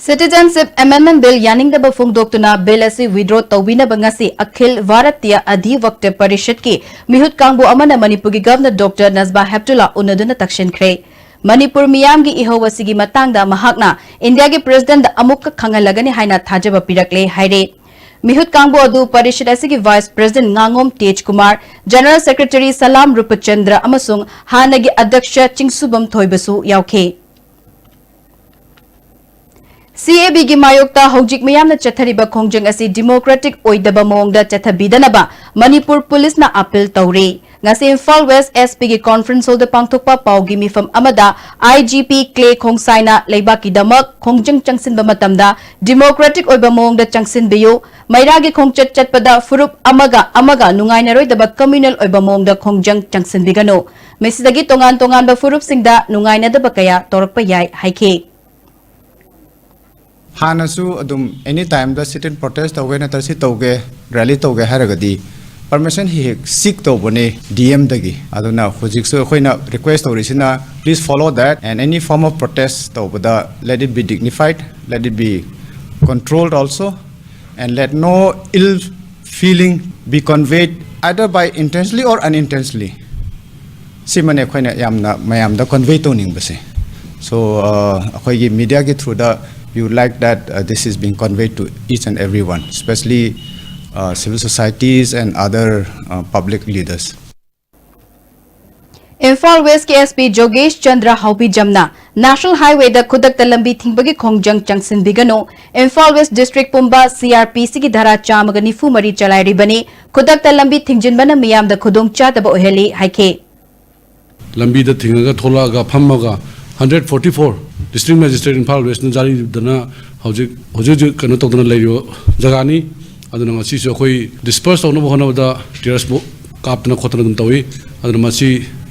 C Citizenship Amendment Bill ꯌꯥꯅꯤꯡꯗꯕ ꯐꯣꯡꯗꯣꯛꯇꯨꯅ ꯕꯤꯜ ꯑꯁꯤ withdraw ꯇꯧꯕꯤꯅꯕ ꯉꯁꯤ ꯑꯈꯤꯜ ꯚꯥꯔꯇꯤꯌ ꯑꯙꯤꯋꯛꯇ꯭ꯌ ꯄꯔꯤꯁꯠꯀꯤ ꯃꯤꯍꯨꯠ ꯀꯥꯡꯕꯨ ꯑꯃꯅ ꯃꯅꯤꯄꯨꯔꯒꯤ ꯒꯚꯔꯅꯔ ꯗꯣꯛꯇꯔ ꯅꯖꯃꯥ ꯍꯦꯞꯇꯨꯂꯥ ꯎꯅꯗꯨꯅ ꯇꯛꯁꯤꯟꯈ꯭ꯔꯦ꯫ ꯃꯅꯤꯄꯨꯔ ꯃꯤꯌꯥꯝꯒꯤ ꯏꯍꯧ ꯑꯁꯤꯒꯤ ꯃꯇꯥꯡꯗ ꯃꯍꯥꯛꯅ ꯏꯟꯗꯤꯌꯥꯒꯤ ꯄ꯭ꯔꯦꯁꯤꯗꯦꯟꯠꯗ ꯑꯃꯨꯛꯀ ꯈꯪꯍꯜꯂꯒꯅꯤ ꯍꯥꯏꯅ ꯊꯥꯖꯕ ꯄꯤꯔꯛꯂꯦ ꯍꯥꯏꯔꯦ꯫ ꯃꯤꯍꯨꯠ ꯀꯥꯡꯕꯨ ꯑꯗꯨ ꯄꯔꯤꯁꯠ ꯑꯁꯤꯒꯤ ꯚꯥꯏꯁ ꯄ꯭ꯔꯦꯁꯤꯗꯦꯟꯠ ꯉꯥꯉꯣꯝ ꯇꯦꯖ ꯀꯨꯃꯥꯔ, ꯖꯦꯅꯔꯦꯜ ꯁꯦꯀ꯭ꯔꯦꯇꯔꯤ ꯁꯂꯥꯝ ꯔꯨꯄꯆꯟꯗ꯭ꯔ ꯑꯃꯁꯨꯡ ꯍꯥꯟꯅꯒꯤ ꯑꯗ꯭ꯌꯛꯁ ꯆꯤꯡꯁꯨꯕꯝ ꯊꯣꯏꯕꯁꯨ ꯌꯥꯎꯈꯤ꯫ ꯁꯤ ꯑꯦ ꯕꯤꯒꯤ ꯃꯥꯌꯣꯛꯇ ꯍꯧꯖꯤꯛ ꯃꯤꯌꯥꯝꯅ ꯆꯠꯊꯔꯤꯕ ꯈꯣꯡꯖꯪ ꯑꯁꯤ ꯗꯤꯃꯣꯀ꯭ꯔꯦꯇꯤꯛ ꯑꯣꯏꯗꯕ ꯃꯑꯣꯡꯗ ꯆꯠꯊꯕꯤꯗꯅꯕ ꯃꯅꯤꯄꯨꯔ ꯄꯨꯂꯤꯁꯅ ꯑꯥꯄꯤꯜ ꯇꯧꯔꯤ꯫ ꯉꯁꯤ ꯏꯝꯐꯥꯜ ꯋꯦꯁ ꯑꯦꯁ ꯄꯤꯒꯤ ꯀꯣꯟꯐ꯭ꯔꯦꯟꯁ ꯍꯣꯜꯗ ꯄꯥꯡꯊꯣꯛꯄ ꯄꯥꯎꯒꯤ ꯃꯤꯐꯝ ꯑꯃꯗ ꯑꯥꯏ ꯖꯤ ꯄꯤ ꯀ꯭ꯂꯦ ꯈꯣꯡꯁꯥꯏꯅ ꯂꯩꯕꯥꯛꯀꯤꯗꯃꯛ ꯈꯣꯡꯖꯪ ꯆꯪꯁꯤꯟꯕ ꯃꯇꯝꯗ ꯗꯤꯃꯣꯀ꯭ꯔꯦꯇꯤꯛ ꯑꯣꯏꯕ ꯃꯑꯣꯡꯗ ꯆꯪꯁꯤꯟꯕꯤꯌꯨ, ꯃꯩꯔꯥꯒꯤ ꯈꯣꯡꯆꯠ ꯆꯠꯄꯗ ꯐꯨꯔꯨꯞ ꯑꯃꯒ ꯑꯃꯒ ꯅꯨꯡꯉꯥꯏꯅꯔꯣꯏꯗꯕ ꯀꯝꯃ꯭ꯌꯨꯅꯦꯜ ꯑꯣꯏꯕ ꯃꯑꯣꯡꯗ ꯈꯣꯡꯖꯪ ꯆꯪꯁꯤꯟꯕꯤꯒꯅꯨ, ꯃꯁꯤꯗꯒꯤ ꯇꯣꯉꯥꯟ ꯇꯣꯉꯥꯟꯕ ꯐꯨꯔꯨꯞꯁꯤꯡꯗ ꯅꯨꯡꯉꯥꯏꯅꯗꯕ ꯀꯌꯥ ꯇꯧꯔꯛꯄ ꯌꯥꯏ ꯍꯥꯏꯈꯤ꯫ ꯍꯥꯟꯅꯁꯨ ꯑꯗꯨꯝ ꯑꯦꯅꯤ ꯇꯥꯏꯝꯗ ꯁꯤꯠ ꯏꯟ ꯄ꯭ꯔꯣꯇꯦꯁ ꯇꯧꯒꯦ ꯅꯠꯇ꯭ꯔ ꯁꯤ ꯇꯧꯒꯦ, ꯔꯦꯂꯤ ꯇꯧꯒꯦ ꯍꯥꯏꯔꯒꯗꯤ ꯄꯔꯃꯤꯁꯟ ꯍꯦꯛ ꯍꯦꯛ ꯁꯤꯛ ꯇꯧꯕꯅꯦ ꯗꯤ ꯑꯦꯝꯗꯒꯤ꯫ ꯑꯗꯨꯅ ꯍꯧꯖꯤꯛꯁꯨ ꯑꯩꯈꯣꯏꯅ ꯔꯤꯀ꯭ꯋꯦꯁ ꯇꯧꯔꯤꯁꯤꯅ, please follow that and any form of protest ꯇꯧꯕꯗ let it be dignified, let it be controlled also, and let no ill feeling be conveyed either by intentionally or unintentionally. ꯁꯤꯃꯅꯦ ꯑꯩꯈꯣꯏꯅ ꯌꯥꯝꯅ ꯃꯌꯥꯝꯗ ꯀꯟꯚꯦ ꯇꯧꯅꯤꯡꯕꯁꯦ꯫ So ꯑꯩꯈꯣꯏꯒꯤ ꯃꯤꯗꯤꯌꯥꯒꯤ ꯊ꯭ꯔꯨꯗ we would like that this is being conveyed to each and everyone, especially civil societies and other public leaders. Imphal ꯋꯦꯁꯀꯤ S P ꯖꯣꯒꯦꯁ Chandra ꯍꯥꯎꯕꯤꯖꯝꯅ national ꯍꯥꯏꯋꯦꯗ ꯈꯨꯗꯛꯇ ꯂꯝꯕꯤ ꯊꯤꯡꯕꯒꯤ ꯈꯣꯡꯖꯪ ꯆꯪꯁꯤꯟꯕꯤꯒꯅꯨ, Imphal west district ꯄꯨꯝꯕ ꯁꯤ ꯑꯥꯔ ꯄꯤ ꯁꯤꯒꯤ ꯙꯥꯔꯥ ꯆꯥꯝꯃꯒ ꯅꯤꯐꯨ ꯃꯔꯤ ꯆꯂꯥꯏꯔꯤꯕꯅꯤ, ꯈꯨꯗꯛꯇ ꯂꯝꯕꯤ ꯊꯤꯡꯖꯤꯟꯕꯅ ꯃꯤꯌꯥꯝꯗ ꯈꯨꯗꯣꯡꯆꯥꯗꯕ ꯑꯣꯏꯍꯜꯂꯤ ꯍꯥꯏꯈꯤ꯫ ꯂꯝꯕꯤꯗ ꯊꯤꯡꯉꯒ ꯊꯣꯛꯂꯛꯑꯒ ꯐꯝꯃꯒ hundred forty four district magistrate Imphal ꯋꯦꯁꯅ ꯖꯥꯔꯤ ꯏꯗꯨꯅ ꯍꯧꯖꯤꯛ ꯍꯧꯖꯤꯛ ꯍꯧꯖꯤꯛ ꯀꯩꯅꯣ ꯇꯧꯗꯅ ꯂꯩꯔꯤꯕ ꯖꯒꯥꯅꯤ꯫ ꯑꯗꯨꯅ ꯉꯁꯤꯁꯨ ꯑꯩꯈꯣꯏ ꯗꯤꯁꯄꯔꯁ ꯇꯧꯅꯕ ꯍꯣꯠꯅꯕꯗ ꯇꯤꯌꯔꯁ ꯀꯥꯞꯇꯅ ꯈꯣꯠꯇꯅ ꯑꯗꯨꯝ ꯇꯧꯏ꯫ ꯑꯗꯨꯅ ꯃꯁꯤ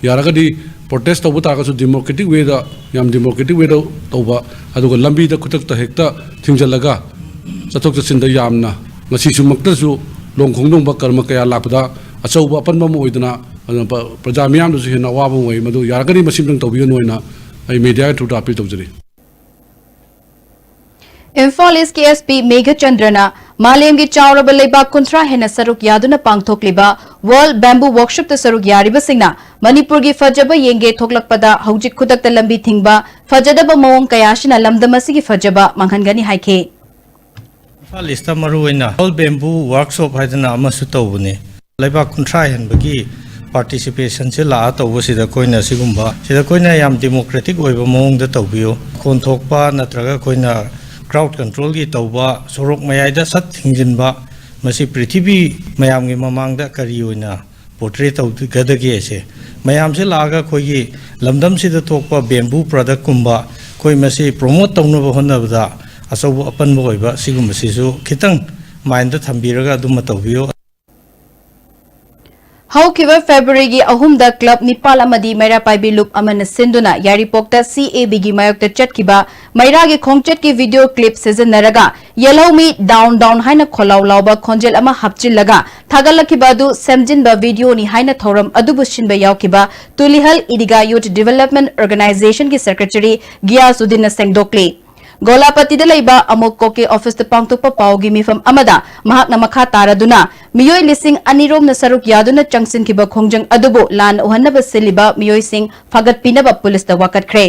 ꯌꯥꯔꯒꯗꯤ ꯄ꯭ꯔꯣꯇꯦꯁ ꯇꯧꯕ ꯇꯥꯔꯒꯁꯨ ꯗꯤꯃꯣꯀ꯭ꯔꯦꯇꯤꯛ ꯋꯦꯗ, ꯌꯥꯝ ꯗꯤꯃꯣꯀ꯭ꯔꯦꯇꯤꯛ ꯋꯦꯗ ꯇꯧꯕ, ꯑꯗꯨꯒ ꯂꯝꯕꯤꯗ ꯈꯨꯗꯛꯇ ꯍꯦꯛꯇ ꯊꯤꯡꯖꯤꯜꯂꯒ ꯆꯠꯊꯣꯛ ꯆꯠꯁꯤꯟꯗ ꯌꯥꯝꯅ ꯉꯁꯤꯁꯨꯃꯛꯇꯁꯨ ꯂꯣꯡ ꯈꯣꯡꯗꯣꯡꯕ ꯀꯔꯃ ꯀꯌꯥ ꯂꯥꯛꯄꯗ ꯑꯆꯧꯕ ꯑꯄꯟꯕ ꯑꯃ ꯑꯣꯏꯗꯅ, ꯑꯗꯨꯅ ꯄ-, ꯄ꯭ꯔꯖꯥ ꯃꯤꯌꯥꯝꯗꯁꯨ ꯍꯦꯟꯅ ꯑꯋꯥꯕ ꯑꯃ ꯑꯣꯏ꯫ ꯃꯗꯨ ꯌꯥꯔꯒꯗꯤ ꯃꯁꯤꯝꯇꯪ ꯇꯧꯕꯤꯒꯅꯨ ꯍꯥꯏꯅ ꯑꯩ ꯃꯦꯗꯤꯌꯥꯒꯤ ꯊ꯭ꯔꯨꯗ ꯑꯥꯄꯤꯜ ꯇꯧꯖꯔꯤ꯫ ꯏꯝꯐꯥꯜ ꯏꯁꯀꯤ ꯑꯦꯁ ꯄꯤ ꯃꯦꯘꯆꯟꯗ꯭ꯔꯅ ꯃꯥꯂꯦꯝꯒꯤ ꯆꯥꯎꯔꯕ ꯂꯩꯕꯥꯛ ꯀꯨꯟꯊ꯭ꯔꯥ ꯍꯦꯟꯅ ꯁꯔꯨꯛ ꯌꯥꯗꯨꯅ ꯄꯥꯡꯊꯣꯛꯂꯤꯕ ꯋꯥꯔꯜꯗ ꯕꯦꯝꯕꯨ ꯋꯥꯔꯛꯁꯣꯞꯇ ꯁꯔꯨꯛ ꯌꯥꯔꯤꯕꯁꯤꯡꯅ ꯃꯅꯤꯄꯨꯔꯒꯤ ꯐꯖꯕ ꯌꯦꯡꯒꯦ ꯊꯣꯛꯂꯛꯄꯗ ꯍꯧꯖꯤꯛ ꯈꯨꯗꯛꯇ ꯂꯝꯕꯤ ꯊꯤꯡꯕ ꯐꯖꯗꯕ ꯃꯑꯣꯡ ꯀꯌꯥ ꯑꯁꯤꯅ ꯂꯝꯗꯝ ꯑꯁꯤꯒꯤ ꯐꯖꯕ ꯃꯥꯡꯍꯟꯒꯅꯤ ꯍꯥꯏꯈꯤ꯫ ꯏꯝꯐꯥꯜ ꯏꯁꯇ ꯃꯔꯨꯑꯣꯏꯅ ꯋꯥꯔꯜꯗ ꯕꯦꯝꯕꯨ ꯋꯥꯔꯛꯁꯣꯞ ꯍꯥꯏꯗꯅ ꯑꯃꯁꯨ ꯇꯧꯕꯅꯤ꯫ ꯂꯩꯕꯥꯛ ꯀꯨꯟꯊ꯭ꯔꯥ ꯍꯦꯟꯕꯒꯤ ꯄꯥꯔꯇꯤꯁꯤꯄꯦꯁꯟꯁꯦ ꯂꯥꯛꯑ ꯇꯧꯕꯁꯤꯗ ꯑꯩꯈꯣꯏꯅ ꯁꯤꯒꯨꯝꯕ ꯁꯤꯗ ꯑꯩꯈꯣꯏꯅ ꯌꯥꯝ ꯗꯦꯃꯣꯀ꯭ꯔꯦꯇꯤꯛ ꯑꯣꯏꯕ ꯃꯑꯣꯡꯗ ꯇꯧꯕꯤꯌꯨ꯫ ꯈꯣꯟ ꯊꯣꯛꯄ ꯅꯠꯇ꯭ꯔꯒ ꯑꯩꯈꯣꯏꯅ ꯀ꯭ꯔꯥꯎꯗ ꯀꯟꯇ꯭ꯔꯣꯜꯒꯤ ꯇꯧꯕ, ꯁꯣꯔꯣꯛ ꯃꯌꯥꯏꯗ ꯁꯠ ꯊꯤꯡꯖꯤꯟꯕ, ꯃꯁꯤ ꯄ꯭ꯔꯤꯊꯤꯕꯤ ꯃꯌꯥꯝꯒꯤ ꯃꯃꯥꯡꯗ ꯀꯔꯤ ꯑꯣꯏꯅ ꯄꯣꯔꯇ꯭ꯔꯦ ꯇꯧꯒꯗꯒꯦꯁꯦ꯫ ꯃꯌꯥꯝꯁꯦ ꯂꯥꯛꯑꯒ ꯑꯩꯈꯣꯏꯒꯤ ꯂꯝꯗꯝꯁꯤꯗ ꯊꯣꯛꯄ ꯕꯦꯝꯕꯨ ꯄ꯭ꯔꯗꯛꯀꯨꯝꯕ ꯑꯩꯈꯣꯏ ꯃꯁꯤ ꯄ꯭ꯔꯣꯃꯣꯠ ꯇꯧꯅꯕ ꯍꯣꯠꯅꯕꯗ ꯑꯆꯧꯕ ꯑꯄꯟꯕ ꯑꯣꯏꯕ ꯁꯤꯒꯨꯝꯕꯁꯤꯁꯨ ꯈꯤꯇꯪ ꯃꯥꯏꯟꯗ ꯊꯝꯕꯤꯔꯒ ꯑꯗꯨꯃ ꯇꯧꯕꯤꯌꯨ꯫ ꯍꯧꯈꯤꯕ ꯐꯦꯕ꯭ꯔꯨꯋꯥꯔꯤꯒꯤ ꯑꯍꯨꯝꯗ ꯀ꯭ꯂꯕ ꯅꯤꯄꯥꯜ ꯑꯃꯗꯤ ꯃꯩꯔꯥ ꯄꯥꯏꯕꯤ ꯂꯨꯞ ꯑꯃꯅ ꯁꯤꯟꯗꯨꯅ ꯌꯥꯏꯔꯤꯄꯣꯛꯇ ꯁꯤ ꯑꯦ ꯕꯤꯒꯤ ꯃꯥꯌꯣꯛꯇ ꯆꯠꯈꯤꯕ ꯃꯩꯔꯥꯒꯤ ꯈꯣꯡꯆꯠꯀꯤ ꯚꯤꯗꯤꯑꯣ ꯀ꯭ꯂꯤꯞ ꯁꯤꯖꯤꯟꯅꯔꯒ "ꯌꯦꯜꯍꯧꯃꯤ ꯗꯥꯎꯟ ꯗꯥꯎꯟ" ꯍꯥꯏꯅ ꯈꯣꯜꯂꯥꯎ ꯂꯥꯎꯕ ꯈꯣꯟꯖꯦꯜ ꯑꯃ ꯍꯥꯞꯆꯤꯜꯂꯒ ꯊꯥꯒꯠꯂꯛꯈꯤꯕ ꯑꯗꯨ ꯁꯦꯝꯖꯤꯟꯕ ꯚꯤꯗꯤꯑꯣꯅꯤ ꯍꯥꯏꯅ ꯊꯧꯔꯝ ꯑꯗꯨꯕꯨ ꯁꯤꯟꯕ ꯌꯥꯎꯈꯤꯕ ꯇꯨꯂꯤꯍꯜ ꯏꯗꯤꯒꯥ ꯌꯨꯊ ꯗꯤꯚꯦꯂꯞꯃꯦꯟꯠ ꯑꯣꯔꯒꯅꯥꯏꯖꯦꯁꯟꯒꯤ ꯁꯦꯀ꯭ꯔꯦꯇꯔꯤ ꯒꯤꯌꯥꯁꯨꯗꯤꯟꯅ ꯁꯦꯡꯗꯣꯛꯂꯤ꯫ ꯒꯣꯂꯥꯄꯇꯤꯗ ꯂꯩꯕ ꯑꯃꯣꯛ ꯀꯣꯀꯦ ꯑꯣꯐꯤꯁꯇ ꯄꯥꯡꯊꯣꯛꯄ ꯄꯥꯎꯒꯤ ꯃꯤꯐꯝ ꯑꯃꯗ ꯃꯍꯥꯛꯅ ꯃꯈꯥ ꯇꯥꯔꯗꯨꯅ ꯃꯤꯑꯣꯏ ꯂꯤꯁꯤꯡ ꯑꯅꯤ ꯔꯣꯝꯅ ꯁꯔꯨꯛ ꯌꯥꯗꯨꯅ ꯆꯪꯁꯤꯟꯈꯤꯕ ꯈꯣꯡꯖꯪ ꯑꯗꯨꯕꯨ ꯂꯥꯟꯅ ꯎꯍꯟꯅꯕ ꯁꯤꯜꯂꯤꯕ ꯃꯤꯑꯣꯏꯁꯤꯡ ꯐꯥꯒꯠꯄꯤꯅꯕ ꯄꯨꯂꯤꯁꯇ ꯋꯥꯀꯠꯈ꯭ꯔꯦ꯫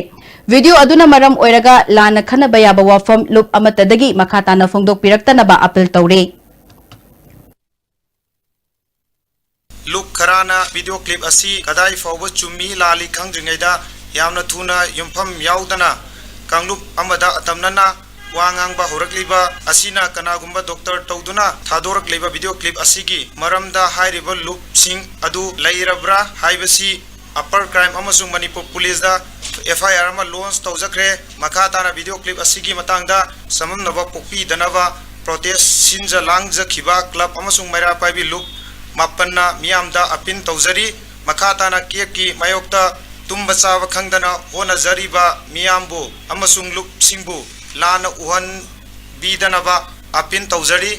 ꯚꯤꯗꯤꯑꯣ ꯑꯗꯨꯅ ꯃꯔꯝ ꯑꯣꯏꯔꯒ ꯂꯥꯟꯅ ꯈꯟꯅꯕ ꯌꯥꯕ ꯋꯥꯐꯝ ꯂꯨꯞ ꯑꯃꯠꯇꯗꯒꯤ ꯃꯈꯥ ꯇꯥꯅ ꯐꯣꯡꯗꯣꯛꯄꯤꯔꯛꯇꯅꯕ ꯑꯄꯤꯜ ꯇꯧꯔꯤ꯫ ꯂꯨꯞ ꯈꯔꯅ ꯚꯤꯗꯤꯑꯣ ꯀ꯭ꯂꯤꯞ ꯑꯁꯤ ꯀꯗꯥꯏ ꯐꯥꯎꯕ ꯆꯨꯝꯃꯤ ꯂꯥꯜꯂꯤ ꯈꯪꯗ꯭ꯔꯤꯉꯩꯗ ꯌꯥꯝꯅ ꯊꯨꯅ ꯌꯨꯝꯐꯝ ꯌꯥꯎꯗꯅ ꯀꯥꯡꯂꯨꯞ ꯑꯃꯗ ꯑꯇꯝꯅꯅ ꯋꯥ ꯉꯥꯡꯕ ꯍꯧꯔꯛꯂꯤꯕ ꯑꯁꯤꯅ ꯀꯅꯥꯒꯨꯝꯕ ꯗꯣꯛꯇꯔ ꯇꯧꯗꯨꯅ ꯊꯥꯗꯣꯔꯛꯂꯤꯕ ꯚꯤꯗꯤꯑꯣ ꯀ꯭ꯂꯤꯞ ꯑꯁꯤꯒꯤ ꯃꯔꯝꯗ ꯍꯥꯏꯔꯤꯕ ꯂꯨꯞꯁꯤꯡ ꯑꯗꯨ ꯂꯩꯔꯕ꯭ꯔꯥ ꯍꯥꯏꯕꯁꯤ ꯑꯄꯔ ꯀ꯭ꯔꯥꯏꯝ ꯑꯃꯁꯨꯡ ꯃꯅꯤꯄꯨꯔ ꯄꯨꯂꯤꯁꯇ ꯑꯦꯐ ꯑꯥꯏ ꯑꯥꯔ ꯑꯃ ꯂꯣꯟꯆ ꯇꯧꯖꯈ꯭ꯔꯦ꯫ ꯃꯈꯥ ꯇꯥꯅ ꯚꯤꯗꯤꯑꯣ ꯀ꯭ꯂꯤꯞ ꯑꯁꯤꯒꯤ ꯃꯇꯥꯡꯗ ꯆꯃꯝꯅꯕ ꯄꯣꯛꯄꯤꯗꯅꯕ ꯄ꯭ꯔꯣꯇꯦꯁ ꯁꯤꯟꯖ ꯂꯥꯡꯖꯈꯤꯕ ꯀ꯭ꯂꯕ ꯑꯃꯁꯨꯡ ꯃꯩꯔꯥ ꯄꯥꯏꯕꯤ ꯂꯨꯞ ꯃꯥꯄꯟꯅ ꯃꯤꯌꯥꯝꯗ ꯑꯄꯤꯜ ꯇꯧꯖꯔꯤ꯫ ꯃꯈꯥ ꯇꯥꯅ ꯀꯦꯞꯀꯤ ꯃꯥꯌꯣꯛꯇ ꯇꯨꯝꯕ ꯆꯥꯕ ꯈꯪꯗꯅ ꯍꯣꯠꯅꯖꯔꯤꯕ ꯃꯤꯌꯥꯝꯕꯨ ꯑꯃꯁꯨꯡ ꯂꯨꯞꯁꯤꯡꯕꯨ ꯂꯥꯟꯅ ꯎꯍꯟꯕꯤꯗꯅꯕ ꯑꯄꯤꯜ ꯇꯧꯖꯔꯤ꯫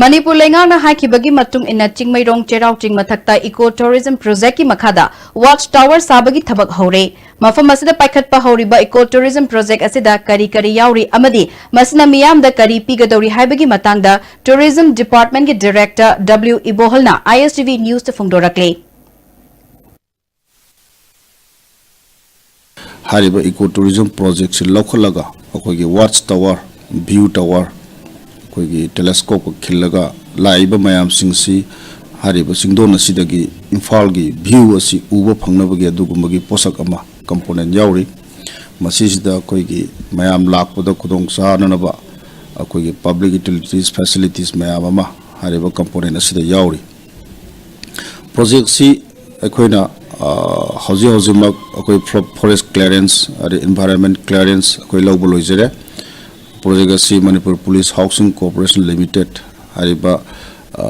ꯃꯅꯤꯄꯨꯔ ꯂꯩꯉꯥꯛꯅ ꯍꯥꯏꯈꯤꯕꯒꯤ ꯃꯇꯨꯡ ꯏꯟꯅ ꯆꯤꯡꯃꯩꯔꯣꯡ ꯆꯩꯔꯥꯎ ꯆꯤꯡ ꯃꯊꯛꯇ ꯏꯀꯣ ꯇꯨꯔꯤꯖꯝ ꯄ꯭ꯔꯣꯖꯦꯛꯀꯤ ꯃꯈꯥꯗ ꯋꯥꯆ ꯇꯥꯋꯔ ꯁꯥꯕꯒꯤ ꯊꯕꯛ ꯍꯧꯔꯦ꯫ ꯃꯐꯝ ꯑꯁꯤꯗ ꯄꯥꯏꯈꯠꯄ ꯍꯧꯔꯤꯕ Eco Tourism Project ꯑꯁꯤꯗ ꯀꯔꯤ ꯀꯔꯤ ꯌꯥꯎꯔꯤ ꯑꯃꯗꯤ ꯃꯁꯤꯅ ꯃꯤꯌꯥꯝꯗ ꯀꯔꯤ ꯄꯤꯒꯗꯧꯔꯤ ꯍꯥꯏꯕꯒꯤ ꯃꯇꯥꯡꯗ Tourism Department ꯀꯤ Director W ꯏꯕꯣꯍꯜꯅ I S T V News ꯇ ꯐꯣꯡꯗꯣꯔꯛꯂꯤ꯫ ꯍꯥꯏꯔꯤꯕ Eco Tourism Project ꯁꯤ ꯂꯧꯈꯠꯂꯒ ꯑꯩꯈꯣꯏꯒꯤ Watch Tower, View Tower, ꯑꯩꯈꯣꯏꯒꯤ telescope ꯀ ꯈꯤꯜꯂꯒ ꯂꯥꯛꯏꯕ ꯃꯌꯥꯝꯁꯤꯡꯁꯤ ꯍꯥꯏꯔꯤꯕ ꯆꯤꯡꯗꯣꯟ ꯑꯁꯤꯗꯒꯤ ꯏꯝꯐꯥꯜꯒꯤ view ꯑꯁꯤ ꯎꯕ ꯐꯪꯅꯕꯒꯤ ꯑꯗꯨꯒꯨꯝꯕꯒꯤ ꯄꯣꯠꯁꯛ ꯑꯃ, component ꯌꯥꯎꯔꯤ꯫ ꯃꯁꯤꯁꯤꯗ ꯑꯩꯈꯣꯏꯒꯤ ꯃꯌꯥꯝ ꯂꯥꯛꯄꯗ ꯈꯨꯗꯣꯡ ꯆꯥꯅꯅꯕ ꯑꯩꯈꯣꯏꯒꯤ public utilities facilities ꯃꯌꯥꯝ ꯑꯃ ꯍꯥꯏꯔꯤꯕ component ꯑꯁꯤꯗ ꯌꯥꯎꯔꯤ꯫ Project ꯁꯤ ꯑꯩꯈꯣꯏꯅ, ꯑ, ꯍꯧꯖꯤꯛ ꯍꯧꯖꯤꯛꯃꯛ ꯑꯩꯈꯣꯏ ꯐ꯭ꯂꯣ-, forest clearance ꯑꯗꯩ environment clearance ꯑꯩꯈꯣꯏ ꯂꯧꯕ ꯂꯣꯏꯖꯔꯦ꯫ Project ꯑꯁꯤ Manipur Police Housing Corporation Limited ꯍꯥꯏꯔꯤꯕ, ꯑ,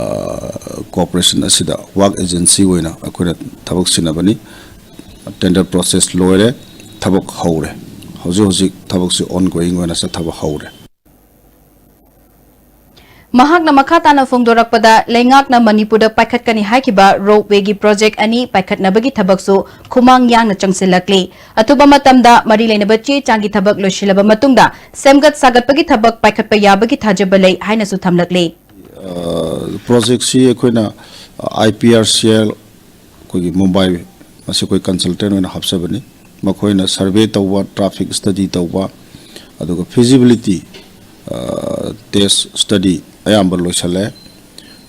corporation ꯑꯁꯤꯗ work agency ꯑꯣꯏꯅ ꯑꯩꯈꯣꯏꯅ ꯊꯕꯛ ꯁꯤꯟꯅꯕꯅꯤ꯫ Tender process ꯂꯣꯏꯔꯦ, ꯊꯕꯛ ꯍꯧꯔꯦ꯫ ꯍꯧꯖꯤꯛ ꯍꯧꯖꯤꯛ ꯊꯕꯛꯁꯤ ongoing ꯑꯣꯏꯅ ꯆꯠꯊꯕ ꯍꯧꯔꯦ꯫ ꯃꯍꯥꯛꯅ ꯃꯈꯥ ꯇꯥꯅ ꯐꯣꯡꯗꯣꯔꯛꯄꯗ, ꯂꯩꯉꯥꯛꯅ ꯃꯅꯤꯄꯨꯔꯗ ꯄꯥꯏꯈꯠꯀꯅꯤ ꯍꯥꯏꯈꯤꯕ ropeway ꯒꯤ project ꯑꯅꯤ ꯄꯥꯏꯈꯠꯅꯕꯒꯤ ꯊꯕꯛꯁꯨ ꯈꯨꯃꯥꯡ ꯌꯥꯡꯅ ꯆꯪꯁꯤꯜꯂꯛꯂꯤ꯫ ꯑꯊꯨꯕ ꯃꯇꯝꯗ ꯃꯔꯤ ꯂꯩꯅꯕ ꯆꯦ ꯆꯥꯡꯒꯤ ꯊꯕꯛ ꯂꯣꯏꯁꯤꯜꯂꯕ ꯃꯇꯨꯡꯗ ꯁꯦꯝꯒꯠ ꯁꯥꯒꯠꯄꯒꯤ ꯊꯕꯛ ꯄꯥꯏꯈꯠꯄ ꯌꯥꯕꯒꯤ ꯊꯥꯖꯕ ꯂꯩ ꯍꯥꯏꯅꯁꯨ ꯊꯝꯂꯛꯂꯤ꯫ ꯑ, project ꯁꯤ ꯑꯩꯈꯣꯏꯅ, ꯑ, I P R C L ꯑꯩꯈꯣꯏꯒꯤ ꯃꯨꯝꯕꯥꯏ, ꯃꯁꯤ ꯑꯩꯈꯣꯏ consultant ꯑꯣꯏꯅ ꯍꯥꯞꯆꯕꯅꯤ꯫ ꯃꯈꯣꯏꯅ survey ꯇꯧꯕ, traffic study ꯇꯧꯕ, ꯑꯗꯨꯒ feasibility, ꯑ, test study ꯑꯌꯥꯝꯕ ꯂꯣꯏꯁꯤꯜꯂꯦ꯫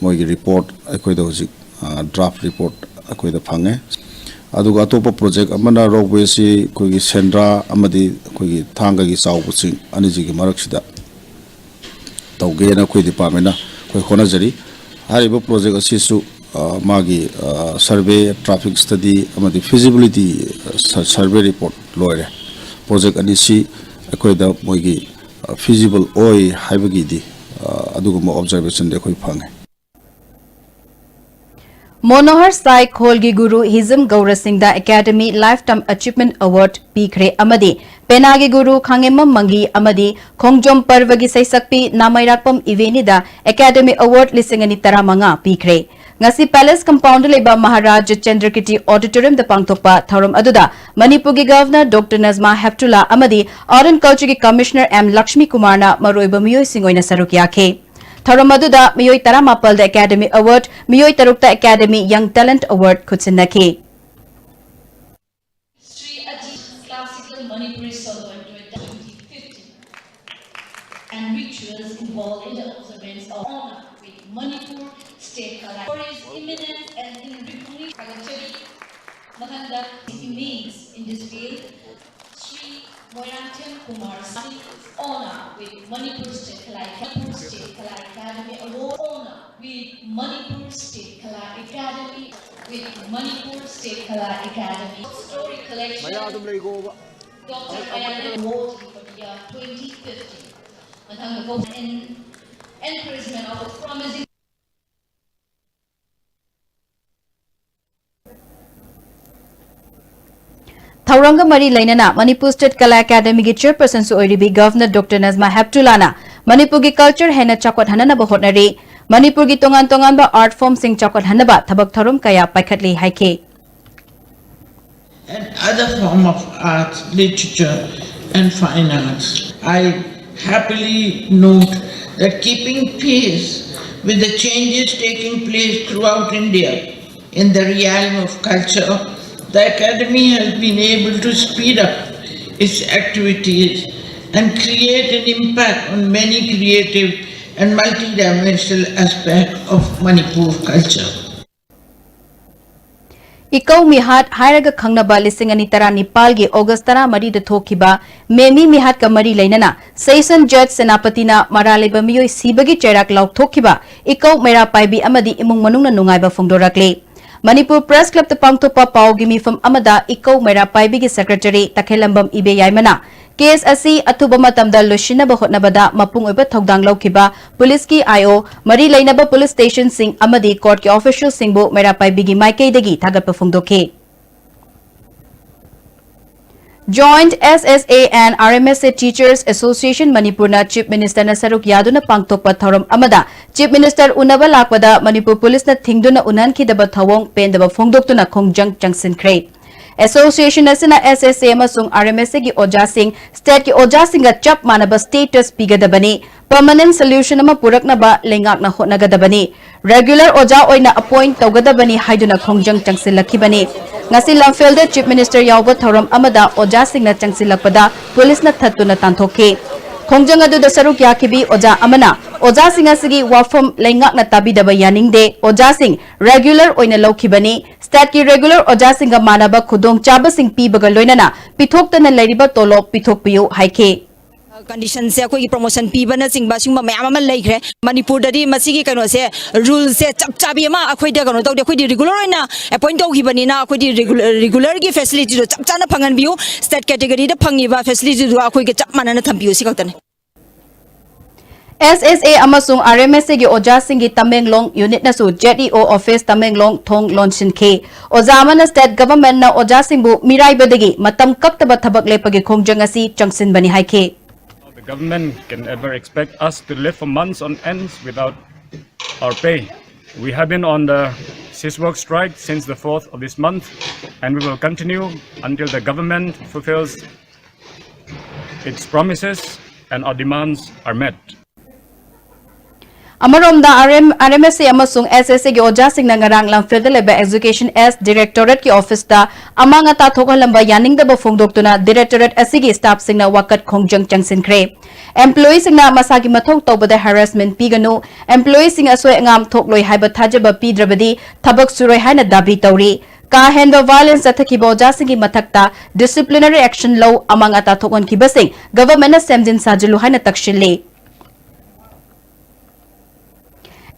ꯃꯣꯏꯒꯤ report ꯑꯩꯈꯣꯏꯗ ꯍꯧꯖꯤꯛ, ꯑ, draft report ꯑꯩꯈꯣꯏꯗ ꯐꯪꯉꯦ꯫ ꯑꯗꯨꯒ ꯑꯇꯣꯞꯄ project ꯑꯃꯅ ropeway ꯁꯤ ꯑꯩꯈꯣꯏꯒꯤ ꯁꯦꯟꯗ꯭ꯔꯥ ꯑꯃꯗꯤ ꯑꯩꯈꯣꯏꯒꯤ ꯊꯥꯡꯒꯒꯤ ꯆꯥꯎꯕ ꯆꯤꯡ ꯑꯅꯤꯁꯤꯒꯤ ꯃꯔꯛꯁꯤꯗ ꯇꯧꯒꯦꯅ ꯑꯩꯈꯣꯏ department ꯅ ꯑꯩꯈꯣꯏ ꯍꯣꯠꯅꯖꯔꯤ꯫ ꯍꯥꯏꯔꯤꯕ project ꯑꯁꯤꯁꯨ, ꯑ, ꯃꯥꯒꯤ, ꯑ, survey, traffic study ꯑꯃꯗꯤ feasibility, ꯑ, ꯁ-, survey report ꯂꯣꯏꯔꯦ꯫ Project ꯑꯅꯤꯁꯤ ꯑꯩꯈꯣꯏꯗ ꯃꯣꯏꯒꯤ, ꯑ, feasible ꯑꯣꯏ ꯍꯥꯏꯕꯒꯤꯗꯤ, ꯑ, ꯑꯗꯨꯒꯨꯝꯕ observation ꯗꯤ ꯑꯩꯈꯣꯏ ꯐꯪꯉꯦ꯫ ꯃꯣꯅꯣꯍꯔ ꯁꯥꯏ ꯈꯣꯜꯒꯤ ꯒꯨꯔꯨ ꯍꯤꯖꯝ ꯒꯧꯔ ꯁꯤꯡꯗ Academy Lifetime Achievement Award ꯄꯤꯈ꯭ꯔꯦ ꯑꯃꯗꯤ ꯄꯦꯅꯥꯒꯤ ꯒꯨꯔꯨ ꯈꯥꯉꯦꯝꯃꯝ ꯃꯪꯒꯤ ꯑꯃꯗꯤ ꯈꯣꯡꯖꯣꯝ ꯄꯔꯕꯒꯤ ꯁꯩꯁꯛꯄꯤ ꯅꯥꯃꯩꯔꯥꯛꯄꯝ ꯏꯕꯦꯅꯤꯗ Academy Award ꯂꯤꯁꯤꯡ ꯑꯅꯤ ꯇꯔꯥꯃꯉꯥ ꯄꯤꯈ꯭ꯔꯦ꯫ ꯉꯁꯤ Palace Compoundꯗ ꯂꯩꯕ ꯃꯍꯥꯔꯥꯖ ꯆꯟꯗ꯭ꯔꯀꯤꯔꯇꯤ Auditoriumꯗ ꯄꯥꯡꯊꯣꯛꯄ ꯊꯧꯔꯝ ꯑꯗꯨꯗ ꯃꯅꯤꯄꯨꯔꯒꯤ Governor Doctor Nazma Heptulla ꯑꯃꯗꯤ Art and Cultureꯒꯤ Commissioner M Lakshmi ꯀꯨꯃꯥꯔꯅ ꯃꯔꯨꯑꯣꯏꯕ ꯃꯤꯑꯣꯏꯁꯤꯡ ꯑꯣꯏꯅ ꯁꯔꯨꯛ ꯌꯥꯈꯤ꯫ ꯊꯧꯔꯝ ꯑꯗꯨꯗ ꯃꯤꯑꯣꯏ ꯇꯔꯥꯃꯥꯄꯜꯗ Academy Award, ꯃꯤꯑꯣꯏ ꯇꯔꯨꯛꯇ Academy Young Talent Award ꯈꯨꯠꯁꯤꯟꯅꯈꯤ꯫ Sri Ajit Classical Manipuri Solo in twenty fifteen and rituals involved in the observance of honor with Manipur State Kala. For his eminence and in recognition, ꯊꯥꯒꯠꯆꯔꯤ꯫ ꯃꯊꯪꯗ immense in this field, Sri Moirangthem Kumar Singh, honor with Manipur State Kala, Manipur State Kala Academy Award, honor with Manipur State Kala Academy, with Manipur State Kala Academy. Story collection, ꯃꯌꯥ ꯑꯗꯨꯝ ꯂꯩꯒꯣꯕ꯫ Doctor Mayana Award for the year twenty fifteen. ꯃꯊꯪꯗ ꯀꯧ-, en-, encouragement of a promising ꯊꯧꯔꯝꯒ ꯃꯔꯤ ꯂꯩꯅꯅ Manipur State Kala Academyꯒꯤ Chairpersonꯁꯨ ꯑꯣꯏꯔꯤꯕꯤ Governor Doctor Nazma Heptullana ꯃꯅꯤꯄꯨꯔꯒꯤ culture ꯍꯦꯟꯅ ꯆꯥꯎꯈꯠꯍꯟꯅꯅꯕ ꯍꯣꯠꯅꯔꯤ꯫ ꯃꯅꯤꯄꯨꯔꯒꯤ ꯇꯣꯉꯥꯟ ꯇꯣꯉꯥꯟꯕ art formꯁꯤꯡ ꯆꯥꯎꯈꯠꯍꯟꯅꯕ ꯊꯕꯛ ꯊꯧꯔꯝ ꯀꯌꯥ ꯄꯥꯏꯈꯠꯂꯤ ꯍꯥꯏꯈꯤ꯫ And other form of arts, literature and fine arts. I happily note that keeping pace with the changes taking place throughout India in the realm of culture, the Academy has been able to speed up its activities and create an impact on many creative and multidimensional aspects of Manipur culture. ꯏꯀꯧ ꯃꯤꯍꯥꯠ ꯍꯥꯏꯔꯒ ꯈꯪꯅꯕ ꯂꯤꯁꯤꯡ ꯑꯅꯤ ꯇꯔꯥꯅꯤꯄꯥꯜꯒꯤ August ꯇꯔꯥꯃꯔꯤꯗ ꯊꯣꯛꯈꯤꯕ ꯃꯦꯃꯤ ꯃꯤꯍꯥꯠꯀ ꯃꯔꯤ ꯂꯩꯅꯅ Session Judge ꯁꯦꯅꯥꯄꯇꯤꯅ ꯃꯔꯥꯜ ꯂꯩꯕ ꯃꯤꯑꯣꯏ ꯁꯤꯕꯒꯤ ꯆꯩꯔꯥꯛ ꯂꯥꯎꯊꯣꯛꯈꯤꯕ ꯏꯀꯧ ꯃꯩꯔꯥ ꯄꯥꯏꯕꯤ ꯑꯃꯗꯤ ꯏꯃꯨꯡ ꯃꯅꯨꯡꯅ ꯅꯨꯡꯉꯥꯏꯕ ꯐꯣꯡꯗꯣꯔꯛꯂꯤ꯫ ꯃꯅꯤꯄꯨꯔ Press Clubꯇ ꯄꯥꯡꯊꯣꯛꯄ ꯄꯥꯎꯒꯤ ꯃꯤꯐꯝ ꯑꯃꯗ ꯏꯀꯧ ꯃꯩꯔꯥ ꯄꯥꯏꯕꯤꯒꯤ Secretary ꯇꯈꯦꯜꯂꯝꯕꯝ ꯏꯕꯦꯌꯥꯏꯃꯅ case ꯑꯁꯤ ꯑꯊꯨꯕ ꯃꯇꯝꯗ ꯂꯣꯏꯁꯤꯟꯅꯕ ꯍꯣꯠꯅꯕꯗ ꯃꯄꯨꯡ ꯑꯣꯏꯕ ꯊꯧꯗꯥꯡ ꯂꯧꯈꯤꯕ policeꯀꯤ I O, ꯃꯔꯤ ꯂꯩꯅꯕ police stationꯁꯤꯡ ꯑꯃꯗꯤ courtꯀꯤ officialꯁꯤꯡꯕꯨ ꯃꯩꯔꯥ ꯄꯥꯏꯕꯤꯒꯤ ꯃꯥꯏꯀꯩꯗꯒꯤ ꯊꯥꯒꯠꯄ ꯐꯣꯡꯗꯣꯛꯈꯤ꯫ Joint S S A and R M S A Teachers Association ꯃꯅꯤꯄꯨꯔꯅ Chief Minister ꯅ ꯁꯔꯨꯛ ꯌꯥꯗꯨꯅ ꯄꯥꯡꯊꯣꯛꯄ ꯊꯧꯔꯝ ꯑꯃꯗ Chief Minister ꯎꯅꯕ ꯂꯥꯛꯄꯗ ꯃꯅꯤꯄꯨꯔ ꯄꯨꯂꯤꯁꯅ ꯊꯤꯡꯗꯨꯅ ꯎꯅꯍꯟꯈꯤꯗꯕ ꯊꯧꯑꯣꯡ ꯄꯦꯟꯗꯕ ꯐꯣꯡꯗꯣꯛꯇꯨꯅ ꯈꯣꯡꯖꯪ ꯆꯪꯁꯤꯟꯈ꯭ꯔꯦ꯫ Association ꯑꯁꯤꯅ S S A ꯑꯃꯁꯨꯡ R M S A ꯒꯤ ꯑꯣꯖꯥꯁꯤꯡ state ꯀꯤ ꯑꯣꯖꯥꯁꯤꯡꯒ ꯆꯞ ꯃꯥꯟꯅꯕ status ꯄꯤꯒꯗꯕꯅꯤ, permanent solution ꯑꯃ ꯄꯨꯔꯛꯅꯕ ꯂꯩꯉꯥꯛꯅ ꯍꯣꯠꯅꯒꯗꯕꯅꯤ, regular ꯑꯣꯖꯥ ꯑꯣꯏꯅ appoint ꯇꯧꯒꯗꯕꯅꯤ ꯍꯥꯏꯗꯨꯅ ꯈꯣꯡꯖꯪ ꯆꯪꯁꯤꯜꯂꯛꯈꯤꯕꯅꯤ꯫ ꯉꯁꯤ ꯂꯝꯐꯦꯜꯗ Chief Minister ꯌꯥꯎꯕ ꯊꯧꯔꯝ ꯑꯃꯗ ꯑꯣꯖꯥꯁꯤꯡꯅ ꯆꯪꯁꯤꯜꯂꯛꯄꯗ ꯄꯨꯂꯤꯁꯅ ꯊꯠꯇꯨꯅ ꯇꯥꯟꯊꯣꯛꯈꯤ꯫ ꯈꯣꯡꯖꯪ ꯑꯗꯨꯗ ꯁꯔꯨꯛ ꯌꯥꯈꯤꯕꯤ ꯑꯣꯖꯥ ꯑꯃꯅ ꯑꯣꯖꯥꯁꯤꯡ ꯑꯁꯤꯒꯤ ꯋꯥꯐꯝ ꯂꯩꯉꯥꯛꯅ ꯇꯥꯕꯤꯗꯕ ꯌꯥꯅꯤꯡꯗꯦ, ꯑꯣꯖꯥꯁꯤꯡ regular ꯑꯣꯏꯅ ꯂꯧꯈꯤꯕꯅꯤ, state ꯀꯤ regular ꯑꯣꯖꯥꯁꯤꯡꯒ ꯃꯥꯟꯅꯕ ꯈꯨꯗꯣꯡꯆꯥꯕꯁꯤꯡ ꯄꯤꯕꯒ ꯂꯣꯏꯅꯅ ꯄꯤꯊꯣꯛꯇꯅ ꯂꯩꯔꯤꯕ ꯇꯣꯂꯣꯞ ꯄꯤꯊꯣꯛꯄꯤꯌꯨ ꯍꯥꯏꯈꯤ꯫ Condition ꯁꯦ ꯑꯩꯈꯣꯏꯒꯤ promotion ꯄꯤꯕꯅꯆꯤꯡꯕ ꯁꯤꯒꯨꯝꯕ ꯃꯌꯥꯝ ꯑꯃ ꯂꯩꯈ꯭ꯔꯦ꯫ ꯃꯅꯤꯄꯨꯔꯗꯗꯤ ꯃꯁꯤꯒꯤ ꯀꯩꯅꯣꯁꯦ, rule ꯁꯦ ꯆꯞ ꯆꯥꯕꯤ ꯑꯃ ꯑꯩꯈꯣꯏꯗ ꯀꯩꯅꯣ ꯇꯧꯗꯦ꯫ ꯑꯩꯈꯣꯏꯗꯤ regular ꯑꯣꯏꯅ appoint ꯇꯧꯈꯤꯕꯅꯤꯅ ꯑꯩꯈꯣꯏꯗꯤ regular, regular ꯒꯤ facility ꯗꯣ ꯆꯞ ꯆꯥꯅ ꯐꯪꯍꯟꯕꯤꯌꯨ꯫ State category ꯗ ꯐꯪꯉꯤꯕ facility ꯗꯨ ꯑꯩꯈꯣꯏꯒ ꯆꯞ ꯃꯥꯟꯅꯅ ꯊꯝꯕꯤꯌꯨ, ꯁꯤ ꯈꯛꯇꯅꯤ꯫ S S A ꯑꯃꯁꯨꯡ R M S A ꯒꯤ ꯑꯣꯖꯥꯁꯤꯡꯒꯤ ꯇꯃꯦꯡꯂꯣꯡ unit ꯅꯁꯨ Z E O office Tamenglong ꯊꯣꯡ ꯂꯣꯟꯁꯤꯟꯈꯤ꯫ ꯑꯣꯖꯥ ꯑꯃꯅ state government ꯅ ꯑꯣꯖꯥꯁꯤꯡꯕꯨ ꯃꯤꯔꯥꯏꯕꯗꯒꯤ ꯃꯇꯝ ꯀꯛꯇꯕ ꯊꯕꯛ ꯂꯦꯞꯄꯒꯤ ꯈꯣꯡꯖꯪ ꯑꯁꯤ ꯆꯪꯁꯤꯟꯕꯅꯤ ꯍꯥꯏꯈꯤ꯫ The government can ever expect us to live for months on ends without our pay. We have been on the cease work strike since the fourth of this month, and we will continue until the government fulfills its promises and our demands are met. ꯑꯃꯔꯣꯝꯗ, R M, R M S A ꯑꯃꯁꯨꯡ S S A ꯒꯤ ꯑꯣꯖꯥꯁꯤꯡꯅ ꯉꯔꯥꯡ ꯂꯝꯐꯦꯜꯗ ꯂꯩꯕ Education S Directorate ꯀꯤ office ꯇ ꯑꯃꯥꯡ ꯑꯇꯥ ꯊꯣꯛꯍꯜꯂꯝꯕ ꯌꯥꯅꯤꯡꯗꯕ ꯐꯣꯡꯗꯣꯛꯇꯨꯅ directorate ꯑꯁꯤꯒꯤ staff ꯁꯤꯡꯅ ꯋꯥꯀꯠ ꯈꯣꯡꯖꯪ ꯆꯪꯁꯤꯟꯈ꯭ꯔꯦ꯫ Employee ꯁꯤꯡꯅ ꯃꯁꯥꯒꯤ ꯃꯊꯧ ꯇꯧꯕꯗ harassment ꯄꯤꯒꯅꯨ, employee ꯁꯤꯡ ꯑꯁꯣꯏ ꯑꯉꯥꯝ ꯊꯣꯛꯂꯣꯏ ꯍꯥꯏꯕ ꯊꯥꯖꯕ ꯄꯤꯗ꯭ꯔꯕꯗꯤ ꯊꯕꯛ ꯁꯨꯔꯣꯏ ꯍꯥꯏꯅ ꯗꯥꯕꯤ ꯇꯧꯔꯤ꯫ ꯀꯥ ꯍꯦꯟꯕ violence ꯆꯠꯊꯈꯤꯕ ꯑꯣꯖꯥꯁꯤꯡꯒꯤ ꯃꯊꯛꯇ disciplinary action ꯂꯧ, ꯑꯃꯥꯡ ꯑꯇꯥ ꯊꯣꯛꯍꯟꯈꯤꯕꯁꯤꯡ government ꯅ ꯁꯦꯝꯖꯤꯟ ꯁꯥꯖꯤꯜꯂꯨ ꯍꯥꯏꯅ ꯇꯛꯁꯤꯜꯂꯤ꯫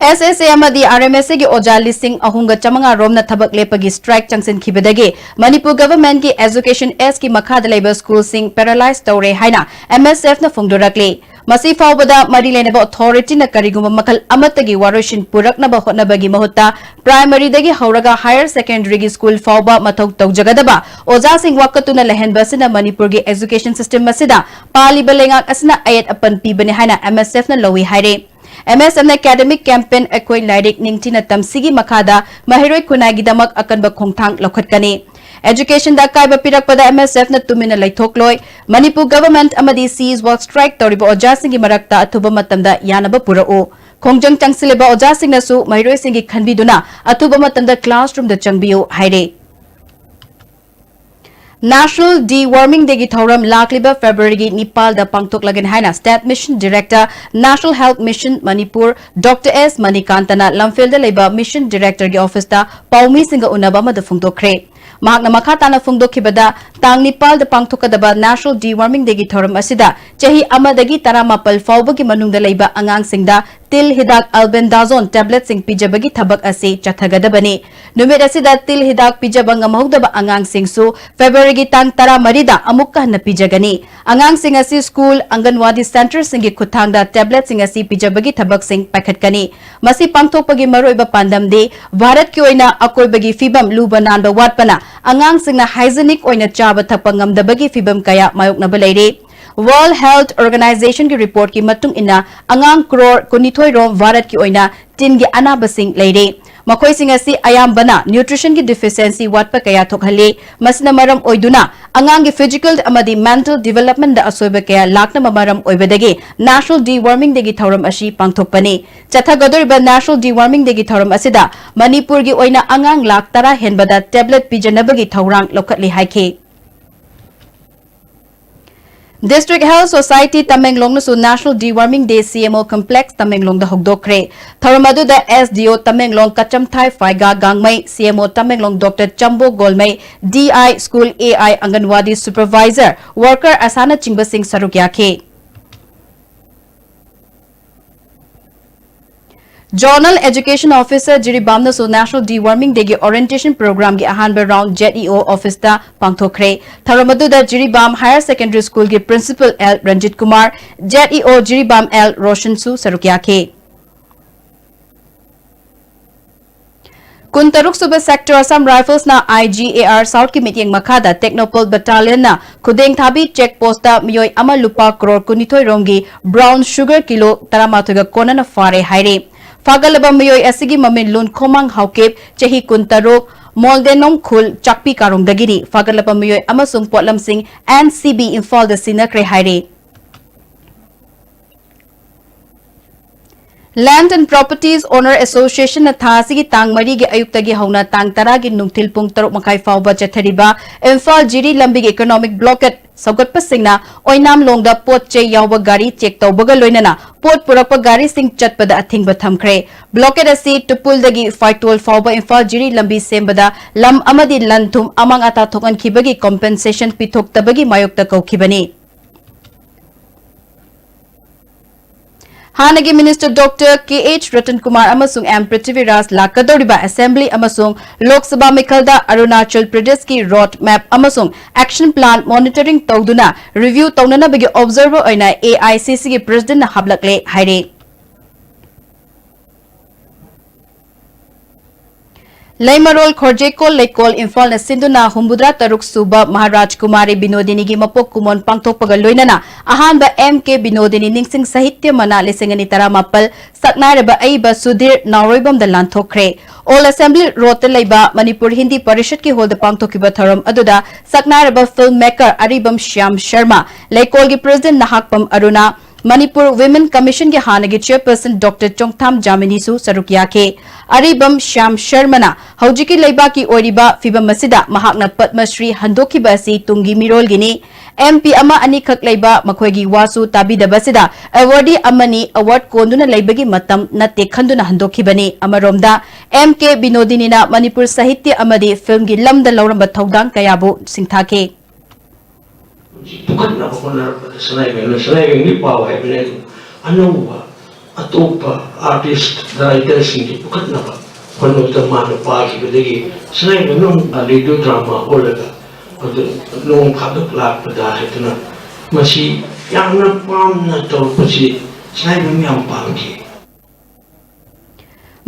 ꯑꯦꯁ ꯑꯦꯁ ꯑꯦ ꯑꯃꯗꯤ ꯑꯥꯔ ꯑꯦꯝ ꯑꯦꯁ ꯑꯦꯒꯤ ꯑꯣꯖꯥ ꯂꯤꯁꯤꯡ ꯑꯍꯨꯝꯒ ꯆꯥꯃꯉꯥ ꯔꯣꯝꯅ ꯊꯕꯛ ꯂꯦꯞꯄꯒꯤ ꯁ꯭ꯇ꯭ꯔꯥꯏꯛ ꯆꯪꯁꯤꯟꯈꯤꯕꯗꯒꯤ ꯃꯅꯤꯄꯨꯔ ꯒꯚꯔꯟꯃꯦꯟꯠꯀꯤ ꯑꯦꯖꯨꯀꯦꯁꯟ ꯑꯦꯁꯀꯤ ꯃꯈꯥꯗ ꯂꯩꯕ ꯁ꯭ꯀꯨꯜꯁꯤꯡ ꯄꯦꯔꯥꯂꯥꯏꯖ ꯇꯧꯔꯦ ꯍꯥꯏꯅ ꯑꯦꯝ ꯑꯦꯁ ꯑꯦꯐꯅ ꯐꯣꯡꯗꯣꯔꯛꯂꯤ꯫ ꯃꯁꯤ ꯐꯥꯎꯕꯗ ꯃꯔꯤ ꯂꯩꯅꯕ ꯑꯣꯊꯣꯔꯤꯇꯤꯅ ꯀꯔꯤꯒꯨꯝꯕ ꯃꯈꯜ ꯑꯃꯠꯇꯒꯤ ꯋꯥꯔꯣꯏꯁꯤꯟ ꯄꯨꯔꯛꯅꯕ ꯍꯣꯠꯅꯕꯒꯤ ꯃꯍꯨꯠꯇ ꯄ꯭ꯔꯥꯏꯃꯔꯤꯗꯒꯤ ꯍꯧꯔꯒ ꯍꯥꯌꯔ ꯁꯦꯀꯦꯟꯗꯔꯤꯒꯤ ꯁ꯭ꯀꯨꯜ ꯐꯥꯎꯕ ꯃꯊꯧ ꯇꯧꯖꯒꯗꯕ ꯑꯣꯖꯥꯁꯤꯡ ꯋꯥꯀꯠꯇꯨꯅ ꯂꯩꯍꯟꯕ ꯑꯁꯤꯅ ꯃꯅꯤꯄꯨꯔꯒꯤ ꯑꯦꯖꯨꯀꯦꯁꯟ ꯁꯤꯁꯇꯦꯝ ꯑꯁꯤꯗ ꯄꯥꯜꯂꯤꯕ ꯂꯩꯉꯥꯛ ꯑꯁꯤꯅ ꯑꯌꯦꯠ ꯑꯄꯟ ꯄꯤꯕꯅꯤ ꯍꯥꯏꯅ ꯑꯦꯝ ꯑꯦꯁ ꯑꯦꯐꯅ ꯂꯧꯏ ꯍꯥꯏꯔꯦ꯫ ꯑꯦꯝ ꯑꯦꯁ ꯑꯦꯐꯅ ꯑꯦꯀꯥꯗꯃꯤꯛ ꯀꯦꯝꯄꯦꯟ ꯑꯩꯈꯣꯏ ꯂꯥꯏꯔꯤꯛ ꯅꯤꯡꯊꯤꯅ ꯇꯝꯁꯤꯒꯤ ꯃꯈꯥꯗ ꯃꯍꯩꯔꯣꯏ ꯈꯨꯟꯅꯥꯏꯒꯤꯗꯃꯛ ꯑꯀꯟꯕ ꯈꯣꯡꯊꯥꯡ ꯂꯧꯈꯠꯀꯅꯤ꯫ ꯑꯦꯖꯨꯀꯦꯁꯟꯗ ꯑꯀꯥꯏꯕ ꯄꯤꯔꯛꯄꯗ ꯑꯦꯝ ꯑꯦꯁ ꯑꯦꯐꯅ ꯇꯨꯃꯤꯟꯅ ꯂꯩꯊꯣꯛꯂꯣꯏ꯫ ꯃꯅꯤꯄꯨꯔ ꯒꯚꯔꯟꯃꯦꯟꯠ ꯑꯃꯗꯤ ꯁꯤꯏꯁ ꯋꯥꯛ ꯁ꯭ꯇ꯭ꯔꯥꯏꯛ ꯇꯧꯔꯤꯕ ꯑꯣꯖꯥꯁꯤꯡꯒꯤ ꯃꯔꯛꯇ ꯑꯊꯨꯕ ꯃꯇꯝꯗ ꯌꯥꯅꯕ ꯄꯨꯔꯛꯎ꯫ ꯈꯣꯡꯖꯪ ꯆꯪꯁꯤꯜꯂꯤꯕ ꯑꯣꯖꯥꯁꯤꯡꯅꯁꯨ ꯃꯍꯩꯔꯣꯏꯁꯤꯡꯒꯤ ꯈꯟꯕꯤꯗꯨꯅ ꯑꯊꯨꯕ ꯃꯇꯝꯗ ꯀ꯭ꯂꯥꯁꯔꯨꯝꯗ ꯆꯪꯕꯤꯌꯨ ꯍꯥꯏꯔꯦ꯫ ꯅꯦꯁꯅꯦꯜ ꯗꯤ ꯋꯥꯔꯃꯤꯡ ꯗꯦꯒꯤ ꯊꯧꯔꯝ ꯂꯥꯛꯂꯤꯕ ꯐꯦꯕ꯭ꯔꯨꯋꯥꯔꯤꯒꯤ ꯅꯤꯄꯥꯜꯗ ꯄꯥꯡꯊꯣꯛꯂꯒꯅꯤ ꯍꯥꯏꯅ state mission director, national health mission Manipur, doctor S ꯃꯅꯤꯀꯥꯟꯇꯅ ꯂꯝꯐꯦꯜꯗ ꯂꯩꯕ ꯃꯤꯁꯟ ꯗꯤꯔꯦꯛꯇꯔꯒꯤ ꯑꯣꯐꯤꯁꯇ ꯄꯥꯎꯃꯤꯁꯤꯡꯒ ꯎꯅꯕ ꯑꯃꯗ ꯐꯣꯡꯗꯣꯛꯈ꯭ꯔꯦ꯫ ꯃꯍꯥꯛꯅ ꯃꯈꯥ ꯇꯥꯅ ꯐꯣꯡꯗꯣꯛꯈꯤꯕꯗ, ꯇꯥꯡ ꯅꯤꯄꯥꯜꯗ ꯄꯥꯡꯊꯣꯛꯀꯗꯕ ꯅꯦꯁꯅꯦꯜ ꯗꯤ ꯋꯥꯔꯃꯤꯡ ꯗꯦꯒꯤ ꯊꯧꯔꯝ ꯑꯁꯤꯗ ꯆꯍꯤ ꯑꯃꯗꯒꯤ ꯇꯔꯥꯃꯥꯄꯜ ꯐꯥꯎꯕꯒꯤ ꯃꯅꯨꯡꯗ ꯂꯩꯕ ꯑꯉꯥꯡꯁꯤꯡꯗ ꯇꯤꯜ ꯍꯤꯗꯥꯛ ꯑꯜꯕꯦꯟꯗꯥꯖꯣꯟ ꯇꯦꯕ꯭ꯂꯦꯠꯁꯤꯡ ꯄꯤꯖꯕꯒꯤ ꯊꯕꯛ ꯑꯁꯤ ꯆꯠꯊꯒꯗꯕꯅꯤ꯫ ꯅꯨꯃꯤꯠ ꯑꯁꯤꯗ ꯇꯤꯜ ꯍꯤꯗꯥꯛ ꯄꯤꯖꯕ ꯉꯝꯍꯧꯗꯕ ꯑꯉꯥꯡꯁꯤꯡꯁꯨ ꯐꯦꯕ꯭ꯔꯨꯋꯥꯔꯤꯒꯤ ꯇꯥꯡ ꯇꯔꯥꯃꯔꯤꯗ ꯑꯃꯨꯛꯀ ꯍꯟꯅ ꯄꯤꯖꯒꯅꯤ꯫ ꯑꯉꯥꯡꯁꯤꯡ ꯑꯁꯤ ꯁ꯭ꯀꯨꯜ, ꯑꯪꯒꯟꯋꯥꯗꯤ ꯁꯦꯟꯇꯔꯁꯤꯡꯒꯤ ꯈꯨꯠꯊꯥꯡꯗ ꯇꯦꯕ꯭ꯂꯦꯠꯁꯤꯡ ꯑꯁꯤ ꯄꯤꯖꯕꯒꯤ ꯊꯕꯛꯁꯤꯡ ꯄꯥꯏꯈꯠꯀꯅꯤ꯫ ꯃꯁꯤ ꯄꯥꯡꯊꯣꯛꯄꯒꯤ ꯃꯔꯨꯑꯣꯏꯕ ꯄꯥꯟꯗꯝꯗꯤ ꯚꯥꯔꯠꯀꯤ ꯑꯣꯏꯅ ꯑꯀꯣꯏꯕꯒꯤ ꯐꯤꯕꯝ ꯂꯨꯕ ꯅꯥꯟꯕ ꯋꯥꯠꯄꯅ ꯑꯉꯥꯡꯁꯤꯡꯅ ꯍꯥꯏꯖꯤꯅꯤꯛ ꯑꯣꯏꯅ ꯆꯥꯕ ꯊꯛꯄ ꯉꯝꯗꯕꯒꯤ ꯐꯤꯕꯝ ꯀꯌꯥ ꯃꯥꯌꯣꯛꯅꯕ ꯂꯩꯔꯤ꯫ ꯋꯥꯔꯜꯗ ꯍꯦꯜꯊ ꯑꯣꯔꯒꯅꯥꯏꯖꯦꯁꯟꯒꯤ ꯔꯤꯄꯣꯔꯠꯀꯤ ꯃꯇꯨꯡ ꯏꯟꯅ, ꯑꯉꯥꯡ ꯀ꯭ꯔꯣꯔ ꯀꯨꯟꯅꯤꯊꯣꯏ ꯔꯣꯝ ꯚꯥꯔꯠꯀꯤ ꯑꯣꯏꯅ ꯇꯤꯟꯒꯤ ꯑꯅꯥꯕꯁꯤꯡ ꯂꯩꯔꯤ꯫ ꯃꯈꯣꯏꯁꯤꯡ ꯑꯁꯤ ꯑꯌꯥꯝꯕꯅ ꯅ꯭ꯌꯨꯇ꯭ꯔꯤꯁꯟꯒꯤ ꯗꯤꯐꯤꯁꯤꯌꯦꯟꯁꯤ ꯋꯥꯠꯄ ꯀꯌꯥ ꯊꯣꯛꯍꯜꯂꯤ꯫ ꯃꯁꯤꯅ ꯃꯔꯝ ꯑꯣꯏꯗꯨꯅ ꯑꯉꯥꯡꯒꯤ ꯐꯤꯖꯤꯀꯦꯜ ꯑꯃꯗꯤ ꯃꯦꯟꯇꯦꯜ ꯗꯤꯚꯦꯂꯞꯃꯦꯟꯗ ꯑꯁꯣꯏꯕ ꯀꯌꯥ ꯂꯥꯛꯅꯕ ꯃꯔꯝ ꯑꯣꯏꯕꯗꯒꯤ ꯅꯦꯁꯅꯦꯜ ꯗꯤ ꯋꯥꯔꯃꯤꯡ ꯗꯦꯒꯤ ꯊꯧꯔꯝ ꯑꯁꯤ ꯄꯥꯡꯊꯣꯛꯄꯅꯤ꯫ ꯆꯠꯊꯒꯗꯧꯔꯤꯕ ꯅꯦꯁꯅꯦꯜ ꯗꯤ ꯋꯥꯔꯃꯤꯡ ꯗꯦꯒꯤ ꯊꯧꯔꯝ ꯑꯁꯤꯗ ꯃꯅꯤꯄꯨꯔꯒꯤ ꯑꯣꯏꯅ ꯑꯉꯥꯡ ꯂꯥꯈ ꯇꯔꯥ ꯍꯦꯟꯕꯗ ꯇꯦꯕ꯭ꯂꯦꯠ ꯄꯤꯖꯅꯕꯒꯤ ꯊꯧꯔꯥꯡ ꯂꯧꯈꯠꯂꯤ ꯍꯥꯏꯈꯤ꯫ ꯗꯤꯁꯇ꯭ꯔꯤꯛ ꯍꯦꯜꯊ ꯁꯣꯁꯥꯏꯇꯤ ꯇꯃꯦꯡꯂꯣꯡꯅꯁꯨ ꯅꯦꯁꯅꯦꯜ ꯗꯤ ꯋꯥꯔꯃꯤꯡ ꯗꯦ ꯁꯤ ꯑꯦꯝ ꯑꯣ ꯀꯝꯄ꯭ꯂꯦꯛꯁ ꯇꯃꯦꯡꯂꯣꯡꯗ ꯍꯧꯗꯣꯛꯈ꯭ꯔꯦ꯫ ꯊꯧꯔꯝ ꯑꯗꯨꯗ ꯑꯦꯁ ꯗꯤ ꯑꯣ Tamenglong ꯀꯆꯝꯊꯥꯏ ꯐꯥꯏꯒꯥ ꯒꯥꯡꯃꯩ, C M O Tamenglong doctor Chambo Golmei, D I, school A I, anganwadi supervisor, worker ꯑꯁꯥꯅꯆꯤꯡꯕꯁꯤꯡ ꯁꯔꯨꯛ ꯌꯥꯈꯤ꯫ Zonal Education Officer ꯖꯤꯔꯤꯕꯥꯝꯅꯁꯨ National Deworming Dayꯒꯤ Orientation Programꯒꯤ ꯑꯍꯥꯟꯕ round ZEO officeꯇ ꯄꯥꯡꯊꯣꯛꯈ꯭ꯔꯦ꯫ ꯊꯧꯔꯝ ꯑꯗꯨꯗ ꯖꯤꯔꯤꯕꯥꯝ Higher Secondary Schoolꯒꯤ Principal L Ranjit Kumar, ZEO Jiribam L ꯔꯣꯁꯟꯁꯨ ꯁꯔꯨꯛ ꯌꯥꯈꯤ꯫ ꯀꯨꯟꯇꯔꯨꯛ ꯁꯨꯕ Sector Assam Riflesꯅ IGAR Southꯀꯤ ꯃꯤꯠꯌꯦꯡ ꯃꯈꯥꯗ Technopol Battalionꯅ ꯈꯨꯗꯦꯡꯊꯥꯕꯤ check postꯇ ꯃꯤꯑꯣꯏ ꯑꯃ ꯂꯨꯄꯥ ꯀ꯭ꯔꯣꯔ ꯀꯨꯟꯅꯤꯊꯣꯏ ꯔꯣꯝꯒꯤ brown sugar ꯀꯤꯂꯣ ꯇꯔꯥꯃꯥꯊꯣꯏꯒ ꯀꯣꯟꯅꯅ ꯐꯥꯔꯦ ꯍꯥꯏꯔꯦ꯫ ꯐꯥꯒꯠꯂꯕ ꯃꯤꯑꯣꯏ ꯑꯁꯤꯒꯤ ꯃꯃꯤꯡ ꯂꯨꯟꯈꯣꯃꯥꯡ ꯍꯥꯎꯀꯤꯞ, ꯆꯍꯤ ꯀꯨꯟꯇꯔꯨꯛ, ꯃꯣꯜꯗꯦꯅꯣꯡ ꯈꯨꯜ, ꯆꯥꯛꯄꯤ ꯀꯥꯔꯣꯡꯗꯒꯤꯅꯤ꯫ ꯐꯥꯒꯠꯂꯕ ꯃꯤꯑꯣꯏ ꯑꯃꯁꯨꯡ ꯄꯣꯠꯂꯝꯁꯤꯡ NCB ꯏꯝꯐꯥꯜꯗ ꯁꯤꯟꯅꯈ꯭ꯔꯦ ꯍꯥꯏꯔꯦ꯫ Land and Properties Owner Associationꯅ ꯊꯥ ꯑꯁꯤꯒꯤ ꯇꯥꯡ ꯃꯔꯤꯒꯤ ꯑꯌꯨꯛꯇꯒꯤ ꯍꯧꯅ ꯇꯥꯡ ꯇꯔꯥꯒꯤ ꯅꯨꯡꯊꯤꯜ ꯄꯨꯡ ꯇꯔꯨꯛ ꯃꯈꯥꯏ ꯐꯥꯎꯕ ꯆꯠꯊꯔꯤꯕ ꯏꯝꯐꯥꯜ ꯖꯤꯔꯤ ꯂꯝꯕꯤꯒꯤ economic blockade ꯁꯧꯒꯠꯄꯁꯤꯡꯅ ꯑꯣꯏꯅꯥꯝꯂꯣꯡꯗ ꯄꯣꯠ ꯆꯩ ꯌꯥꯎꯕ ꯒꯥꯔꯤ check ꯇꯧꯕꯒ ꯂꯣꯏꯅꯅ ꯄꯣꯠ ꯄꯨꯔꯛꯄ ꯒꯥꯔꯤꯁꯤꯡ ꯆꯠꯄꯗ ꯑꯊꯤꯡꯕ ꯊꯝꯈ꯭ꯔꯦ꯫ Blockade ꯑꯁꯤ ꯇꯨꯄꯨꯜꯗꯒꯤ ꯐꯥꯏꯇꯣꯜ ꯐꯥꯎꯕ ꯏꯝꯐꯥꯜ ꯖꯤꯔꯤ ꯂꯝꯕꯤ ꯁꯦꯝꯕꯗ ꯂꯝ ꯑꯃꯗꯤ ꯂꯟ ꯊꯨꯝ ꯑꯃꯥꯡ ꯑꯇꯥ ꯊꯣꯛꯍꯟꯈꯤꯕꯒꯤ compensation ꯄꯤꯊꯣꯛꯇꯕꯒꯤ ꯃꯥꯌꯣꯛꯇ ꯀꯧꯈꯤꯕꯅꯤ꯫ ꯍꯥꯟꯅꯒꯤ Minister Doctor ꯀꯦ ꯑꯩꯆ ꯔꯇꯟ ꯀꯨꯃꯥꯔ ꯑꯃꯁꯨꯡ ꯑꯦꯝ ꯄ꯭ꯔꯤꯊꯤꯕꯤꯔꯥꯖ ꯂꯥꯛꯀꯗꯧꯔꯤꯕ Assembly ꯑꯃꯁꯨꯡ ꯂꯣꯛ ꯁꯚꯥ ꯃꯤꯈꯜꯗ ꯑꯔꯨꯅꯥꯆꯜ ꯄ꯭ꯔꯗꯦꯁꯀꯤ road map ꯑꯃꯁꯨꯡ action plan monitoring ꯇꯧꯗꯨꯅ review ꯇꯧꯅꯅꯕꯒꯤ observer ꯑꯣꯏꯅ AICCꯒꯤ Presidentꯅ ꯍꯥꯞꯂꯛꯂꯦ ꯍꯥꯏꯔꯤ꯫ ꯂꯩꯃꯔꯣꯜ ꯈꯣꯔꯖꯦꯀꯣꯜ ꯂꯩꯀꯣꯜ ꯏꯝꯐꯥꯜꯅ ꯁꯤꯟꯗꯨꯅ ꯍꯨꯝꯐꯨꯇꯔꯥ ꯇꯔꯨꯛ ꯁꯨꯕ ꯃꯍꯥꯔꯥꯖ ꯀꯨꯃꯥꯔꯤ ꯕꯤꯅꯣꯗꯤꯅꯤꯒꯤ ꯃꯄꯣꯛ ꯀꯨꯝꯑꯣꯟ ꯄꯥꯡꯊꯣꯛꯄꯒ ꯂꯣꯏꯅꯅ ꯑꯍꯥꯟꯕ M K ꯕꯤꯅꯣꯗꯤꯅꯤ ꯅꯤꯡꯁꯤꯡ ꯁꯥꯍꯤꯇ꯭ꯌ ꯃꯅꯥ ꯂꯤꯁꯤꯡ ꯑꯅꯤ ꯇꯔꯥꯃꯥꯄꯜ ꯁꯛꯅꯥꯏꯔꯕ ꯑꯏꯕ ꯁꯨꯙꯤꯔ ꯅꯥꯎꯔꯣꯏꯕꯝꯗ ꯂꯥꯟꯊꯣꯛꯈ꯭ꯔꯦ꯫ Old Assembly Roadꯇ ꯂꯩꯕ ꯃꯅꯤꯄꯨꯔ ꯍꯤꯟꯗꯤ ꯄꯔꯤꯁꯠꯀꯤ ꯍꯣꯜꯗ ꯄꯥꯡꯊꯣꯛꯈꯤꯕ ꯊꯧꯔꯝ ꯑꯗꯨꯗ ꯁꯛꯅꯥꯏꯔꯕ film maker ꯑꯔꯤꯕꯝ ꯁ꯭ꯌꯥꯝ ꯁꯔꯃ, ꯂꯩꯀꯣꯜꯒꯤ President ꯅꯍꯥꯛꯄꯝ ꯑꯔꯨꯅꯥ, ꯃꯅꯤꯄꯨꯔ Women Commissionꯒꯤ ꯍꯥꯟꯅꯒꯤ Chairperson Doctor ꯆꯣꯡꯊꯥꯝ ꯖꯥꯃꯤꯅꯤꯁꯨ ꯁꯔꯨꯛ ꯌꯥꯈꯤ꯫ ꯑꯔꯤꯕꯝ ꯁ꯭ꯌꯥꯝ ꯁꯔꯃꯅ ꯍꯧꯖꯤꯛꯀꯤ ꯂꯩꯕꯥꯛꯀꯤ ꯑꯣꯏꯔꯤꯕ ꯐꯤꯕꯝ ꯑꯁꯤꯗ ꯃꯍꯥꯛꯅ ꯄꯗꯃ ꯁ꯭ꯔꯤ ꯍꯟꯗꯣꯛꯈꯤꯕ ꯑꯁꯤ ꯇꯨꯡꯒꯤ ꯃꯤꯔꯣꯜꯒꯤꯅꯤ꯫ M P ꯑꯃ ꯑꯅꯤꯈꯛ ꯂꯩꯕ ꯃꯈꯣꯏꯒꯤ ꯋꯥꯁꯨ ꯇꯥꯕꯤꯗꯕ ꯑꯁꯤꯗ awardee ꯑꯃꯅꯤ, award ꯀꯣꯟꯗꯨꯅ ꯂꯩꯕꯒꯤ ꯃꯇꯝ ꯅꯠꯇꯦ ꯈꯟꯗꯨꯅ ꯍꯟꯗꯣꯛꯈꯤꯕꯅꯤ꯫ ꯑꯃꯔꯣꯝꯗ, M K ꯕꯤꯅꯣꯗꯤꯅꯤꯅ ꯃꯅꯤꯄꯨꯔ ꯁꯥꯍꯤꯇ꯭ꯌ ꯑꯃꯗꯤ filmꯒꯤ ꯂꯝꯗ ꯂꯧꯔꯝꯕ ꯊꯧꯗꯥꯡ ꯀꯌꯥꯕꯨ ꯁꯤꯡꯊꯥꯈꯤ꯫ ꯄꯨꯈꯠꯅꯕ ꯍꯣꯠꯅꯔꯛꯄꯗ ꯁꯅꯥꯏꯕꯦꯝꯅ, "ꯁꯅꯥꯏꯕꯦꯝꯒꯤ ꯄꯥꯎ" ꯍꯥꯏꯕꯅꯦ꯫ ꯑꯗꯨ ꯑꯅꯧꯕ ꯑꯇꯣꯞꯄ ꯑꯥꯔꯇꯤꯁ ꯗꯥꯏꯔꯦꯛꯇꯔꯁꯤꯡꯁꯨ ꯄꯨꯈꯠꯅꯕ ꯍꯣꯠꯅꯕꯗ ꯃꯥꯅ ꯄꯥꯈꯤꯕꯗꯒꯤ ꯁꯉꯥꯏꯌꯨꯝꯐꯝ ꯑꯂꯤꯗꯨ ꯗ꯭ꯔꯃꯥ ꯍꯣꯜꯗ ꯑꯗꯨ ꯅꯣꯡ ꯐꯥꯗꯣꯛ ꯂꯥꯛꯄꯗ ꯍꯥꯏꯗꯨꯅ ꯃꯁꯤ ꯌꯥꯝꯅ ꯄꯥꯝꯅ ꯇꯧꯔꯛꯄꯁꯤ ꯁꯉꯥꯏꯌꯨꯝꯐꯝ ꯌꯥꯝ ꯄꯥꯝꯈꯤ꯫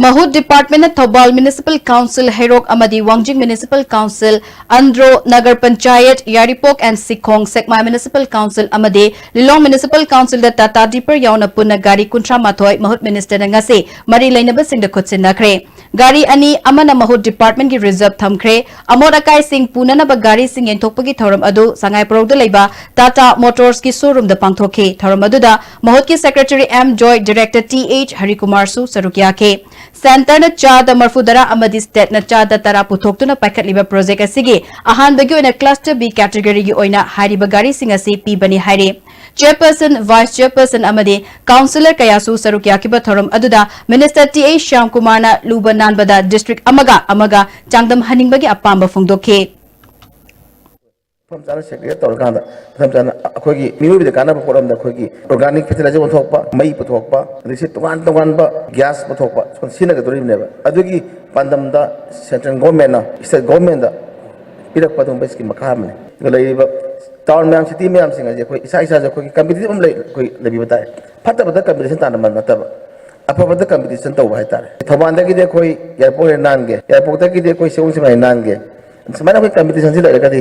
ꯃꯍꯨꯠ ꯗꯤꯄꯥꯔꯠꯃꯦꯟꯅ ꯊꯧꯕꯥꯜ ꯃ꯭ꯌꯨꯅꯤꯁꯤꯄꯥꯜ ꯀꯥꯎꯟꯁꯤꯜ ꯍꯩꯔꯣꯛ ꯑꯃꯗꯤ Wangjing municipal council, Andro Nagar panchayat, Yairipok and Sikhong, Sekmai municipal council ꯑꯃꯗꯤ ꯂꯤꯂꯣꯡ ꯃ꯭ꯌꯨꯅꯤꯁꯤꯄꯥꯜ ꯀꯥꯎꯟꯁꯤꯜꯗ ꯇꯥꯇꯥ ꯗꯤꯄꯔ ꯌꯥꯎꯅ ꯄꯨꯟꯅ ꯒꯥꯔꯤ ꯀꯨꯟꯊ꯭ꯔꯥ ꯃꯥꯊꯣꯏ ꯃꯍꯨꯠ ꯃꯤꯅꯤꯁꯇꯔꯅ ꯉꯁꯤ ꯃꯔꯤ ꯂꯩꯅꯕꯁꯤꯡꯗ ꯈꯨꯠꯁꯤꯟꯅꯈ꯭ꯔꯦ꯫ ꯒꯥꯔꯤ ꯑꯅꯤ, ꯑꯃꯅ ꯃꯍꯨꯠ ꯗꯤꯄꯥꯔꯠꯃꯦꯟꯒꯤ ꯔꯤꯖꯔꯚ ꯊꯝꯈ꯭ꯔꯦ꯫ ꯑꯃꯣꯠ ꯑꯀꯥꯏꯁꯤꯡ ꯄꯨꯅꯅꯕ ꯒꯥꯔꯤꯁꯤꯡ ꯌꯦꯟꯊꯣꯛꯄꯒꯤ ꯊꯧꯔꯝ ꯑꯗꯨ ꯁꯉꯥꯏꯄ꯭ꯔꯧꯗ ꯂꯩꯕ ꯇꯥꯇꯥ ꯃꯣꯇꯣꯔꯁꯀꯤ ꯁꯣꯔꯨꯝꯗ ꯄꯥꯡꯊꯣꯛꯈꯤ꯫ ꯊꯧꯔꯝ ꯑꯗꯨꯗ ꯃꯍꯨꯠꯀꯤ ꯁꯦꯀ꯭ꯔꯦꯇꯔꯤ ꯑꯦꯝ ꯖꯣꯏ, ꯗꯤꯔꯦꯛꯇꯔ ꯇꯤ ꯑꯩꯆ ꯍꯔꯤꯀꯨꯃꯥꯔꯁꯨ ꯁꯔꯨꯛ ꯌꯥꯈꯤ꯫ ꯁꯦꯟꯇꯔꯅ ꯆꯥꯗ ꯃꯔꯐꯨ ꯇꯔꯥ ꯑꯃꯗꯤ ꯁ꯭ꯇꯦꯠꯅ ꯆꯥꯗ ꯇꯔꯥ ꯄꯨꯊꯣꯛꯇꯨꯅ ꯄꯥꯏꯈꯠꯂꯤꯕ ꯄ꯭ꯔꯣꯖꯦꯛ ꯑꯁꯤꯒꯤ ꯑꯍꯥꯟꯕꯒꯤ ꯑꯣꯏꯅ ꯀ꯭ꯂꯁꯇꯔ ꯕꯤ ꯀꯦꯇꯒꯣꯔꯤꯒꯤ ꯑꯣꯏꯅ ꯍꯥꯏꯔꯤꯕ ꯒꯥꯔꯤꯁꯤꯡ ꯑꯁꯤ ꯄꯤꯕꯅꯤ ꯍꯥꯏꯔꯤ꯫ ꯆꯦꯌꯔꯄꯔꯁꯟ, ꯚꯥꯏꯁ ꯆꯦꯌꯔꯄꯔꯁꯟ ꯑꯃꯗꯤ ꯀꯥꯎꯟꯁꯤꯂꯔ ꯀꯌꯥꯁꯨ ꯁꯔꯨꯛ ꯌꯥꯈꯤꯕ ꯊꯧꯔꯝ ꯑꯗꯨꯗ ꯃꯤꯅꯤꯁꯇꯔ ꯇꯤ ꯑꯩꯆ ꯁ꯭ꯌꯥꯝꯀꯨꯃꯥꯔꯅ ꯂꯨꯕ ꯅꯥꯟꯕꯗ ꯗꯤꯁꯇ꯭ꯔꯤꯛ ꯑꯃꯒ ꯑꯃꯒ ꯆꯥꯡꯗꯝꯍꯟꯅꯤꯡꯕꯒꯤ ꯑꯄꯥꯝꯕ ꯐꯣꯡꯗꯣꯛꯈꯤ꯫ ꯃꯐꯝ ꯆꯥꯅ ꯁꯦꯒ꯭ꯔꯤꯒꯦꯠ ꯇꯧꯔꯀꯥꯟꯗ ꯃꯐꯝ ꯆꯥꯅ ꯑꯩꯈꯣꯏꯒꯤ ꯃꯤꯑꯣꯏꯕꯗ ꯀꯥꯟꯅꯕ ꯄꯣꯠ ꯑꯃꯗ ꯑꯩꯈꯣꯏꯒꯤ ꯑꯣꯔꯒꯥꯅꯤꯛ ꯐꯔꯇꯤꯂꯥꯏꯖꯔ ꯑꯣꯟꯊꯣꯛꯄ, ꯃꯩ ꯄꯨꯊꯣꯛꯄ, ꯑꯗꯒꯤ ꯁꯤ ꯇꯣꯉꯥꯟ ꯇꯣꯉꯥꯟꯕ ꯒ꯭ꯌꯥꯁ ꯄꯨꯊꯣꯛꯄ ꯁꯤꯖꯤꯟꯅꯒꯗꯧꯔꯤꯕꯅꯦꯕ꯫ ꯑꯗꯨꯒꯤ ꯄꯥꯟꯗꯝꯗ ꯁꯦꯟꯇ꯭ꯔꯦꯜ ꯒꯣꯔꯃꯦꯟꯅ ꯁ꯭ꯇꯦꯠ ꯒꯣꯔꯃꯦꯟꯗ ꯄꯤꯔꯛꯄ ꯑꯗꯨꯒꯨꯝꯕ ꯁ꯭ꯀꯤꯝ ꯃꯈꯥ ꯑꯃꯅꯤ꯫ ꯑꯗꯨꯒ ꯂꯩꯔꯤꯕ ꯇꯥꯎꯟ ꯃꯌꯥꯝ, ꯁꯤꯇꯤ ꯃꯌꯥꯝꯁꯤꯡ ꯑꯁꯦ ꯑꯩꯈꯣꯏ ꯏꯁꯥ ꯏꯁꯥꯁꯦ ꯑꯩꯈꯣꯏꯒꯤ ꯀꯝꯄꯤꯇꯤꯇꯤꯚ ꯑꯃ ꯂꯩ, ꯑꯩꯈꯣꯏ ꯂꯩꯕꯤꯕ ꯇꯥꯏ꯫ ꯐꯠꯇꯕꯗ ꯀꯝꯄꯤꯇꯤꯁꯟ ꯇꯥꯟꯅꯕ ꯅꯠꯇꯕ, ꯑꯐꯕꯗ ꯀꯝꯄꯤꯇꯤꯁꯟ ꯇꯧꯕ ꯍꯥꯏꯇꯥꯔꯦ꯫ ꯊꯧꯕꯥꯜꯗꯒꯤꯗꯤ ꯑꯩꯈꯣꯏ ꯌꯥꯏꯔꯤꯄꯣꯛ ꯍꯦꯟꯅ ꯅꯥꯟꯒꯦ, ꯌꯥꯏꯔꯤꯄꯣꯛꯇꯒꯤꯗꯤ ꯑꯩꯈꯣꯏ ꯁꯤꯑꯣꯡ ꯁꯤꯃꯥꯏ ꯅꯥꯟꯒꯦ꯫ ꯁꯨꯃꯥꯏꯅ ꯑꯩꯈꯣꯏ ꯀꯝꯄꯤꯇꯤꯁꯟꯁꯤ ꯂꯩꯔꯒꯗꯤ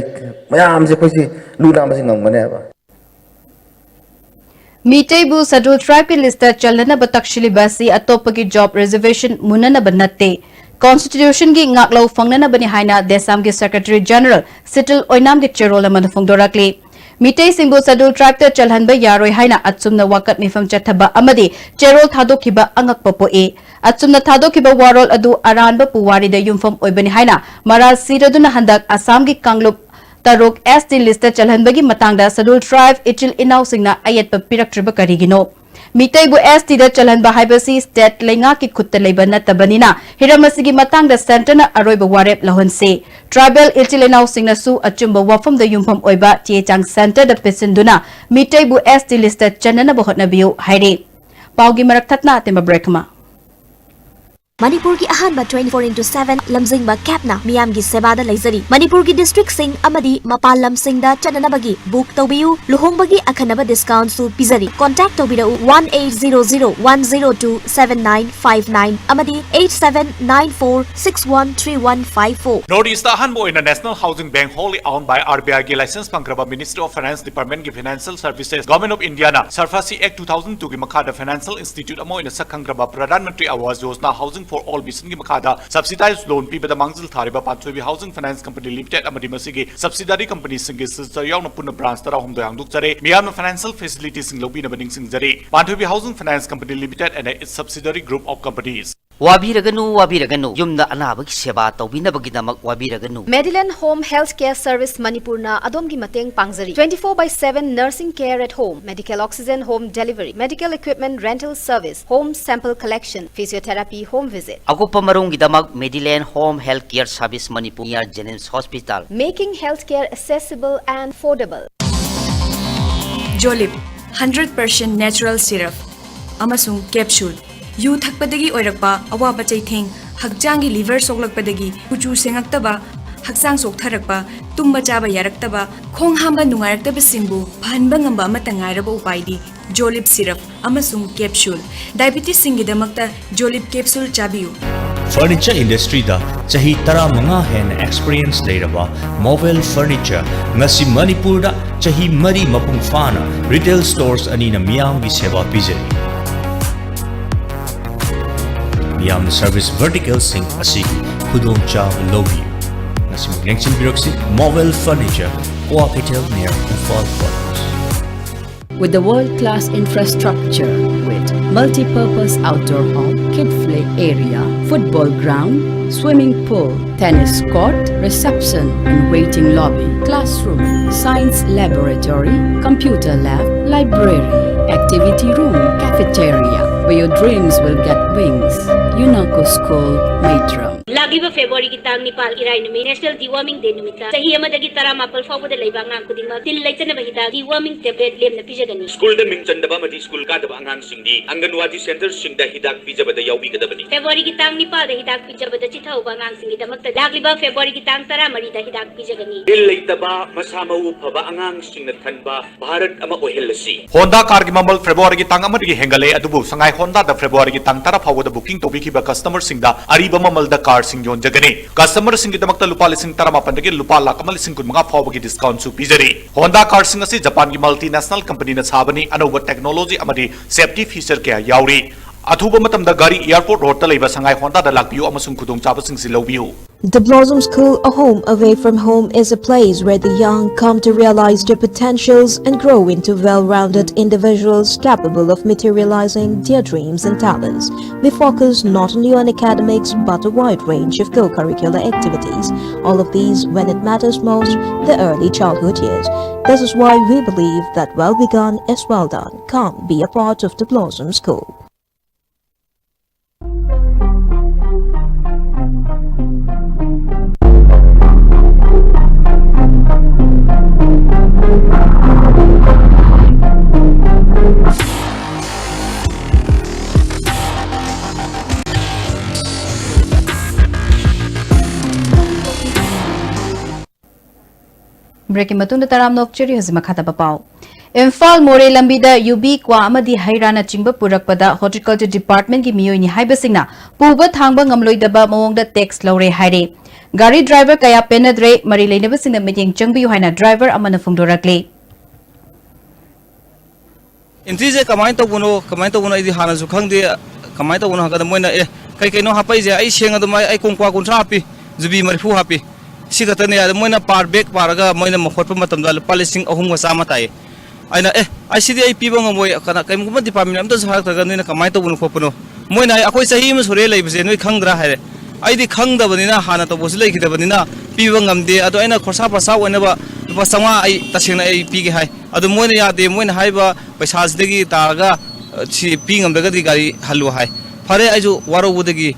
ꯃꯌꯥꯝꯁꯦ ꯑꯩꯈꯣꯏꯁꯤ ꯂꯨ ꯅꯥꯟꯕꯁꯤ ꯉꯝꯒꯅꯦꯕ꯫ ꯃꯤꯇꯩꯕꯨ ꯁꯦꯗ꯭ꯌꯨꯜ ꯇ꯭ꯔꯥꯏꯕꯀꯤ ꯂꯤꯁꯇ ꯆꯜꯅꯅꯕ ꯇꯛꯁꯤꯜꯂꯤꯕ ꯑꯁꯤ ꯑꯇꯣꯞꯄꯒꯤ ꯖꯣꯕ ꯔꯤꯖꯔꯕꯦꯁꯟ ꯃꯨꯟꯅꯅꯕ ꯅꯠꯇꯦ꯫ ꯀꯣꯟꯁꯇꯤꯇ꯭ꯌꯨꯁꯟꯒꯤ ꯉꯥꯛꯂꯧ ꯐꯪꯅꯅꯕꯅꯤ ꯍꯥꯏꯅ ꯗꯦꯁꯥꯝꯒꯤ ꯁꯦꯀ꯭ꯔꯦꯇꯔꯤ ꯖꯦꯅꯔꯦꯜ ꯁꯤꯇꯜ ꯑꯣꯏꯅꯥꯝꯒꯤ ꯆꯦꯔꯣꯜ ꯑꯃꯗ ꯐꯣꯡꯗꯣꯔꯛꯂꯤ꯫ ꯃꯤꯇꯩꯁꯤꯡꯕꯨ ꯁꯦꯗ꯭ꯌꯨꯜ ꯇ꯭ꯔꯥꯏꯕꯇ ꯆꯜꯍꯟꯕ ꯌꯥꯔꯣꯏ ꯍꯥꯏꯅ ꯑꯆꯨꯝꯅ ꯋꯥꯀꯠ ꯃꯤꯐꯝ ꯆꯠꯊꯕ ꯑꯃꯗꯤ ꯆꯦꯔꯣꯜ ꯊꯥꯗꯣꯛꯈꯤꯕ ꯑꯉꯛꯄ ꯄꯣꯛꯏ꯫ ꯑꯆꯨꯝꯅ ꯊꯥꯗꯣꯛꯈꯤꯕ ꯋꯥꯔꯣꯜ ꯑꯗꯨ ꯑꯔꯥꯟꯕ ꯄꯨꯋꯥꯔꯤꯗ ꯌꯨꯝꯐꯝ ꯑꯣꯏꯕꯅꯤ ꯍꯥꯏꯅ ꯃꯔꯥꯜ ꯁꯤꯔꯗꯨꯅ ꯍꯟꯗꯛ ꯑꯁꯥꯝꯒꯤ ꯀꯥꯡꯂꯨꯞ ꯇꯔꯨꯛ ꯑꯦꯁ ꯇꯤ ꯂꯤꯁꯇ ꯆꯜꯍꯟꯕꯒꯤ ꯃꯇꯥꯡꯗ ꯁꯦꯗ꯭ꯌꯨꯜ ꯇ꯭ꯔꯥꯏꯕ ꯏꯆꯤꯜ ꯏꯅꯥꯎꯁꯤꯡꯅ ꯑꯌꯦꯠꯄ ꯄꯤꯔꯛꯇ꯭ꯔꯤꯕ ꯀꯔꯤꯒꯤꯅꯣ? ꯃꯤꯇꯩꯕꯨ ꯑꯦꯁ ꯇꯤꯗ ꯆꯜꯍꯟꯕ ꯍꯥꯏꯕꯁꯤ ꯁ꯭ꯇꯦꯠ ꯂꯩꯉꯥꯛꯀꯤ ꯈꯨꯠꯇ ꯂꯩꯕ ꯅꯠꯇꯕꯅꯤꯅ ꯍꯤꯔꯝ ꯑꯁꯤꯒꯤ ꯃꯇꯥꯡꯗ ꯁꯦꯟꯇꯔꯅ ꯑꯔꯣꯏꯕ ꯋꯥꯔꯦꯞ ꯂꯧꯍꯟꯁꯤ꯫ ꯇ꯭ꯔꯥꯏꯕꯦꯜ ꯏꯆꯤꯜ ꯏꯅꯥꯎꯁꯤꯡꯅꯁꯨ ꯑꯆꯨꯝꯕ ꯋꯥꯐꯝꯗ ꯌꯨꯝꯐꯝ ꯑꯣꯏꯕ ꯆꯦ ꯆꯥꯡ ꯁꯦꯟꯇꯔꯗ ꯄꯤꯁꯤꯟꯗꯨꯅ ꯃꯤꯇꯩꯕꯨ ꯑꯦꯁ ꯇꯤ ꯂꯤꯁꯇ ꯆꯟꯅꯅꯕ ꯍꯣꯠꯅꯕꯤꯌꯨ ꯍꯥꯏꯔꯤ꯫ ꯄꯥꯎꯒꯤ ꯃꯔꯛ ꯊꯠꯅ ꯑꯇꯦꯟꯕ break ꯑꯃ꯫ ꯃꯅꯤꯄꯨꯔꯒꯤ ꯑꯍꯥꯟꯕ twenty four into seven ꯂꯝꯖꯤꯡꯕ ꯀꯦꯞꯅ ꯃꯤꯌꯥꯝꯒꯤ ꯁꯦꯕꯥꯗ ꯂꯩꯖꯔꯤ꯫ ꯃꯅꯤꯄꯨꯔꯒꯤ districtꯁꯤꯡ ꯑꯃꯗꯤ ꯃꯄꯥꯟ ꯂꯝꯁꯤꯡꯗ ꯆꯠꯅꯅꯕꯒꯤ book ꯇꯧꯕꯤꯌꯨ꯫ ꯂꯨꯍꯣꯡꯕꯒꯤ ꯑꯈꯟꯅꯕ discountꯁꯨ ꯄꯤꯖꯔꯤ꯫ Contact ꯇꯧꯕꯤꯔꯛꯎ one eight zero zero one zero two seven nine five nine ꯑꯃꯗꯤ eight seven nine four six one three one five four꯫ North East ꯑꯍꯥꯟꯕ ꯑꯣꯏꯅ National Housing Bank, wholly owned by RBIꯒꯤ license ꯐꯪꯈ꯭ꯔꯕ Ministry of Finance Departmentꯀꯤ Financial Services, Government of Indiaꯅ SARFAESI Act two thousand twoꯒꯤ ꯃꯈꯥꯗ financial institute ꯑꯃ ꯑꯣꯏꯅ ꯁꯛꯈꯪꯈ꯭ꯔꯕ Pradhan Mantri Awas Yojana Housing for All visionꯒꯤ ꯃꯈꯥꯗ subsidized loan ꯄꯤꯕꯗ ꯃꯥꯡꯖꯤꯜ ꯊꯥꯔꯤꯕ ꯄꯥꯟꯊꯣꯏꯕꯤ Housing Finance Company Limited ꯑꯃꯗꯤ ꯃꯁꯤꯒꯤ subsidiary companyꯁꯤꯡꯒꯤ signature ꯌꯥꯎꯅ ꯄꯨꯟꯅ branch ꯇꯔꯥꯍꯨꯝꯗꯣꯏ ꯍꯥꯡꯗꯣꯛꯆꯔꯦ꯫ ꯃꯤꯌꯥꯝꯅ financial facilitiesꯁꯤꯡ ꯂꯧꯕꯤꯅꯕ ꯅꯤꯡꯁꯤꯡꯖꯔꯤ꯫ ꯄꯥꯟꯊꯣꯏꯕꯤ Housing Finance Company Limited and its subsidiary group of companies꯫ ꯋꯥꯕꯤꯔꯒꯅꯨ, ꯋꯥꯕꯤꯔꯒꯅꯨ, ꯌꯨꯝꯗ ꯑꯅꯥꯕꯒꯤ ꯁꯦꯕꯥ ꯇꯧꯕꯤꯅꯕꯒꯤꯗꯃꯛ ꯋꯥꯕꯤꯔꯒꯅꯨ꯫ Medilane Home Health Care Service ꯃꯅꯤꯄꯨꯔꯅ ꯑꯗꯣꯝꯒꯤ ꯃꯇꯦꯡ ꯄꯥꯡꯖꯔꯤ꯫ Twenty four by seven nursing care at home, medical oxygen home delivery, medical equipment rental service, home sample collection, physiotherapy home visit꯫ ꯑꯀꯨꯞꯄ ꯃꯔꯣꯜꯒꯤꯗꯃꯛ Medilane Home Health Care Service Manipur, near JNIMS Hospital꯫ Making healthcare accessible and affordable. Jolib, hundred percent natural syrup ꯑꯃꯁꯨꯡ capsule꯫ U ꯊꯛꯄꯗꯒꯤ ꯑꯣꯏꯔꯛꯄ ꯑꯋꯥꯕ ꯆꯩꯊꯦꯡ, ꯍꯛꯆꯥꯡꯒꯤ liver ꯁꯣꯛꯂꯛꯄꯗꯒꯤ ꯀꯨꯆꯨ ꯁꯦꯡꯉꯛꯇꯕ, ꯍꯛꯆꯥꯡ ꯆꯣꯛꯊꯔꯛꯄ, ꯇꯨꯝꯕ ꯆꯥꯕ ꯌꯥꯔꯛꯇꯕ, ꯈꯣꯡ ꯍꯥꯝꯕ ꯅꯨꯡꯉꯥꯏꯔꯛꯇꯕꯁꯤꯡꯕꯨ ꯐꯍꯟꯕ ꯉꯝꯕ ꯑꯃꯠꯇ ꯉꯥꯏꯔꯕ ꯎꯄꯥꯏꯗꯤ Jolib syrup ꯑꯃꯁꯨꯡ capsule꯫ Diabetesꯁꯤꯡꯒꯤꯗꯃꯛꯇ Jolib capsule ꯆꯥꯕꯤꯌꯨ꯫ Furniture industryꯗ ꯆꯍꯤ ꯇꯔꯥꯃꯉꯥ ꯍꯦꯟꯅ experience ꯂꯩꯔꯕ Movel Furniture ꯉꯁꯤ ꯃꯅꯤꯄꯨꯔꯗ ꯆꯍꯤ ꯃꯔꯤ ꯃꯄꯨꯡ ꯐꯥꯅ retail stores ꯑꯅꯤꯅ ꯃꯤꯌꯥꯝꯒꯤ ꯁꯦꯕꯥ ꯄꯤꯖꯔꯤ꯫ ꯃꯤꯌꯥꯝꯅ service verticalꯁꯤꯡ ꯑꯁꯤꯒꯤ ꯈꯨꯗꯣꯡꯆꯥꯕ ꯂꯧꯕꯤꯌꯨ꯫ ꯉꯁꯤꯃꯛ ꯂꯦꯡꯁꯤꯟꯕꯤꯔꯛꯁꯤ, Movel Furniture, Kwakeithel, near Imphal Quarters꯫ With the world-class infrastructure, with multi-purpose outdoor hall, kid play area, football ground, swimming pool, tennis court, reception and waiting lobby, classroom, science laboratory, computer lab, library, activity room, cafeteria, Your dreams will get wings. UNACO School, Maitram. ꯂꯥꯛꯂꯤꯕ ꯐꯦꯕ꯭ꯔꯨꯋꯥꯔꯤꯒꯤ ꯇꯥꯡ ꯅꯤꯄꯥꯜ, ꯏꯔꯥꯏ ꯅꯨꯃꯤꯠ, National Deworming Day ꯅꯨꯃꯤꯠꯇ ꯆꯍꯤ ꯑꯃꯗꯒꯤ ꯇꯔꯥꯃꯥꯄꯜ ꯐꯥꯎꯕꯗ ꯂꯩꯕ ꯑꯉꯥꯡ ꯈꯨꯗꯤꯡꯃꯛ ꯇꯤꯜ ꯂꯩꯇꯅꯕ ꯍꯤꯗꯥꯛ Deworming Tablet ꯂꯦꯝꯅ ꯄꯤꯖꯒꯅꯤ꯫ ꯁ꯭ꯀꯨꯜꯗ ꯃꯤꯡ ꯆꯟꯗꯕ ꯑꯃꯗꯤ ꯁ꯭ꯀꯨꯜ ꯀꯥꯗꯕ ꯑꯉꯥꯡꯁꯤꯡꯗꯤ ꯑꯪꯒꯟꯋꯥꯗꯤ ꯁꯦꯟꯇꯔꯁꯤꯡꯗ ꯍꯤꯗꯥꯛ ꯄꯤꯖꯕꯗ ꯌꯥꯎꯕꯤꯒꯗꯕꯅꯤ꯫ ꯐꯦꯕ꯭ꯔꯨꯋꯥꯔꯤꯒꯤ ꯇꯥꯡ ꯅꯤꯄꯥꯜꯗ ꯍꯤꯗꯥꯛ ꯄꯤꯖꯕꯗ ꯆꯤꯊꯍꯧꯕ ꯑꯉꯥꯡꯁꯤꯡꯒꯤꯗꯃꯛꯇ ꯂꯥꯛꯂꯤꯕ ꯐꯦꯕ꯭ꯔꯨꯋꯥꯔꯤꯒꯤ ꯇꯥꯡ ꯇꯔꯥꯃꯔꯤꯗ ꯍꯤꯗꯥꯛ ꯄꯤꯖꯒꯅꯤ꯫ ꯇꯤꯜ ꯂꯩꯇꯕ, ꯃꯁꯥ ꯃꯎ ꯐꯕ ꯑꯉꯥꯡꯁꯤꯡꯅ ꯊꯟꯕ ꯚꯥꯔꯠ ꯑꯃ ꯑꯣꯏꯍꯜꯂꯁꯤ꯫ ꯍꯣꯟꯗꯥ ꯀꯥꯔꯒꯤ ꯃꯃꯜ ꯐꯦꯕ꯭ꯔꯨꯋꯥꯔꯤꯒꯤ ꯇꯥꯡ ꯑꯃꯗꯒꯤ ꯍꯦꯟꯒꯠꯂꯦ, ꯑꯗꯨꯕꯨ ꯁꯉꯥꯏ ꯍꯣꯟꯗꯥꯗ ꯐꯦꯕ꯭ꯔꯨꯋꯥꯔꯤꯒꯤ ꯇꯥꯡ ꯇꯔꯥ ꯐꯥꯎꯕꯗ ꯕꯨꯀꯤꯡ ꯇꯧꯕꯤꯈꯤꯕ ꯀꯁꯇꯃꯔꯁꯤꯡꯗ ꯑꯔꯤꯕ ꯃꯃꯜꯗ ꯀꯥꯔꯁꯤꯡ ꯌꯣꯟꯖꯒꯅꯤ꯫ ꯀꯁꯇꯃꯔꯁꯤꯡꯒꯤꯗꯃꯛꯇ ꯂꯨꯄꯥ ꯂꯤꯁꯤꯡ ꯇꯔꯥꯃꯥꯄꯟꯗꯒꯤ ꯂꯨꯄꯥ ꯂꯥꯈ ꯑꯃ ꯂꯤꯁꯤꯡ ꯀꯨꯟꯃꯉꯥ ꯐꯥꯎꯕꯒꯤ ꯗꯤꯁꯀꯥꯎꯟꯁꯨ ꯄꯤꯖꯔꯤ꯫ ꯍꯣꯟꯗꯥ ꯀꯥꯔꯁꯤꯡ ꯑꯁꯤ ꯖꯄꯥꯟꯒꯤ ꯃꯜꯇꯤꯅꯦꯁꯅꯦꯜ ꯀꯝꯄꯅꯤꯅ ꯁꯥꯕꯅꯤ꯫ ꯑꯅꯧꯕ ꯇꯦꯛꯅꯣꯂꯣꯖꯤ ꯑꯃꯗꯤ ꯁꯦꯐꯇꯤ ꯐꯤꯆꯔ ꯀꯌꯥ ꯌꯥꯎꯔꯤ꯫ ꯑꯊꯨꯕ ꯃꯇꯝꯗ ꯒꯥꯔꯤ ꯑꯦꯌꯔꯄꯣꯔꯠ ꯔꯣꯗꯇ ꯂꯩꯕ ꯁꯉꯥꯏ ꯍꯣꯟꯗꯥꯗ ꯂꯥꯛꯄꯤꯌꯨ ꯑꯃꯁꯨꯡ ꯈꯨꯗꯣꯡꯆꯥꯕꯁꯤꯡꯁꯤ ꯂꯧꯕꯤꯌꯨ꯫ The Blossom School, a home away from home, is a place where the young come to realize their potentials and grow into well-rounded individuals capable of materializing their dreams and talents. We focus not only on academics but a wide range of co-curricular activities. All of these when it matters most, the early childhood years. This is why we believe that well begun is well done. Come be a part of the Blossom School. Breakꯀꯤ ꯃꯇꯨꯡꯗ ꯇꯔꯥꯝꯅ ꯑꯣꯛꯆꯔꯤ꯫ ꯍꯧꯖꯤꯛ ꯃꯈꯥ ꯇꯥꯕ ꯄꯥꯎ꯫ ꯏꯝꯐꯥꯜ ꯃꯣꯔꯦ ꯂꯝꯕꯤꯗ ꯌꯨꯕꯤ, ꯀ꯭ꯋꯥ ꯑꯃꯗꯤ ꯍꯩ ꯔꯥꯅꯆꯤꯡꯕ ꯄꯨꯔꯛꯄꯗ Horticulture Departmentꯀꯤ ꯃꯤꯑꯣꯏꯅꯤ ꯍꯥꯏꯕꯁꯤꯡꯅ ꯄꯨꯕ ꯊꯥꯡꯕ ꯉꯝꯂꯣꯏꯗꯕ ꯃꯑꯣꯡꯗ tax ꯂꯧꯔꯦ ꯍꯥꯏꯔꯦ꯫ ꯒꯥꯔꯤ driver ꯀꯌꯥ ꯄꯦꯟꯅꯗ꯭ꯔꯦ, ꯃꯔꯤ ꯂꯩꯅꯕꯁꯤꯡꯅ ꯃꯤꯠꯌꯦꯡ ꯆꯪꯕꯤꯌꯨ ꯍꯥꯏꯅ driver ꯑꯃꯅ ꯐꯣꯡꯗꯣꯔꯛꯂꯤ꯫ Entryꯁꯦ ꯀꯃꯥꯏꯅ ꯇꯧꯕꯅꯣ, ꯀꯃꯥꯏꯅ ꯇꯧꯕꯅꯣ ꯑꯩꯗꯤ ꯍꯥꯟꯅꯁꯨ ꯈꯪꯗꯦ꯫ ꯀꯃꯥꯏꯅ ꯇꯧꯕꯅꯣ ꯍꯥꯏꯕꯗ ꯃꯣꯏꯅ, "ꯑꯦ, ꯀꯩ ꯀꯩꯅꯣ ꯍꯥꯞꯄꯛꯏꯁꯦ?" ꯑꯩ ꯁꯦꯡ ꯑꯗꯨꯝ ꯍꯥꯏ, "ꯑꯩ ꯀꯣꯡꯀ꯭ꯋꯥ ꯀꯨꯟꯊ꯭ꯔꯥ ꯍꯥꯞꯄꯤ, ꯌꯨꯕꯤ ꯃꯔꯤꯐꯨ ꯍꯥꯞꯄꯤ, ꯁꯤ ꯈꯛꯇꯅꯦ"꯫ ꯑꯗ ꯃꯣꯏꯅ per bag ꯄꯥꯔꯒ ꯃꯣꯏꯅ ꯃꯈꯣꯠꯄ ꯃꯇꯝꯗ ꯂꯨꯄꯥ ꯂꯤꯁꯤꯡ ꯑꯍꯨꯝꯒ ꯆꯥꯝꯃ ꯇꯥꯏꯌꯦ꯫ ꯑꯩꯅ, "ꯑꯦ, ꯑꯩ ꯁꯤꯗꯤ ꯑꯩ ꯄꯤꯕ ꯉꯝꯃꯣꯏ, ꯀꯅꯥ, ꯀꯩꯒꯨꯝꯕ department ꯑꯝꯇꯁꯨ ꯍꯥꯏꯔꯛꯇ꯭ꯔꯒ ꯅꯣꯏꯅ ꯀꯃꯥꯏꯅ ꯇꯧꯕꯅꯣ ꯈꯣꯠꯄꯅꯣ?" ꯃꯣꯏꯅ ꯍꯥꯏ, "ꯑꯩꯈꯣꯏ ꯆꯍꯤ ꯑꯃ ꯁꯨꯔꯦ ꯂꯩꯕꯁꯦ, ꯅꯣꯏ ꯈꯪꯗ꯭ꯔꯥ?" ꯍꯥꯏꯔꯦ꯫ ꯑꯩꯗꯤ ꯈꯪꯗꯕꯅꯤꯅ, ꯍꯥꯟꯅ ꯇꯧꯕꯁꯨ ꯂꯩꯈꯤꯗꯕꯅꯤꯅ ꯄꯤꯕ ꯉꯝꯗꯦ꯫ ꯑꯗꯣ ꯑꯩꯅ ꯈꯣꯔꯁꯥ ꯄ꯭ꯔꯁꯥ ꯑꯣꯏꯅꯕ ꯂꯨꯄꯥ ꯆꯥꯝꯃꯉꯥ ꯑꯩ ꯇꯁꯦꯡꯅ ꯑꯩ ꯄꯤꯒꯦ ꯍꯥꯏ꯫ ꯑꯗꯨ ꯃꯣꯏꯅ ꯌꯥꯗꯦ, ꯃꯣꯏꯅ ꯍꯥꯏꯔꯤꯕ ꯄꯩꯁꯥꯁꯤꯗꯒꯤ ꯇꯥꯔꯒ ꯁꯤ ꯄꯤ ꯉꯝꯗ꯭ꯔꯒꯗꯤ ꯒꯥꯔꯤ ꯍꯜꯂꯨ ꯍꯥꯏ꯫ ꯐꯔꯦ, ꯑꯩꯁꯨ ꯋꯥꯔꯧꯕꯗꯒꯤ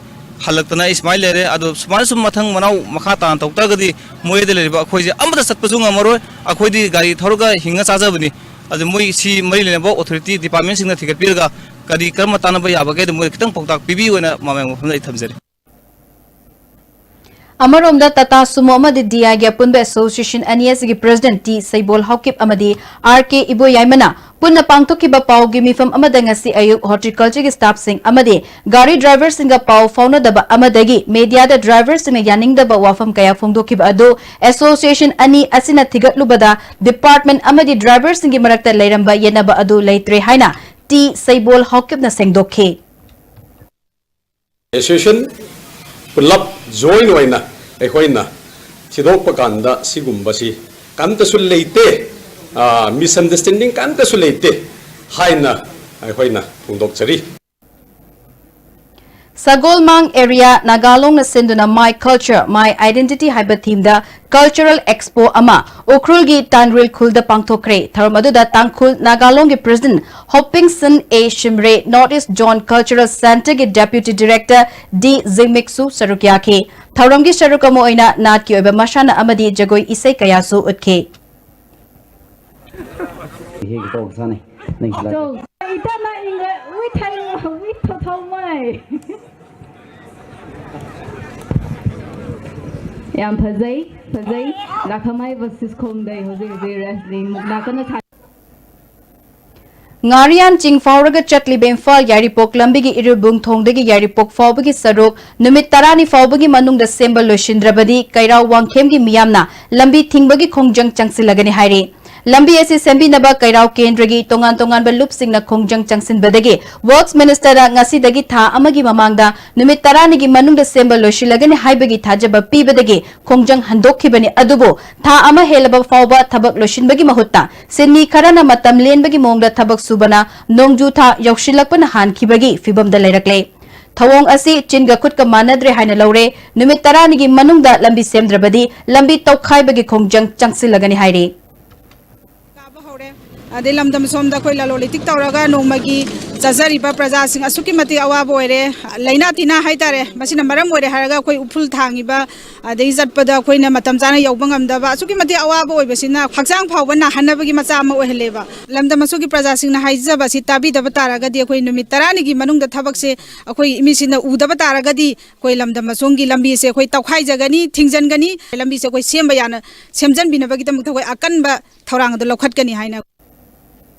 ꯍꯜꯂꯛꯇꯅ ꯑꯩ ꯁꯨꯃꯥꯏꯅ ꯂꯩꯔꯦ꯫ ꯑꯗꯣ ꯁꯨꯃꯥꯏꯅ ꯁꯨꯝ ꯃꯊꯪ ꯃꯅꯥꯎ ꯃꯈꯥ ꯇꯥꯅ ꯇꯧ ꯇꯥꯔꯒꯗꯤ ꯃꯣꯔꯦꯗ ꯂꯩꯔꯤꯕ ꯑꯩꯈꯣꯏꯁꯦ ꯑꯃꯠꯇ ꯆꯠꯄꯁꯨ ꯉꯝꯃꯔꯣꯏ꯫ ꯑꯩꯈꯣꯏꯗꯤ ꯒꯥꯔꯤ ꯊꯧꯔꯒ ꯍꯤꯡꯉ ꯆꯥꯖꯕꯅꯤ꯫ ꯑꯗꯨ ꯃꯣꯏ ꯁꯤ ꯃꯔꯤ ꯂꯩꯅꯕ authority departmentꯁꯤꯡꯅ ꯊꯤꯒꯠꯄꯤꯔꯒ ꯀꯔꯤ ꯀꯔꯝꯕ ꯇꯥꯟꯅꯕ ꯌꯥꯕꯒꯦ, ꯑꯗꯨ ꯃꯣꯏꯗ ꯈꯤꯇꯪ ꯄꯥꯎꯇꯥꯛ ꯄꯤꯕꯤꯌꯨ ꯍꯥꯏꯅ ꯃꯃꯥꯡ ꯃꯐꯝꯗ ꯑꯩ ꯊꯝꯖꯔꯤ꯫ ꯑꯃꯔꯣꯝꯗ ꯇꯥꯇꯥ ꯁꯨꯃꯣ ꯑꯃꯗꯤ ꯗꯤ ꯑꯥꯏꯒꯤ ꯑꯄꯨꯟꯕ association ꯑꯅꯤ ꯑꯁꯤꯒꯤ president ꯇꯤ ꯁꯩꯕꯣꯜ ꯍꯥꯎꯀꯤꯞ ꯑꯃꯗꯤ ꯑꯥꯔ ꯀꯦ ꯏꯕꯣꯌꯥꯏꯃꯅ ꯄꯨꯟꯅ ꯄꯥꯡꯊꯣꯛꯈꯤꯕ ꯄꯥꯎꯒꯤ ꯃꯤꯐꯝ ꯑꯃꯗ ꯉꯁꯤ ꯑꯌꯨꯛ horticultureꯒꯤ staffꯁꯤꯡ ꯑꯃꯗꯤ ꯒꯥꯔꯤ driverꯁꯤꯡꯒ ꯄꯥꯎ ꯐꯥꯎꯅꯗꯕ ꯑꯃꯗꯒꯤ mediaꯗ driverꯁꯤꯡꯅ ꯌꯥꯅꯤꯡꯗꯕ ꯋꯥꯐꯝ ꯀꯌꯥ ꯐꯣꯡꯗꯣꯛꯈꯤꯕ ꯑꯗꯨ association ꯑꯅꯤ ꯑꯁꯤꯅ ꯊꯤꯒꯠꯂꯨꯕꯗ department ꯑꯃꯗꯤ driverꯁꯤꯡꯒꯤ ꯃꯔꯛꯇ ꯂꯩꯔꯝꯕ ꯌꯦꯠꯅꯕ ꯑꯗꯨ ꯂꯩꯇ꯭ꯔꯦ ꯍꯥꯏꯅ ꯇꯤ ꯁꯩꯕꯣꯜ ꯍꯥꯎꯀꯤꯞꯅ ꯁꯦꯡꯗꯣꯛꯈꯤ꯫ Association ꯄꯨꯂꯞ join ꯑꯣꯏꯅ ꯑꯩꯈꯣꯏꯅ ꯊꯤꯗꯣꯛꯄ ꯀꯥꯟꯗ ꯁꯤꯒꯨꯝꯕꯁꯤ ꯀꯝꯇꯁꯨ ꯂꯩꯇꯦ, misunderstanding ꯀꯝꯇꯁꯨ ꯂꯩꯇꯦ ꯍꯥꯏꯅ ꯑꯩꯈꯣꯏꯅ ꯐꯣꯡꯗꯣꯛꯆꯔꯤ꯫ ꯁꯒꯣꯜꯃꯥꯡ area ꯅꯥꯒꯥꯂꯣꯡꯅ ꯁꯤꯟꯗꯨꯅ My Culture, My Identity ꯍꯥꯏꯕ themeꯗ cultural expo ꯑꯃ ꯎꯈ꯭ꯔꯨꯜꯒꯤ ꯇꯥꯟꯔꯤꯜ ꯈꯨꯜꯗ ꯄꯥꯡꯊꯣꯛꯈ꯭ꯔꯦ꯫ ꯊꯧꯔꯝ ꯑꯗꯨꯗ ꯇꯥꯡꯈꯨꯜ ꯅꯥꯒꯥꯂꯣꯡꯒꯤ president ꯍꯣꯄꯤꯡꯁꯟ ꯑꯦ ꯁꯤꯝꯔꯦ, North East Zone Cultural Centreꯒꯤ deputy director ꯗꯤ ꯖꯤꯡꯃꯤꯛꯁꯨ ꯁꯔꯨꯛ ꯌꯥꯈꯤ꯫ ꯊꯧꯔꯝꯒꯤ ꯁꯔꯨꯛ ꯑꯃ ꯑꯣꯏꯅ ꯅꯥꯠꯀꯤ ꯑꯣꯏꯕ ꯃꯁꯥꯟꯅ ꯑꯃꯗꯤ ꯖꯒꯣꯏ ꯏꯁꯩ ꯀꯌꯥꯁꯨ ꯎꯠꯈꯤ꯫ ꯌꯥꯝ ꯐꯖꯩ, ꯐꯖꯩ꯫ ꯂꯥꯈꯃꯥꯏ versus ꯈꯣꯡꯗꯩ ꯍꯧꯖꯤꯛ ꯍꯧꯖꯤꯛ wrestling ꯃꯨꯛꯅꯥ ꯀꯟꯅ ꯁꯥꯟꯅꯔꯤ꯫ ꯉꯥꯔꯤꯌꯥꯟ ꯆꯤꯡ ꯐꯥꯎꯔꯒ ꯆꯠꯂꯤꯕ ꯏꯝꯐꯥꯜ ꯌꯥꯏꯔꯤꯄꯣꯛ ꯂꯝꯕꯤꯒꯤ ꯏꯔꯤꯜꯕꯨꯡ ꯊꯣꯡꯗꯒꯤ ꯌꯥꯏꯔꯤꯄꯣꯛ ꯐꯥꯎꯕꯒꯤ ꯁꯔꯨꯛ ꯅꯨꯃꯤꯠ ꯇꯔꯥꯅꯤ ꯐꯥꯎꯕꯒꯤ ꯃꯅꯨꯡꯗ ꯁꯦꯝꯕ ꯂꯣꯏꯁꯤꯟꯗ꯭ꯔꯕꯗꯤ ꯀꯩꯔꯥꯎ ꯋꯥꯡꯈꯦꯝꯒꯤ ꯃꯤꯌꯥꯝꯅ ꯂꯝꯕꯤ ꯊꯤꯡꯕꯒꯤ ꯈꯣꯡꯖꯪ ꯆꯪꯁꯤꯜꯂꯒꯅꯤ ꯍꯥꯏꯔꯤ꯫ ꯂꯝꯕꯤ ꯑꯁꯤ ꯁꯦꯝꯕꯤꯅꯕ ꯀꯩꯔꯥꯎ ꯀꯦꯟꯗ꯭ꯔꯒꯤ ꯇꯣꯉꯥꯟ ꯇꯣꯉꯥꯟꯕ ꯂꯨꯞꯁꯤꯡꯅ ꯈꯣꯡꯖꯪ ꯆꯪꯁꯤꯟꯕꯗꯒꯤ Works Ministerꯗ ꯉꯁꯤꯗꯒꯤ ꯊꯥ ꯑꯃꯒꯤ ꯃꯃꯥꯡꯗ ꯅꯨꯃꯤꯠ ꯇꯔꯥꯅꯤꯒꯤ ꯃꯅꯨꯡꯗ ꯁꯦꯝꯕ ꯂꯣꯏꯁꯤꯜꯂꯒꯅꯤ ꯍꯥꯏꯕꯒꯤ ꯊꯥꯖꯕ ꯄꯤꯕꯗꯒꯤ ꯈꯣꯡꯖꯪ ꯍꯟꯗꯣꯛꯈꯤꯕꯅꯤ꯫ ꯑꯗꯨꯕꯨ ꯊꯥ ꯑꯃ ꯍꯦꯜꯂꯕ ꯐꯥꯎꯕ ꯊꯕꯛ ꯂꯣꯏꯁꯤꯟꯕꯒꯤ ꯃꯍꯨꯠꯇ ꯁꯤꯟꯃꯤ ꯈꯔꯅ ꯃꯇꯝ ꯂꯦꯟꯕꯒꯤ ꯃꯑꯣꯡꯗ ꯊꯕꯛ ꯁꯨꯕꯅ ꯅꯣꯡꯖꯨ ꯊꯥ ꯌꯧꯁꯤꯜꯂꯛꯄꯅ ꯍꯥꯟꯈꯤꯕꯒꯤ ꯐꯤꯚꯝꯗ ꯂꯩꯔꯛꯂꯦ꯫ ꯊꯧꯑꯣꯡ ꯑꯁꯤ ꯆꯤꯟꯒ ꯈꯨꯠꯀ ꯃꯥꯟꯅꯗ꯭ꯔꯦ ꯍꯥꯏꯅ ꯂꯧꯔꯦ꯫ ꯅꯨꯃꯤꯠ ꯇꯔꯥꯅꯤꯒꯤ ꯃꯅꯨꯡꯗ ꯂꯝꯕꯤ ꯁꯦꯝꯗ꯭ꯔꯕꯗꯤ ꯂꯝꯕꯤ ꯇꯧꯈꯥꯏꯕꯒꯤ ꯈꯣꯡꯖꯪ ꯆꯪꯁꯤꯜꯂꯒꯅꯤ ꯍꯥꯏꯔꯤ꯫ ꯀꯥꯕ ꯍꯧꯔꯦ꯫ ꯑꯗꯩ ꯂꯝꯗꯝ ꯁꯣꯝꯗ ꯑꯩꯈꯣꯏ ꯂꯂꯣꯟ ꯏꯇꯤꯛ ꯇꯧꯔꯒ ꯅꯣꯡꯃꯒꯤ ꯆꯥꯖꯔꯤꯕ ꯄ꯭ꯔꯖꯥꯁꯤꯡ ꯑꯁꯨꯛꯀꯤ ꯃꯇꯤꯛ ꯑꯋꯥꯕ ꯑꯣꯏꯔꯦ꯫ ꯂꯥꯏꯅꯥ ꯇꯤꯟꯅꯥ ꯍꯥꯏꯇꯥꯔꯦ, ꯃꯁꯤꯅ ꯃꯔꯝ ꯑꯣꯏꯔꯦ ꯍꯥꯏꯔꯒ ꯑꯩꯈꯣꯏ ꯎꯐꯨꯜ ꯊꯥꯡꯉꯤꯕ, ꯑꯗꯒꯤ ꯆꯠꯄꯗ ꯑꯩꯈꯣꯏꯅ ꯃꯇꯝ ꯆꯥꯅ ꯌꯧꯕ ꯉꯝꯗꯕ, ꯑꯁꯨꯛꯀꯤ ꯃꯇꯤꯛ ꯑꯋꯥꯕ ꯑꯣꯏꯕꯁꯤꯅ ꯍꯛꯆꯥꯡ ꯐꯥꯎꯕ ꯅꯥꯍꯟꯅꯕꯒꯤ ꯃꯆꯥꯛ ꯑꯃ ꯑꯣꯏꯍꯜꯂꯦꯕ꯫ ꯂꯝꯗꯝ ꯑꯁꯨꯒꯤ ꯄ꯭ꯔꯖꯥꯁꯤꯡꯅ ꯍꯥꯏꯖꯕ ꯑꯁꯤ ꯇꯥꯕꯤꯗꯕ ꯇꯥꯔꯒꯗꯤ ꯑꯩꯈꯣꯏ ꯅꯨꯃꯤꯠ ꯇꯔꯥꯅꯤꯒꯤ ꯃꯅꯨꯡꯗ ꯊꯕꯛꯁꯦ ꯑꯩꯈꯣꯏ ꯃꯤꯠꯁꯤꯅ ꯎꯗꯕ ꯇꯥꯔꯒꯗꯤ ꯑꯩꯈꯣꯏ ꯂꯝꯗꯝ ꯑꯁꯣꯝꯒꯤ ꯂꯝꯕꯤꯁꯦ ꯑꯩꯈꯣꯏ ꯇꯧꯈꯥꯏꯖꯒꯅꯤ, ꯊꯤꯡꯖꯤꯟꯒꯅꯤ꯫ ꯂꯝꯕꯤꯁꯦ ꯑꯩꯈꯣꯏ ꯁꯦꯝꯕ ꯌꯥꯅ ꯁꯦꯝꯖꯤꯟꯕꯤꯅꯕꯒꯤꯗꯃꯛꯇ ꯑꯩꯈꯣꯏ ꯑꯀꯟꯕ ꯊꯧꯔꯥꯡ ꯑꯗꯨ ꯂꯧꯈꯠꯀꯅꯤ ꯍꯥꯏꯅ꯫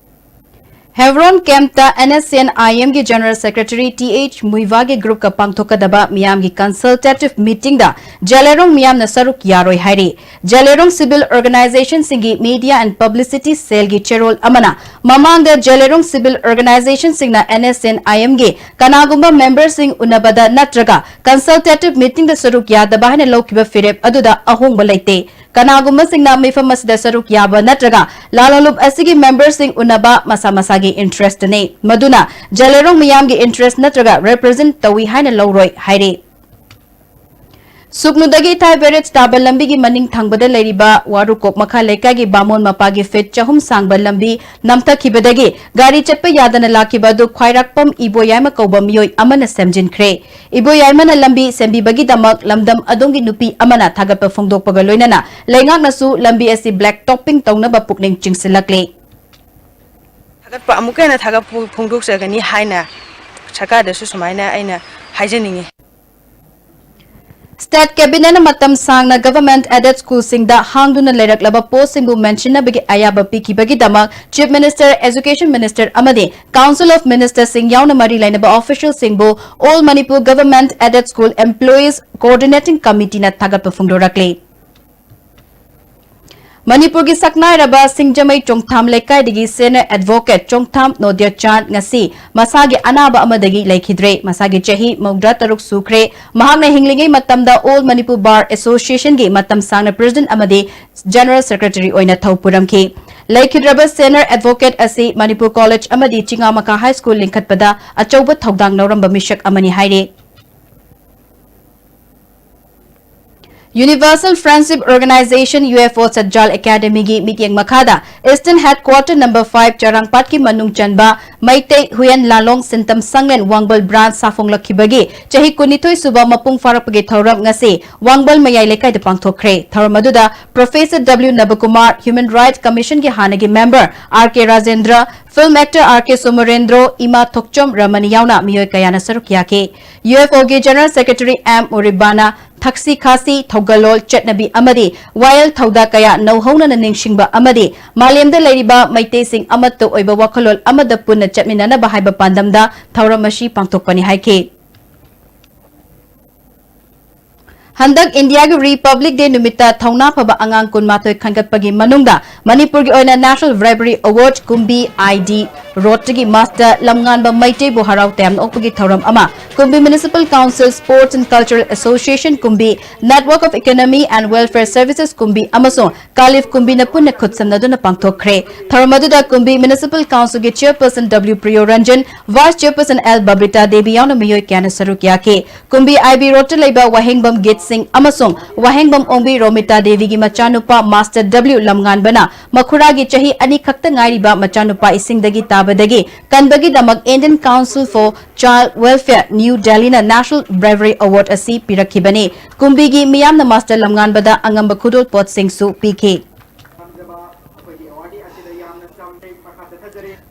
ꯍꯦꯕ꯭ꯔꯣꯟ ꯀꯦꯝꯞꯇ NSCN-IM-ꯒꯤ General Secretary TH ꯃꯨꯏꯚꯥꯒꯤ group-ꯀ ꯄꯥꯡꯊꯣꯛꯀꯗꯕ ꯃꯤꯌꯥꯝꯒꯤ consultative meeting-ꯗ ꯖꯦꯂꯦꯔꯣꯡ ꯃꯤꯌꯥꯝꯅ ꯁꯔꯨꯛ ꯌꯥꯔꯣꯏ ꯍꯥꯏꯔꯤ꯫ ꯖꯦꯂꯦꯔꯣꯡ civil organization-ꯁꯤꯡꯒꯤ media and publicity cell-ꯒꯤ ꯆꯦꯔꯣꯜ ꯑꯃꯅ ꯃꯃꯥꯡꯗ ꯖꯦꯂꯦꯔꯣꯡ civil organization-ꯁꯤꯡꯅ NSCN-IM-ꯒꯤ ꯀꯅꯥꯒꯨꯝꯕ member-ꯁꯤꯡ ꯎꯅꯕꯗ ꯅꯠꯇ꯭ꯔꯒ consultative meeting-ꯗ ꯁꯔꯨꯛ ꯌꯥꯗꯕ ꯍꯥꯏꯅ ꯂꯧꯈꯤꯕ ꯐꯤꯔꯦꯞ ꯑꯗꯨꯗ ꯑꯍꯣꯡꯕ ꯂꯩꯇꯦ꯫ ꯀꯅꯥꯒꯨꯝꯕꯁꯤꯡꯅ ꯃꯤꯐꯝ ꯑꯁꯤꯗ ꯁꯔꯨꯛ ꯌꯥꯕ ꯅꯠꯇ꯭ꯔꯒ ꯂꯥꯂꯣꯡꯂꯨꯞ ꯑꯁꯤꯒꯤ member-ꯁꯤꯡ ꯎꯅꯕ ꯃꯁꯥ ꯃꯁꯥꯒꯤ interest-ꯅꯤ, ꯃꯗꯨꯅ ꯖꯦꯂꯦꯔꯣꯡ ꯃꯤꯌꯥꯝꯒꯤ interest ꯅꯠꯇ꯭ꯔꯒ represent ꯇꯧꯏ ꯍꯥꯏꯅ ꯂꯧꯔꯣꯏ ꯍꯥꯏꯔꯤ꯫ ꯁꯨꯛꯅꯨꯗꯒꯤ ꯏꯊꯥꯏ barrage ꯇꯥꯕ ꯂꯝꯕꯤꯒꯤ ꯃꯅꯤꯡ ꯊꯪꯕꯗ ꯂꯩꯔꯤꯕ ꯋꯥꯔꯨꯀꯣꯛ ꯃꯈꯥ ꯂꯩꯀꯥꯏꯒꯤ ꯕꯥꯃꯣꯟ ꯃꯄꯥꯒꯤ feet ꯆꯍꯨꯝ ꯁꯥꯡꯕ ꯂꯝꯕꯤ ꯅꯝꯊꯈꯤꯕꯗꯒꯤ ꯒꯥꯔꯤ ꯆꯠꯄ ꯌꯥꯗꯅ ꯂꯥꯛꯈꯤꯕ ꯑꯗꯨ ꯈ꯭ꯋꯥꯏꯔꯥꯛꯄꯝ ꯏꯕꯣꯌꯥꯏꯃ ꯀꯧꯕ ꯃꯤꯑꯣꯏ ꯑꯃꯅ ꯁꯦꯝꯖꯤꯟꯈ꯭ꯔꯦ꯫ ꯏꯕꯣꯌꯥꯏꯃꯅ ꯂꯝꯕꯤ ꯁꯦꯝꯕꯤꯕꯒꯤꯗꯃꯛ ꯂꯝꯗꯝ ꯑꯗꯣꯝꯒꯤ ꯅꯨꯄꯤ ꯑꯃꯅ ꯊꯥꯒꯠꯄ ꯐꯣꯡꯗꯣꯛꯄꯒ ꯂꯣꯏꯅꯅ ꯂꯩꯉꯥꯛꯅꯁꯨ ꯂꯝꯕꯤ ꯑꯁꯤ black topping ꯇꯧꯅꯕ ꯄꯨꯛꯅꯤꯡ ꯆꯤꯡꯁꯤꯜꯂꯛꯂꯤ꯫ ꯊꯥꯒꯠꯄ ꯑꯃꯨꯛꯀ ꯍꯦꯟꯅ ꯊꯥꯒꯠꯄ ꯐꯣꯡꯗꯣꯛꯆꯒꯅꯤ ꯍꯥꯏꯅ ꯁꯔꯀꯥꯔꯗꯁꯨ ꯁꯨꯃꯥꯏꯅ ꯑꯩꯅ ꯍꯥꯏꯖꯅꯤꯡꯉꯤ꯫ State Cabinet-ꯅ ꯃꯇꯝ ꯁꯥꯡꯅ government aided school-ꯁꯤꯡꯗ ꯍꯥꯡꯗꯨꯅ ꯂꯩꯔꯛꯂꯕ post-ꯁꯤꯡꯕꯨ ꯃꯦꯟꯁꯤꯟꯅꯕꯒꯤ ꯑꯌꯥꯕ ꯄꯤꯈꯤꯕꯒꯤꯗꯃꯛ Chief Minister, Education Minister ꯑꯃꯗꯤ Council of Minister-ꯁꯤꯡ ꯌꯥꯎꯅ ꯃꯔꯤ ꯂꯩꯅꯕ official-ꯁꯤꯡꯕꯨ All Manipur Government Aided School Employees Coordinating Committee-ꯅ ꯊꯥꯒꯠꯄ ꯐꯣꯡꯗꯣꯔꯛꯂꯤ꯫ ꯃꯅꯤꯄꯨꯔꯒꯤ ꯁꯛꯅꯥꯏꯔꯕ ꯁꯤꯡꯖꯃꯩ ꯆꯣꯡꯊꯥꯝ ꯂꯩꯀꯥꯏꯗꯒꯤ senior advocate ꯆꯣꯡꯊꯥꯝ ꯅꯣꯗꯤꯌꯥꯆꯥꯟ ꯉꯁꯤ ꯃꯁꯥꯒꯤ ꯑꯅꯥꯕ ꯑꯃꯗꯒꯤ ꯂꯩꯈꯤꯗ꯭ꯔꯦ꯫ ꯃꯁꯥꯒꯤ ꯆꯍꯤ ꯃꯧꯗ꯭ꯔꯥ ꯇꯔꯨꯛ ꯁꯨꯈ꯭ꯔꯦ꯫ ꯃꯍꯥꯛꯅ ꯍꯤꯡꯂꯤꯉꯩ ꯃꯇꯝꯗ All Manipur Bar Association-ꯒꯤ ꯃꯇꯝ ꯁꯥꯡꯅ president ꯑꯃꯗꯤ general secretary ꯑꯣꯏꯅ ꯊꯧ ꯄꯨꯔꯝꯈꯤ꯫ ꯂꯩꯈꯤꯗ꯭ꯔꯕ senior advocate ꯑꯁꯤ ꯃꯅꯤꯄꯨꯔ College ꯑꯃꯗꯤ ꯆꯤꯉꯥꯃꯈꯥ High School ꯂꯤꯡꯈꯠꯄꯗ ꯑꯆꯧꯕ ꯊꯧꯗꯥꯡ ꯂꯧꯔꯝꯕ ꯃꯤꯁꯛ ꯑꯃꯅꯤ ꯍꯥꯏꯔꯤ꯫ Universal Friendship Organization, U F O, ꯆꯠꯖꯥꯜ ꯑꯦꯀꯥꯗꯃꯤꯒꯤ ꯃꯤꯠꯌꯦꯡ ꯃꯈꯥꯗ Eastern Headquarter number five ꯆꯔꯥꯡꯄꯥꯠꯀꯤ ꯃꯅꯨꯡ ꯆꯟꯕ ꯃꯩꯇꯩ ꯍꯨꯌꯦꯟ ꯂꯥꯂꯣꯡ ꯁꯤꯟꯇꯝ ꯁꯪꯂꯦꯟ ꯋꯥꯡꯕꯜ ꯕ꯭ꯔꯥꯟꯆ ꯁꯥꯐꯣꯡꯂꯛꯈꯤꯕꯒꯤ ꯆꯍꯤ ꯀꯨꯟꯅꯤꯊꯣꯏ ꯁꯨꯕ ꯃꯄꯨꯡ ꯐꯥꯔꯛꯄꯒꯤ ꯊꯧꯔꯝ ꯉꯁꯤ ꯋꯥꯡꯕꯜ ꯃꯌꯥꯏ ꯂꯩꯀꯥꯏꯗ ꯄꯥꯡꯊꯣꯛꯈ꯭ꯔꯦ꯫ ꯊꯧꯔꯝ ꯑꯗꯨꯗ Professor W ꯅꯕꯀꯨꯃꯥꯔ, Human Rights Commission ꯒꯤ ꯍꯥꯟꯅꯒꯤ member R K Rajendra, film actor R K ꯁꯣꯃꯔꯦꯟꯗ꯭ꯔꯣ, ꯏꯃꯥ ꯊꯣꯛꯆꯣꯝ ꯔꯃꯅꯤ ꯌꯥꯎꯅ ꯃꯤꯑꯣꯏ ꯀꯌꯥꯅ ꯁꯔꯨꯛ ꯌꯥꯈꯤ꯫ U F O ꯒꯤ General Secretary M ꯃꯨꯔꯤꯕꯥꯅ ꯊꯛꯁꯤ ꯈꯥꯁꯤ, ꯊꯧꯒꯜꯂꯣꯟ, ꯆꯠꯅꯕꯤ ꯑꯃꯗꯤ ꯋꯥꯌꯦꯜ ꯊꯧꯗꯥ ꯀꯌꯥ ꯅꯧꯍꯧꯅꯅ ꯅꯤꯡꯁꯤꯡꯕ ꯑꯃꯗꯤ ꯃꯥꯂꯦꯝꯗ ꯂꯩꯔꯤꯕ ꯃꯩꯇꯩꯁꯤꯡ ꯑꯃꯠꯇ ꯑꯣꯏꯕ ꯋꯥꯈꯜꯂꯣꯟ ꯑꯃꯗ ꯄꯨꯟꯅ ꯆꯠꯃꯤꯟꯅꯅꯕ ꯍꯥꯏꯕ ꯄꯥꯟꯗꯝꯗ ꯊꯧꯔꯝ ꯑꯁꯤ ꯄꯥꯡꯊꯣꯛꯄꯅꯤ ꯍꯥꯏꯈꯤ꯫ ꯍꯟꯗꯛ ꯏꯟꯗꯤꯌꯥꯒꯤ Republic Day ꯅꯨꯃꯤꯠꯇ ꯊꯧꯅꯥ ꯐꯕ ꯑꯉꯥꯡ ꯀꯨꯟꯃꯥꯊꯣꯏ ꯈꯟꯒꯠꯄꯒꯤ ꯃꯅꯨꯡꯗ ꯃꯅꯤꯄꯨꯔꯒꯤ ꯑꯣꯏꯅ National Bravery Award ꯀꯨꯝꯕꯤ I D ꯔꯣꯗꯇꯒꯤ ꯃꯥꯁꯇꯔ ꯂꯝꯉꯥꯟꯕ ꯃꯩꯇꯩꯕꯨ ꯍꯔꯥꯎ ꯇꯌꯥꯝꯅ ꯑꯣꯛꯄꯒꯤ ꯊꯧꯔꯝ ꯑꯃ ꯀꯨꯝꯕꯤ Municipal Council, Sports and Cultural Association ꯀꯨꯝꯕꯤ, Network of Economy and Welfare Services ꯀꯨꯝꯕꯤ ꯑꯃꯁꯨꯡ ꯀꯥꯂꯤꯐ ꯀꯨꯝꯕꯤꯅ ꯄꯨꯟꯅ ꯈꯨꯠꯁꯝꯅꯗꯨꯅ ꯄꯥꯡꯊꯣꯛꯈ꯭ꯔꯦ꯫ ꯊꯧꯔꯝ ꯑꯗꯨꯗ ꯀꯨꯝꯕꯤ Municipal Council ꯒꯤ Chairperson W ꯄ꯭ꯔꯤꯌꯣꯔꯟꯖꯟ, Vice Chairperson L Babita Devi ꯌꯥꯎꯅ ꯃꯤꯑꯣꯏ ꯀꯌꯥꯅ ꯁꯔꯨꯛ ꯌꯥꯈꯤ꯫ ꯀꯨꯝꯕꯤ I B ꯔꯣꯗꯇ ꯂꯩꯕ ꯋꯥꯍꯦꯡꯕꯝ ꯒꯤꯠ ꯁꯤꯡ ꯑꯃꯁꯨꯡ ꯋꯥꯍꯦꯡꯕꯝ ꯑꯣꯡꯕꯤ ꯔꯣꯃꯤꯇꯥ ꯗꯦꯕꯤꯒꯤ ꯃꯆꯥꯅꯨꯄꯥ ꯃꯥꯁꯇꯔ W ꯂꯝꯉꯥꯟꯕꯅ ꯃꯈꯨꯔꯥꯒꯤ ꯆꯍꯤ ꯑꯅꯤ ꯈꯛꯇ ꯉꯥꯏꯔꯤꯕ ꯃꯆꯥꯅꯨꯄꯥ ꯏꯁꯤꯡꯗꯒꯤ ꯇꯥꯕꯗꯒꯤ ꯀꯟꯕꯒꯤꯗꯃꯛ Indian Council for Child Welfare, New Delhi ꯅ National Bravery Award ꯑꯁꯤ ꯄꯤꯔꯛꯈꯤꯕꯅꯤ꯫ ꯀꯨꯝꯕꯤꯒꯤ ꯃꯤꯌꯥꯝꯅ ꯃꯥꯁꯇꯔ ꯂꯝꯉꯥꯟꯕꯗ ꯑꯉꯝꯕ ꯈꯨꯗꯣꯜꯄꯣꯠꯁꯤꯡꯁꯨ ꯄꯤꯈꯤ꯫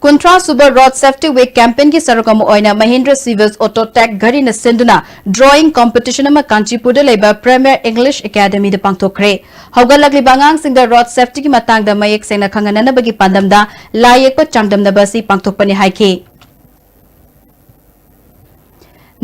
ꯀꯨꯟꯊ꯭ꯔꯥ ꯁꯨꯕ Road Safety Week campaign ꯒꯤ ꯁꯔꯨꯛ ꯑꯃ ꯑꯣꯏꯅ Mahindra Civics Auto Tech ꯘꯔꯤꯅ ꯁꯤꯟꯗꯨꯅ drawing competition ꯑꯃ ꯀꯥꯟꯆꯤꯄꯨꯔꯗ ꯂꯩꯕ Premier English Academy ꯗ ꯄꯥꯡꯊꯣꯛꯈ꯭ꯔꯦ꯫ ꯍꯧꯒꯠꯂꯛꯂꯤꯕ ꯑꯉꯥꯡꯁꯤꯡꯗ road safety ꯒꯤ ꯃꯇꯥꯡꯗ ꯃꯌꯦꯛ ꯁꯦꯡꯅ ꯈꯪꯍꯟꯅꯅꯕꯒꯤ ꯄꯥꯟꯗꯝꯗ ꯂꯥꯏ ꯌꯦꯛꯄ ꯆꯥꯡꯗꯝꯅꯕ ꯑꯁꯤ ꯄꯥꯡꯊꯣꯛꯄꯅꯤ ꯍꯥꯏꯈꯤ꯫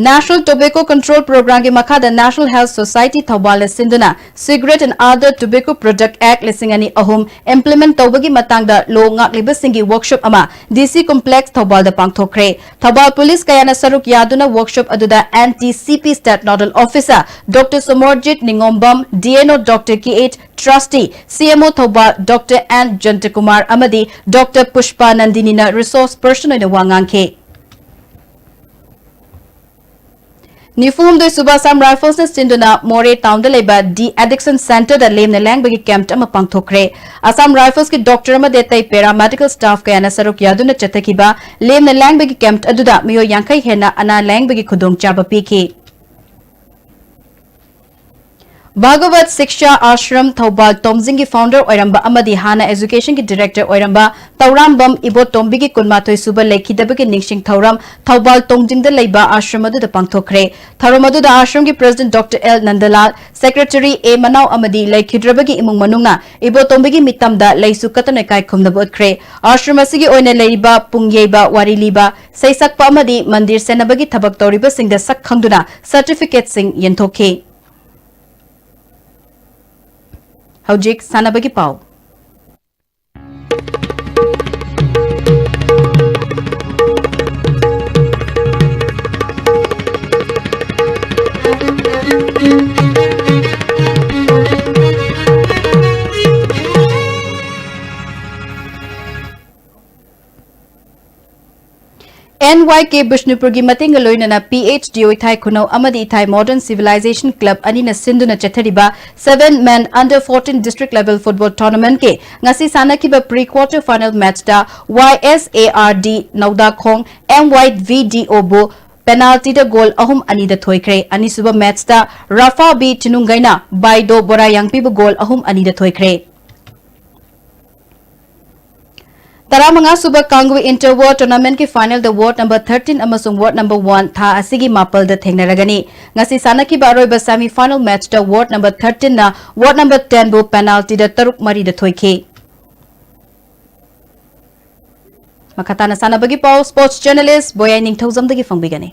National Tobacco Control Program ꯒꯤ ꯃꯈꯥꯗ National Health Society ꯊꯧꯕꯥꯜꯅ ꯁꯤꯟꯗꯨꯅ Cigarette and Other Tobacco Product Act ꯂꯤꯁꯤꯡ ꯑꯅꯤ ꯑꯍꯨꯝ implement ꯇꯧꯕꯒꯤ ꯃꯇꯥꯡꯗ law ꯉꯥꯛꯂꯤꯕꯁꯤꯡꯒꯤ workshop ꯑꯃ D C Complex ꯊꯧꯕꯥꯜꯗ ꯄꯥꯡꯊꯣꯛꯈ꯭ꯔꯦ꯫ ꯊꯧꯕꯥꯜ police ꯀꯌꯥꯅ ꯁꯔꯨꯛ ꯌꯥꯗꯨꯅ workshop ꯑꯗꯨꯗ N T C P State Nodal Officer Doctor Somorjit ꯅꯤꯉꯣꯝꯕꯝ, D N O Doctor K H Trusty, C M O Thoubal Doctor N ꯖꯟꯇꯀꯨꯃꯥꯔ ꯑꯃꯗꯤ Doctor ꯄꯨꯁꯄꯥ ꯅꯟꯗꯤꯅꯤꯅ resource person ꯑꯣꯏꯅ ꯋꯥ ꯉꯥꯡꯈꯤ꯫ ꯅꯤꯐꯨ ꯍꯨꯝꯗꯣꯏ ꯁꯨꯕ Assam Riflesꯅ ꯁꯤꯟꯗꯨꯅ ꯃꯣꯔꯦ ꯇꯥꯎꯟꯗ ꯂꯩꯕ De-addiction Centreꯗ ꯂꯦꯝꯅ ꯂꯥꯡꯕꯒꯤ ꯀꯦꯝꯞ ꯑꯃ ꯄꯥꯡꯊꯣꯛꯈ꯭ꯔꯦ꯫ Assam Riflesꯀꯤ ꯗꯣꯛꯇꯔ ꯑꯃꯗꯤ ꯑꯇꯩ ꯄꯦꯔꯥꯃꯦꯗꯤꯀꯦꯜ ꯁ꯭ꯇꯥꯐ ꯀꯌꯥꯅ ꯁꯔꯨꯛ ꯌꯥꯗꯨꯅ ꯆꯠꯊꯈꯤꯕ ꯂꯦꯝꯅ ꯂꯥꯡꯕꯒꯤ ꯀꯦꯝꯞ ꯑꯗꯨꯗ ꯃꯤꯑꯣꯏ ꯌꯥꯡꯈꯩ ꯍꯦꯟꯅ ꯑꯅꯥ ꯂꯥꯌꯦꯡꯕꯒꯤ ꯈꯨꯗꯣꯡꯆꯥꯕ ꯄꯤꯈꯤ꯫ ꯚꯒꯋꯠ ꯁꯤꯛꯁꯥ ꯑꯥꯁ꯭ꯔꯝ ꯊꯧꯕꯥꯜ ꯇꯣꯝꯖꯤꯡꯒꯤ ꯐꯥꯎꯟꯗꯔ ꯑꯣꯏꯔꯝꯕ ꯑꯃꯗꯤ ꯍꯥꯟꯅ ꯑꯦꯖꯨꯀꯦꯁꯟꯒꯤ ꯗꯤꯔꯦꯛꯇꯔ ꯑꯣꯏꯔꯝꯕ ꯇꯧꯔꯥꯝꯕꯝ ꯏꯕꯣꯇꯣꯝꯕꯤꯒꯤ ꯀꯨꯟꯃꯥꯊꯣꯏ ꯁꯨꯕ ꯂꯩꯈꯤꯗꯕꯒꯤ ꯅꯤꯡꯁꯤꯡ ꯊꯧꯔꯝ ꯊꯧꯕꯥꯜ ꯇꯣꯝꯖꯤꯡꯗ ꯂꯩꯕ ꯑꯥꯁ꯭ꯔꯝ ꯑꯗꯨꯗ ꯄꯥꯡꯊꯣꯛꯈ꯭ꯔꯦ꯫ ꯊꯧꯔꯝ ꯑꯗꯨꯗ ꯑꯥꯁ꯭ꯔꯝꯒꯤ ꯄ꯭ꯔꯦꯁꯤꯗꯦꯟꯠ ꯗꯣꯛꯇꯔ ꯑꯦꯜ ꯅꯟꯗꯂꯥꯜ, ꯁꯦꯀ꯭ꯔꯦꯇꯔꯤ ꯑꯦ ꯃꯅꯥꯎ ꯑꯃꯗꯤ ꯂꯩꯈꯤꯗ꯭ꯔꯕꯒꯤ ꯏꯃꯨꯡ ꯃꯅꯨꯡꯅ ꯏꯕꯣꯇꯣꯝꯕꯤꯒꯤ ꯃꯤꯇꯝꯗ ꯂꯩꯁꯨ ꯀꯠꯇꯨꯅ ꯏꯀꯥꯏ ꯈꯨꯝꯅꯕ ꯎꯠꯈ꯭ꯔꯦ꯫ ꯑꯥꯁ꯭ꯔꯝ ꯑꯁꯤꯒꯤ ꯑꯣꯏꯅ ꯂꯩꯔꯤꯕ ꯄꯨꯡ ꯌꯩꯕ, ꯋꯥꯔꯤ ꯂꯤꯕ, ꯁꯩꯁꯛꯄ ꯑꯃꯗꯤ ꯃꯟꯗꯤꯔ ꯁꯦꯟꯅꯕꯒꯤ ꯊꯕꯛ ꯇꯧꯔꯤꯕꯁꯤꯡꯗ ꯁꯛ ꯈꯪꯗꯨꯅ ꯁꯔꯇꯤꯐꯤꯀꯦꯠꯁꯤꯡ ꯌꯦꯟꯊꯣꯛꯈꯤ꯫ ꯍꯧꯖꯤꯛ ꯁꯥꯟꯅꯕꯒꯤ ꯄꯥꯎ꯫ ꯑꯦꯟ ꯋꯥꯏ ꯀꯦ ꯕꯤꯁꯅꯨꯄꯨꯔꯒꯤ ꯃꯇꯦꯡꯒ ꯂꯣꯏꯅꯅ ꯄꯤ ꯑꯩꯆ ꯗꯤ ꯑꯣ ꯏꯊꯥꯏ ꯈꯨꯅꯧ ꯑꯃꯗꯤ ꯏꯊꯥꯏ ꯃꯣꯗꯔꯟ ꯁꯤꯚꯤꯂꯥꯏꯖꯦꯁꯟ ꯀ꯭ꯂꯕ ꯑꯅꯤꯅ ꯁꯤꯟꯗꯨꯅ ꯆꯠꯊꯔꯤꯕ seven men under fourteen district level football ꯇꯣꯔꯅꯥꯃꯦꯟꯠꯀꯤ ꯉꯁꯤ ꯁꯥꯟꯅꯈꯤꯕ ꯄ꯭ꯔꯤ ꯀ꯭ꯋꯥꯔꯇꯔ ꯐꯥꯏꯅꯦꯜ ꯃꯦꯆꯇ Y S A R D Naodakhong M Y V D ꯑꯣꯕꯨ ꯄꯦꯅꯥꯜꯇꯤꯗ ꯒꯣꯜ ꯑꯍꯨꯝ ꯑꯅꯤꯗ ꯊꯣꯏꯈ꯭ꯔꯦ꯫ ꯑꯅꯤꯁꯨꯕ ꯃꯦꯆꯇ ꯔꯥꯐꯥ ꯕꯤ ꯆꯤꯅꯨꯡꯒꯩꯅ ꯕꯥꯏꯗꯣ ꯕꯣꯔꯥꯌꯥꯡꯄꯤꯕꯨ ꯒꯣꯜ ꯑꯍꯨꯝ ꯑꯅꯤꯗ ꯊꯣꯏꯈ꯭ꯔꯦ꯫ ꯇꯔꯥꯃꯉꯥ ꯁꯨꯕ ꯀꯥꯡꯒꯨ ꯏꯟꯇꯔ ꯋꯥꯔꯗ ꯇꯣꯔꯅꯥꯃꯦꯟꯠꯀꯤ ꯐꯥꯏꯅꯦꯜꯗ ꯋꯥꯔꯗ ꯅꯝꯕꯔ ꯊꯥꯔꯇꯤꯟ ꯑꯃꯁꯨꯡ ꯋꯥꯔꯗ ꯅꯝꯕꯔ ꯋꯥꯟ ꯊꯥ ꯑꯁꯤꯒꯤ ꯃꯥꯄꯜꯗ ꯊꯦꯡꯅꯔꯒꯅꯤ꯫ ꯉꯁꯤ ꯁꯥꯟꯅꯈꯤꯕ ꯑꯔꯣꯏꯕ ꯁꯦꯃꯤ ꯐꯥꯏꯅꯦꯜ ꯃꯦꯆꯇ ꯋꯥꯔꯗ ꯅꯝꯕꯔ ꯊꯥꯔꯇꯤꯟꯅ ꯋꯥꯔꯗ ꯅꯝꯕꯔ ꯇꯦꯟꯕꯨ ꯄꯦꯅꯥꯜꯇꯤꯗ ꯇꯔꯨꯛ ꯃꯔꯤꯗ ꯊꯣꯏꯈꯤ꯫ ꯃꯈꯥ ꯇꯥꯅ ꯁꯥꯟꯅꯕꯒꯤ ꯄꯥꯎ ꯁ꯭ꯄꯣꯔꯠꯁ ꯖꯔꯅꯦꯂꯤꯁ ꯕꯣꯌꯥꯏ ꯅꯤꯡꯊꯧꯖꯝꯗꯒꯤ ꯐꯪꯕꯤꯒꯅꯤ꯫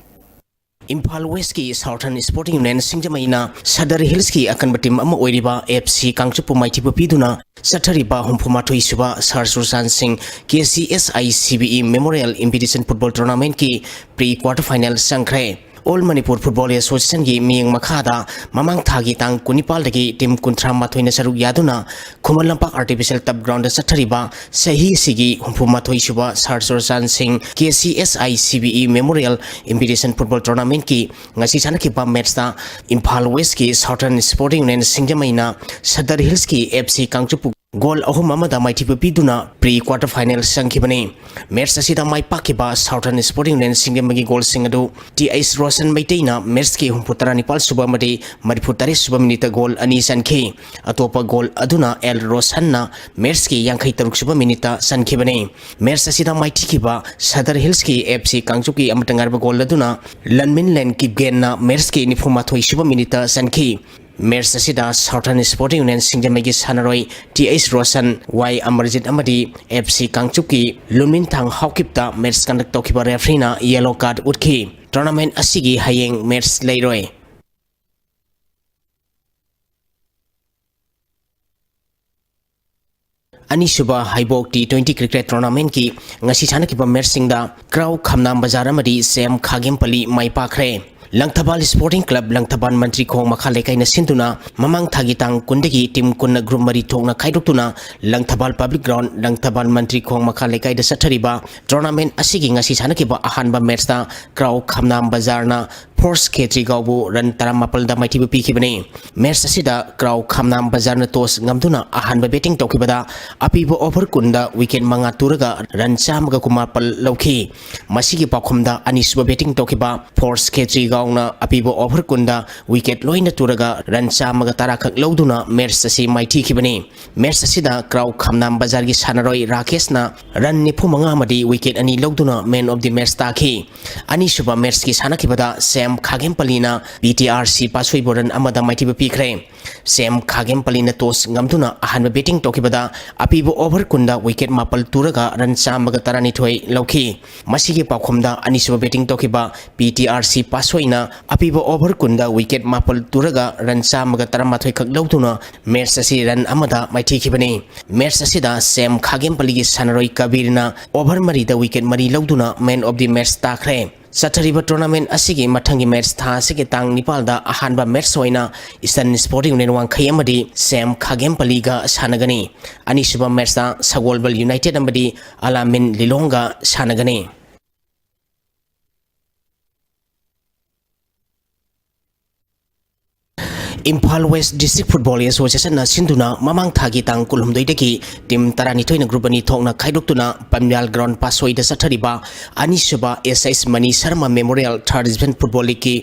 ꯏꯝꯐꯥꯜ ꯋꯦꯁ꯭ꯠꯀꯤ ꯁꯥꯎꯊꯔꯟ ꯁ꯭ꯄꯣꯔꯇꯤꯡ ꯌꯨꯅꯤꯌꯟ ꯁꯤꯡꯖꯃꯩꯅ ꯁꯗꯔ ꯍꯤꯜꯁꯀꯤ ꯑꯀꯟꯕ ꯇꯤꯝ ꯑꯃ ꯑꯣꯏꯔꯤꯕ ꯑꯦꯐ ꯁꯤ ꯀꯥꯡꯆꯨꯞꯄꯨ ꯃꯥꯏꯊꯤꯕ ꯄꯤꯗꯨꯅ ꯆꯠꯊꯔꯤꯕ ꯍꯨꯝꯐꯨ ꯃꯥꯊꯣꯏ ꯁꯨꯕ ꯁꯥꯔ ꯆꯨꯔꯆꯥꯟ ꯁꯤꯡ K C S I C B E memorial invitation football ꯇꯣꯔꯅꯥꯃꯦꯟꯠꯀꯤ ꯄ꯭ꯔꯤ ꯀ꯭ꯋꯥꯔꯇꯔ ꯐꯥꯏꯅꯦꯜ ꯆꯪꯈ꯭ꯔꯦ꯫ All Manipur Football Associationꯒꯤ ꯃꯤꯠꯌꯦꯡ ꯃꯈꯥꯗ ꯃꯃꯥꯡ ꯊꯥꯒꯤ ꯇꯥꯡ ꯀꯨꯟꯅꯤꯄꯥꯜꯗꯒꯤ team ꯀꯨꯟꯊ꯭ꯔꯥ ꯃꯥꯊꯣꯏꯅ ꯁꯔꯨꯛ ꯌꯥꯗꯨꯅ ꯈꯨꯃꯟ ꯂꯝꯄꯥꯛ Artificial Turf Groundꯗ ꯆꯠꯊꯔꯤꯕ ꯆꯍꯤ ꯑꯁꯤꯒꯤ ꯍꯨꯝꯐꯨ ꯃꯥꯊꯣꯏ ꯁꯨꯕ Sir Churachandpur Singh KCSI CBE Memorial Invitation Football Tournamentꯀꯤ ꯉꯁꯤ ꯁꯥꯟꯅꯈꯤꯕ matchꯇ ꯏꯝꯐꯥꯜ Westꯀꯤ Southern Sporting Union ꯁꯤꯡꯖꯃꯩꯅ Sadar Hillsꯀꯤ FC ꯀꯥꯡꯆꯨꯞꯄꯨ ꯒꯣꯜ ꯑꯍꯨꯝ ꯑꯃꯗ ꯃꯥꯏꯊꯤꯕ ꯄꯤꯗꯨꯅ pre quarter final ꯆꯪꯈꯤꯕꯅꯤ꯫ Match ꯑꯁꯤꯗ ꯃꯥꯏ ꯄꯥꯛꯈꯤꯕ Southern Sporting Union ꯁꯤꯡꯖꯃꯩꯒꯤ ꯒꯣꯜꯁꯤꯡ ꯑꯗꯨ T.H. ꯔꯣꯁꯟ ꯃꯩꯇꯩꯅ matchꯀꯤ ꯍꯨꯝꯐꯨ ꯇꯔꯥꯅꯤꯄꯥꯜ ꯁꯨꯕ ꯑꯃꯗꯤ ꯃꯔꯤꯐꯨ ꯇꯔꯦꯠ ꯁꯨꯕ minuteꯇ ꯒꯣꯜ ꯑꯅꯤ ꯆꯟꯈꯤ꯫ ꯑꯇꯣꯞꯄ ꯒꯣꯜ ꯑꯗꯨꯅ ꯑꯦꯜ ꯔꯣꯁꯟꯅ matchꯀꯤ ꯌꯥꯡꯈꯩ ꯇꯔꯨꯛ ꯁꯨꯕ minuteꯇ ꯆꯟꯈꯤꯕꯅꯤ꯫ Match ꯑꯁꯤꯗ ꯃꯥꯏꯊꯤꯈꯤꯕ Sadar Hillsꯀꯤ FC ꯀꯥꯡꯆꯨꯞꯀꯤ ꯑꯃꯠꯇ ꯉꯥꯏꯔꯕ ꯒꯣꯜ ꯑꯗꯨꯅ ꯂꯟꯃꯤꯟꯂꯦꯟ ꯀꯤꯞꯒꯦꯟꯅ matchꯀꯤ ꯅꯤꯐꯨ ꯃꯥꯊꯣꯏ ꯁꯨꯕ minuteꯇ ꯆꯟꯈꯤ꯫ Match ꯑꯁꯤꯗ Southern Sporting Union ꯁꯤꯡꯖꯃꯩꯒꯤ ꯁꯥꯟꯅꯔꯣꯏ T.H. ꯔꯣꯁꯟ, ꯋꯥꯏ ꯑꯃꯔꯖꯤꯠ ꯑꯃꯗꯤ FC ꯀꯥꯡꯆꯨꯞꯀꯤ ꯂꯨꯟꯃꯤꯟꯊꯥꯡ ꯍꯥꯎꯀꯤꯞꯇ match conduct ꯇꯧꯈꯤꯕ refereeꯅ yellow card ꯎꯠꯈꯤ꯫ Tournament ꯑꯁꯤꯒꯤ ꯍꯌꯦꯡ match ꯂꯩꯔꯣꯏ꯫ ꯑꯅꯤꯁꯨꯕ ꯍꯩꯕꯣꯛ T twenty cricket tournamentꯀꯤ ꯉꯁꯤ ꯁꯥꯟꯅꯈꯤꯕ matchꯁꯤꯡꯗ ꯀ꯭ꯔꯥꯎ ꯈꯝꯅꯥꯝ ꯕꯖꯥꯔ ꯑꯃꯗꯤ ꯁꯦꯝ ꯈꯥꯒꯦꯝꯄꯜꯂꯤ ꯃꯥꯏ ꯄꯥꯛꯈ꯭ꯔꯦ꯫ ꯂꯪꯊꯕꯥꯜ Sporting Club ꯂꯪꯊꯕꯥꯜ ꯃꯟꯇ꯭ꯔꯤ ꯈꯣꯡ ꯃꯈꯥ ꯂꯩꯀꯥꯏꯅ ꯁꯤꯟꯗꯨꯅ ꯃꯃꯥꯡ ꯊꯥꯒꯤ ꯇꯥꯡ ꯀꯨꯟꯗꯒꯤ team ꯀꯨꯟꯅ group ꯃꯔꯤ ꯊꯣꯛꯅ ꯈꯥꯏꯗꯣꯛꯇꯨꯅ ꯂꯪꯊꯕꯥꯜ Public Ground ꯂꯪꯊꯕꯥꯜ ꯃꯟꯇ꯭ꯔꯤ ꯈꯣꯡ ꯃꯈꯥ ꯂꯩꯀꯥꯏꯗ ꯆꯠꯊꯔꯤꯕ tournament ꯑꯁꯤꯒꯤ ꯉꯁꯤ ꯁꯥꯟꯅꯈꯤꯕ ꯑꯍꯥꯟꯕ matchꯇ ꯀ꯭ꯔꯥꯎ ꯈꯝꯅꯥꯝ ꯕꯖꯥꯔꯅ ꯐꯣꯔꯁ ꯈꯦꯇ꯭ꯔꯤꯒꯥꯎꯕꯨ run ꯇꯔꯥꯃꯥꯄꯜꯗ ꯃꯥꯏꯊꯤꯕ ꯄꯤꯈꯤꯕꯅꯤ꯫ Match ꯑꯁꯤꯗ ꯀ꯭ꯔꯥꯎ ꯈꯝꯅꯥꯝ ꯕꯖꯥꯔꯅ toss ꯉꯝꯗꯨꯅ ꯑꯍꯥꯟꯕ batting ꯇꯧꯈꯤꯕꯗ ꯑꯄꯤꯕ over ꯀꯨꯟꯗ wicket ꯃꯉꯥ ꯇꯨꯔꯒ run ꯆꯥꯝꯃꯒ ꯀꯨꯟꯃꯥꯄꯜ ꯂꯧꯈꯤ꯫ ꯃꯁꯤꯒꯤ ꯄꯥꯎꯈꯨꯝꯗ ꯑꯅꯤꯁꯨꯕ batting ꯇꯧꯈꯤꯕ ꯐꯣꯔꯁ ꯈꯦꯇ꯭ꯔꯤꯒꯥꯎꯅ ꯑꯄꯤꯕ over ꯀꯨꯟꯗ wicket ꯂꯣꯏꯅ ꯇꯨꯔꯒ run ꯆꯥꯝꯃꯒ ꯇꯔꯥ ꯈꯛ ꯂꯧꯗꯨꯅ match ꯑꯁꯤ ꯃꯥꯏꯊꯤꯈꯤꯕꯅꯤ꯫ Match ꯑꯁꯤꯗ ꯀ꯭ꯔꯥꯎ ꯈꯝꯅꯥꯝ ꯕꯖꯥꯔꯒꯤ ꯁꯥꯟꯅꯔꯣꯏ ꯔꯥꯀꯦꯁꯅ run ꯅꯤꯐꯨ ꯃꯉꯥ ꯑꯃꯗꯤ wicket ꯑꯅꯤ ꯂꯧꯗꯨꯅ man of the match ꯇꯥꯈꯤ꯫ ꯑꯅꯤꯁꯨꯕ matchꯀꯤ ꯁꯥꯟꯅꯈꯤꯕꯗ ꯁꯦꯝ ꯈꯥꯒꯦꯝꯄꯜꯂꯤꯅ P T R C ꯄꯥꯁꯣꯏꯕꯨ run ꯑꯃꯗ ꯃꯥꯏꯊꯤꯕ ꯄꯤꯈ꯭ꯔꯦ꯫ ꯁꯦꯝ ꯈꯥꯒꯦꯝꯄꯜꯂꯤꯅ toss ꯉꯝꯗꯨꯅ ꯑꯍꯥꯟꯕ batting ꯇꯧꯈꯤꯕꯗ ꯑꯄꯤꯕ over ꯀꯨꯟꯗ wicket ꯃꯥꯄꯜ ꯇꯨꯔꯒ run ꯆꯥꯝꯃꯒ ꯇꯔꯥꯅꯤꯊꯣꯏ ꯂꯧꯈꯤ꯫ ꯃꯁꯤꯒꯤ ꯄꯥꯎꯈꯨꯝꯗ ꯑꯅꯤꯁꯨꯕ batting ꯇꯧꯈꯤꯕ P T R C ꯄꯥꯁꯣꯏꯅ ꯑꯄꯤꯕ over ꯀꯨꯟꯗ wicket ꯃꯥꯄꯜ ꯇꯨꯔꯒ run ꯆꯥꯝꯃꯒ ꯇꯔꯥꯃꯥꯊꯣꯏ ꯈꯛ ꯂꯧꯗꯨꯅ match ꯑꯁꯤ run ꯑꯃꯗ ꯃꯥꯏꯊꯤꯈꯤꯕꯅꯤ꯫ Match ꯑꯁꯤꯗ ꯁꯦꯝ ꯈꯥꯒꯦꯝꯄꯜꯂꯤꯒꯤ ꯁꯥꯟꯅꯔꯣꯏ ꯀꯕꯤꯔꯅ over ꯃꯔꯤꯗ wicket ꯃꯔꯤ ꯂꯧꯗꯨꯅ man of the match ꯇꯥꯈ꯭ꯔꯦ꯫ ꯆꯠꯊꯔꯤꯕ tournament ꯑꯁꯤꯒꯤ ꯃꯊꯪꯒꯤ match ꯊꯥ ꯑꯁꯤꯒꯤ ꯇꯥꯡ ꯅꯤꯄꯥꯜꯗ ꯑꯍꯥꯟꯕ match ꯑꯣꯏꯅ Eastern Sporting Union ꯋꯥꯡꯈꯩ ꯑꯃꯗꯤ ꯁꯦꯝ ꯈꯥꯒꯦꯝꯄꯜꯂꯤꯒ ꯁꯥꯟꯅꯒꯅꯤ꯫ ꯑꯅꯤꯁꯨꯕ matchꯇ ꯁꯒꯣꯜꯕꯜ United ꯑꯃꯗꯤ ꯑꯂꯥꯃꯤꯟ ꯂꯤꯂꯣꯡꯒ ꯁꯥꯟꯅꯒꯅꯤ꯫ ꯏꯝꯐꯥꯜ West District Football Associationꯅ ꯁꯤꯟꯗꯨꯅ ꯃꯃꯥꯡ ꯊꯥꯒꯤ ꯇꯥꯡ ꯀꯨꯟꯍꯨꯝꯗꯣꯏꯗꯒꯤ team ꯇꯔꯥꯅꯤꯊꯣꯏꯅ group ꯑꯅꯤ ꯊꯣꯛꯅ ꯈꯥꯏꯗꯣꯛꯇꯨꯅ ꯄꯝꯌꯥꯜ ground ꯄꯥꯁꯣꯏꯗ ꯆꯠꯊꯔꯤꯕ ꯑꯅꯤꯁꯨꯕ S S Mani Sharma Memorial Third Division Football Leagueꯀꯤ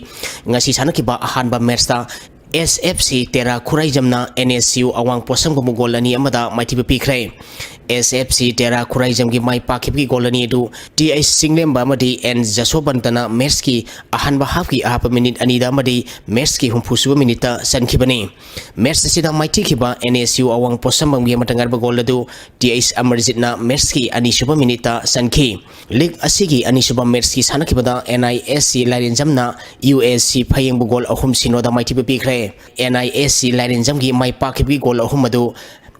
ꯉꯁꯤ ꯁꯥꯟꯅꯈꯤꯕ ꯑꯍꯥꯟꯕ matchꯇ S F C ꯇꯦꯔꯥ ꯈꯨꯔꯥꯏꯖꯝꯅ N S U ꯑꯋꯥꯡ ꯄꯣꯠꯁꯪꯕꯕꯨ goal ꯑꯅꯤ ꯑꯃꯗ ꯃꯥꯏꯊꯤꯕ ꯄꯤꯈ꯭ꯔꯦ꯫ S F C ꯇꯦꯔꯥ ꯈꯨꯔꯥꯏꯖꯝꯒꯤ ꯃꯥꯏ ꯄꯥꯛꯈꯤꯕꯒꯤ goal ꯑꯅꯤ ꯑꯗꯨ T H ꯆꯤꯡꯂꯦꯝꯕ ꯑꯃꯗꯤ N ꯖꯁꯣꯕꯟꯇꯅ matchꯀꯤ ꯑꯍꯥꯟꯕ halfꯀꯤ ꯑꯍꯥꯞꯄ minute ꯑꯅꯤꯗ ꯑꯃꯗꯤ matchꯀꯤ ꯍꯨꯝꯐꯨꯁꯨꯕ minuteꯇ ꯆꯟꯈꯤꯕꯅꯤ꯫ Match ꯑꯁꯤꯗ ꯃꯥꯏꯊꯤꯈꯤꯕ N S U ꯑꯋꯥꯡ ꯄꯣꯠꯁꯪꯕꯝꯒꯤ ꯑꯃꯇ ꯉꯥꯏꯔꯕ goal ꯑꯗꯨ T H ꯑꯃꯔꯖꯤꯠꯅ matchꯀꯤ ꯑꯅꯤꯁꯨꯕ minuteꯇ ꯆꯟꯈꯤ꯫ League ꯑꯁꯤꯒꯤ ꯑꯅꯤꯁꯨꯕ matchꯀꯤ ꯁꯥꯟꯅꯈꯤꯕꯗ N I S C ꯂꯥꯏꯔꯦꯟꯖꯝꯅ U S C ꯐꯌꯦꯡꯕꯨ goal ꯑꯍꯨꯝ ꯁꯤꯅꯣꯗ ꯃꯥꯏꯊꯤꯕ ꯄꯤꯈ꯭ꯔꯦ꯫ N I S C ꯂꯥꯏꯔꯦꯟꯖꯝꯒꯤ my ꯄꯥꯛꯈꯤꯕꯒꯤ goal ꯑꯍꯨꯝ ꯑꯗꯨ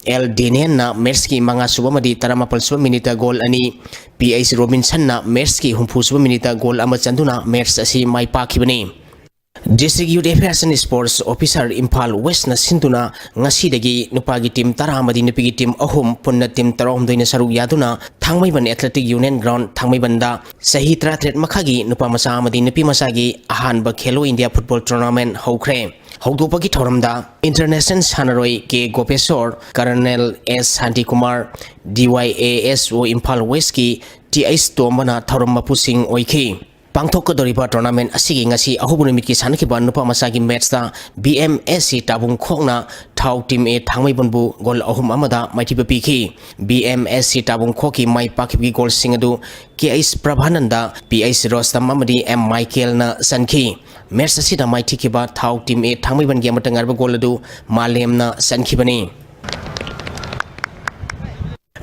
L ꯗꯦꯅꯤꯌꯟꯅ matchꯀꯤ ꯃꯉꯥꯁꯨꯕ ꯑꯃꯗꯤ ꯇꯔꯥꯃꯥꯄꯜꯁꯨꯕ minuteꯇ goal ꯑꯅꯤ, P H ꯔꯣꯕꯤꯟꯁꯟꯅ matchꯀꯤ ꯍꯨꯝꯐꯨꯁꯨꯕ minuteꯇ goal ꯑꯃ ꯆꯟꯗꯨꯅ match ꯑꯁꯤ ꯃꯥꯏ ꯄꯥꯛꯈꯤꯕꯅꯤ꯫ District Youth Affairs and Sports Officer Imphal Westꯅ ꯁꯤꯟꯗꯨꯅ ꯉꯁꯤꯗꯒꯤ ꯅꯨꯄꯥꯒꯤ team ꯇꯔꯥ ꯑꯃꯗꯤ ꯅꯨꯄꯤꯒꯤ team ꯑꯍꯨꯝ, ꯄꯨꯟꯅ team ꯇꯔꯥꯍꯨꯝꯗꯣꯏꯅ ꯁꯔꯨꯛ ꯌꯥꯗꯨꯅ ꯊꯥꯡꯃꯩꯕꯟ Athletic Union Ground ꯊꯥꯡꯃꯩꯕꯟꯗ ꯆꯍꯤ ꯇꯔꯥꯇꯔꯦꯠ ꯃꯈꯥꯒꯤ ꯅꯨꯄꯥ ꯃꯆꯥ ꯑꯃꯗꯤ ꯅꯨꯄꯤ ꯃꯆꯥꯒꯤ ꯑꯍꯥꯟꯕ Khelo India Football Tournament ꯍꯧꯈ꯭ꯔꯦ꯫ ꯍꯧꯗꯣꯛꯄꯒꯤ ꯊꯧꯔꯝꯗ international ꯁꯥꯟꯅꯔꯣꯏ K ꯒꯣꯄꯦꯁꯣꯔ, Colonel S Shantikumar, D Y A S O Imphal Westꯀꯤ T H ꯇꯣꯝꯕꯅ ꯊꯧꯔꯝ ꯃꯄꯨꯁꯤꯡ ꯑꯣꯏꯈꯤ꯫ ꯄꯥꯡꯊꯣꯛꯀꯗꯧꯔꯤꯕ tournament ꯑꯁꯤꯒꯤ ꯉꯁꯤ ꯑꯍꯧꯕ ꯅꯨꯃꯤꯠꯀꯤ ꯁꯥꯟꯅꯈꯤꯕ ꯅꯨꯄꯥ ꯃꯆꯥꯒꯤ matchꯇ B M S C ꯇꯥꯕꯨꯡꯈꯣꯛꯅ ꯊꯥꯎ Team A ꯊꯥꯡꯃꯩꯕꯟꯕꯨ goal ꯑꯍꯨꯝ ꯑꯃꯗ ꯃꯥꯏꯊꯤꯕ ꯄꯤꯈꯤ꯫ B M S C ꯇꯥꯕꯨꯡꯈꯣꯛꯀꯤ ꯃꯥꯏ ꯄꯥꯛꯈꯤꯕꯒꯤ goalꯁꯤꯡ ꯑꯗꯨ K H ꯄ꯭ꯔꯚꯥꯅꯟꯗ, P H ꯔꯣꯁꯇꯝ ꯑꯃꯗꯤ M ꯃꯥꯏꯀꯦꯜꯅ ꯆꯟꯈꯤ꯫ Match ꯑꯁꯤꯗ ꯃꯥꯏꯊꯤꯈꯤꯕ ꯊꯥꯎ Team A ꯊꯥꯡꯃꯩꯕꯟꯒꯤ ꯑꯃꯠꯇ ꯉꯥꯏꯔꯕ goal ꯑꯗꯨ ꯃꯥꯂꯦꯝꯅ ꯆꯟꯈꯤꯕꯅꯤ꯫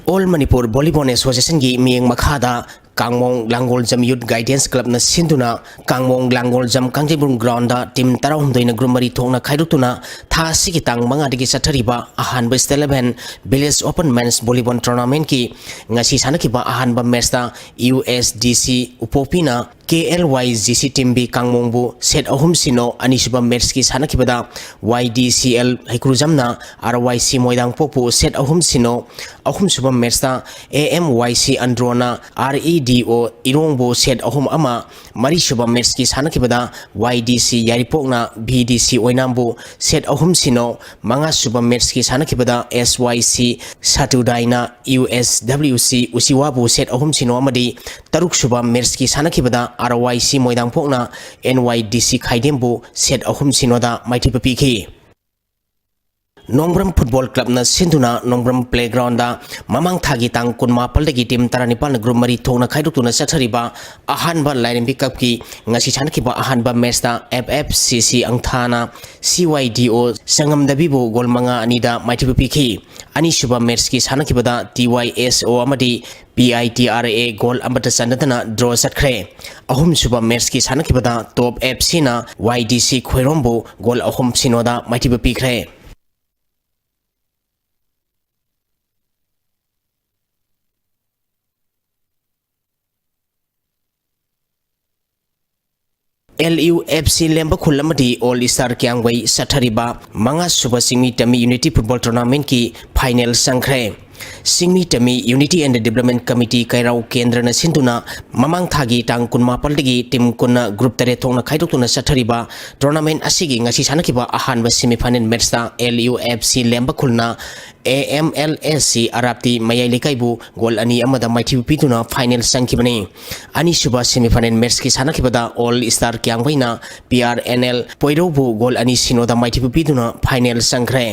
All Manipur Volleyball Associationꯒꯤ ꯃꯤꯠꯌꯦꯡ ꯃꯈꯥꯗ ꯀꯥꯡꯃꯣꯡ ꯂꯥꯡꯒꯣꯜꯖꯝ Youth Guidance Clubꯅ ꯁꯤꯟꯗꯨꯅ ꯀꯥꯡꯃꯣꯡ ꯂꯥꯡꯒꯣꯜꯖꯝ ꯀꯥꯡꯖꯩꯕꯨꯡ groundꯗ team ꯇꯔꯥꯍꯨꯝꯗꯣꯏꯅ group ꯃꯔꯤ ꯊꯣꯛꯅ ꯈꯥꯏꯗꯣꯛꯇꯨꯅ ꯊꯥ ꯑꯁꯤꯒꯤ ꯇꯥꯡ ꯃꯉꯥꯗꯒꯤ ꯆꯠꯊꯔꯤꯕ ꯑꯍꯥꯟꯕ State Level Village Open Men's Volleyball Tournamentꯀꯤ ꯉꯁꯤ ꯁꯥꯟꯅꯈꯤꯕ ꯑꯍꯥꯟꯕ matchꯇ U S D C ꯎꯄꯣꯛꯄꯤꯅ K L Y G C team B ꯀꯥꯡꯃꯣꯡꯕꯨ set ꯑꯍꯨꯝ ꯁꯤꯅꯣ ꯑꯅꯤꯁꯨꯕ matchꯀꯤ ꯁꯥꯟꯅꯈꯤꯕꯗ Y D C L ꯍꯩꯀ꯭ꯔꯨꯖꯝꯅ R Y C ꯃꯣꯏꯗꯥꯡꯄꯣꯛꯄꯨ set ꯑꯍꯨꯝ ꯁꯤꯅꯣ ꯑꯍꯨꯝꯁꯨꯕ matchꯇ A M Y C ꯑꯟꯗ꯭ꯔꯣꯅ R E D O ꯏꯔꯣꯡꯕꯨ set ꯑꯍꯨꯝ ꯑꯃ, ꯃꯔꯤꯁꯨꯕ matchꯀꯤ ꯁꯥꯟꯅꯈꯤꯕꯗ Y D C ꯌꯥꯏꯔꯤꯄꯣꯛꯅ V D C ꯑꯣꯏꯅꯥꯝꯕꯨ set ꯑꯍꯨꯝ ꯁꯤꯅꯣ, ꯃꯉꯥꯁꯨꯕ matchꯀꯤ ꯁꯥꯟꯅꯈꯤꯕꯗ S Y C ꯁꯥꯇꯨꯗꯥꯏꯅ U S W C ꯎꯆꯤꯋꯥꯕꯨ set ꯑꯍꯨꯝ ꯁꯤꯅꯣ ꯑꯃꯗꯤ ꯇꯔꯨꯛꯁꯨꯕ matchꯀꯤ ꯁꯥꯟꯅꯈꯤꯕꯗ R Y C ꯃꯣꯏꯗꯥꯡꯄꯣꯛꯅ N Y D C ꯈꯥꯏꯗꯦꯝꯕꯨ set ꯑꯍꯨꯝ ꯁꯤꯅꯣꯗ ꯃꯥꯏꯊꯤꯕ ꯄꯤꯈꯤ꯫ ꯅꯣꯡꯕ꯭ꯔꯝ Football Clubꯅ ꯁꯤꯟꯗꯨꯅ ꯅꯣꯡꯕ꯭ꯔꯝ playgroundꯗ ꯃꯃꯥꯡ ꯊꯥꯒꯤ ꯇꯥꯡ ꯀꯨꯟꯃꯥꯄꯜꯗꯒꯤ team ꯇꯔꯥꯅꯤꯄꯥꯜꯅ group ꯃꯔꯤ ꯊꯣꯛꯅ ꯈꯥꯏꯗꯣꯛꯇꯨꯅ ꯆꯠꯊꯔꯤꯕ ꯑꯍꯥꯟꯕ ꯂꯥꯏꯔꯦꯝꯕꯤ cupꯀꯤ ꯉꯁꯤ ꯁꯥꯟꯅꯈꯤꯕ ꯑꯍꯥꯟꯕ matchꯇ F F C C ꯑꯪꯊꯥꯅ C Y D O ꯁꯪꯉꯝꯗꯕꯤꯕꯨ goal ꯃꯉꯥ ꯑꯅꯤꯗ ꯃꯥꯏꯊꯤꯕ ꯄꯤꯈꯤ꯫ ꯑꯅꯤꯁꯨꯕ matchꯀꯤ ꯁꯥꯟꯅꯈꯤꯕꯗ T Y S O ꯑꯃꯗꯤ P I T R A goal ꯑꯃꯠꯇ ꯆꯟꯅꯗꯅ draw ꯆꯠꯈ꯭ꯔꯦ꯫ ꯑꯍꯨꯝꯁꯨꯕ matchꯀꯤ ꯁꯥꯟꯅꯈꯤꯕꯗ Top F Cꯅ Y D C ꯈꯣꯏꯔꯣꯝꯕꯨ goal ꯑꯍꯨꯝ ꯁꯤꯅꯣꯗ ꯃꯥꯏꯊꯤꯕ ꯄꯤꯈ꯭ꯔꯦ꯫ L U F C ꯂꯦꯝꯕꯈꯨꯜ ꯑꯃꯗꯤ All Star ꯀ꯭ꯌꯥꯝꯒꯩ ꯆꯠꯊꯔꯤꯕ ꯃꯉꯥꯁꯨꯕ ꯆꯤꯡꯃꯤ ꯇꯝꯃꯤ Unity Football Tournamentꯀꯤ final ꯆꯪꯈ꯭ꯔꯦ꯫ ꯆꯤꯡꯃꯤ ꯇꯝꯃꯤ Unity and Development Committee ꯀꯩꯔꯥꯎ ꯀꯦꯟꯗ꯭ꯔꯅ ꯁꯤꯟꯗꯨꯅ ꯃꯃꯥꯡ ꯊꯥꯒꯤ ꯇꯥꯡ ꯀꯨꯟꯃꯥꯄꯜꯗꯒꯤ team ꯀꯨꯟꯅ group ꯇꯔꯦꯠ ꯊꯣꯛꯅ ꯈꯥꯏꯗꯣꯛꯇꯨꯅ ꯆꯠꯊꯔꯤꯕ tournament ꯑꯁꯤꯒꯤ ꯉꯁꯤ ꯁꯥꯟꯅꯈꯤꯕ ꯑꯍꯥꯟꯕ semi final matchꯇ L U F C ꯂꯦꯝꯕꯈꯨꯜꯅ A M L S C ꯑꯔꯥꯞꯇꯤ ꯃꯌꯥꯏ ꯂꯩꯀꯥꯏꯕꯨ goal ꯑꯅꯤ ꯑꯃꯗ ꯃꯥꯏꯊꯤꯕ ꯄꯤꯗꯨꯅ final ꯆꯪꯈꯤꯕꯅꯤ꯫ ꯑꯅꯤꯁꯨꯕ semi final matchꯀꯤ ꯁꯥꯟꯅꯈꯤꯕꯗ All Star ꯀ꯭ꯌꯥꯝꯒꯩꯅ P R N L ꯄꯣꯏꯔꯧꯕꯨ goal ꯑꯅꯤ ꯁꯤꯅꯣꯗ ꯃꯥꯏꯊꯤꯕ ꯄꯤꯗꯨꯅ final ꯆꯪꯈ꯭ꯔꯦ꯫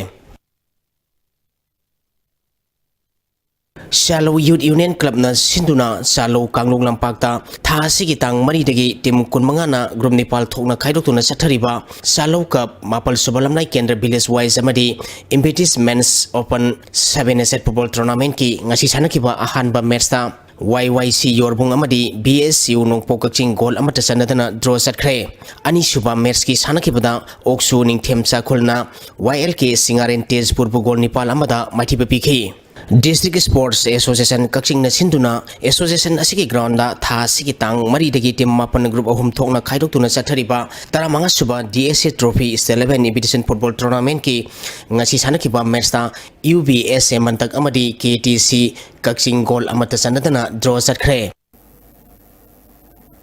ꯆꯥꯂꯧ Youth Union Clubꯅ ꯁꯤꯟꯗꯨꯅ ꯆꯥꯂꯧ ꯀꯥꯡꯂꯨꯞ ꯂꯝꯄꯥꯛꯇ ꯊꯥ ꯑꯁꯤꯒꯤ ꯇꯥꯡ ꯃꯔꯤꯗꯒꯤ team ꯀꯨꯟꯃꯉꯥꯅ group ꯅꯤꯄꯥꯜ ꯊꯣꯛꯅ ꯈꯥꯏꯗꯣꯛꯇꯨꯅ ꯆꯠꯊꯔꯤꯕ ꯆꯥꯂꯧ Cup ꯃꯥꯄꯜ ꯁꯨꯕ ꯂꯝꯂꯥꯏ ꯀꯦꯟꯗ꯭ꯔ village wise ꯑꯃꯗꯤ Invictus Men's Open seven a set football tournamentꯀꯤ ꯉꯁꯤ ꯁꯥꯟꯅꯈꯤꯕ ꯑꯍꯥꯟꯕ matchꯇ Y Y C ꯌꯣꯔꯕꯨꯡ ꯑꯃꯗꯤ B S U ꯅꯣꯡꯄꯣꯛ ꯀꯛꯆꯤꯡ goal ꯑꯃꯠꯇ ꯆꯟꯅꯗꯅ draw ꯆꯠꯈ꯭ꯔꯦ꯫ ꯑꯅꯤꯁꯨꯕ matchꯀꯤ ꯁꯥꯟꯅꯈꯤꯕꯗ ꯑꯣꯛꯁꯨ ꯅꯤꯡꯊꯦꯝ ꯆꯥꯈꯨꯜꯅ Y L K ꯁꯤꯡꯉꯥꯔꯦꯟ ꯇꯦꯖꯄꯨꯔꯕꯨ goal ꯅꯤꯄꯥꯜ ꯑꯃꯗ ꯃꯥꯏꯊꯤꯕ ꯄꯤꯈꯤ꯫ District Sports Association ꯀꯛꯆꯤꯡꯅ ꯁꯤꯟꯗꯨꯅ association ꯑꯁꯤꯒꯤ ground ꯊꯥ ꯑꯁꯤꯒꯤ ꯇꯥꯡ ꯃꯔꯤꯗꯒꯤ team ꯃꯥꯄꯟ group ꯑꯍꯨꯝ ꯊꯣꯛꯅ ꯈꯥꯏꯗꯣꯛꯇꯨꯅ ꯆꯠꯊꯔꯤꯕ ꯇꯔꯥꯃꯉꯥ ꯁꯨꯕ D S A Trophy State Level Invitation Football Tournamentꯀꯤ ꯉꯁꯤ ꯁꯥꯟꯅꯈꯤꯕ matchꯇ U B S A ꯃꯟꯇꯛ ꯑꯃꯗꯤ K T C ꯀꯛꯆꯤꯡ goal ꯑꯃꯠꯇ ꯆꯟꯅꯗꯅ draw ꯆꯠꯈ꯭ꯔꯦ꯫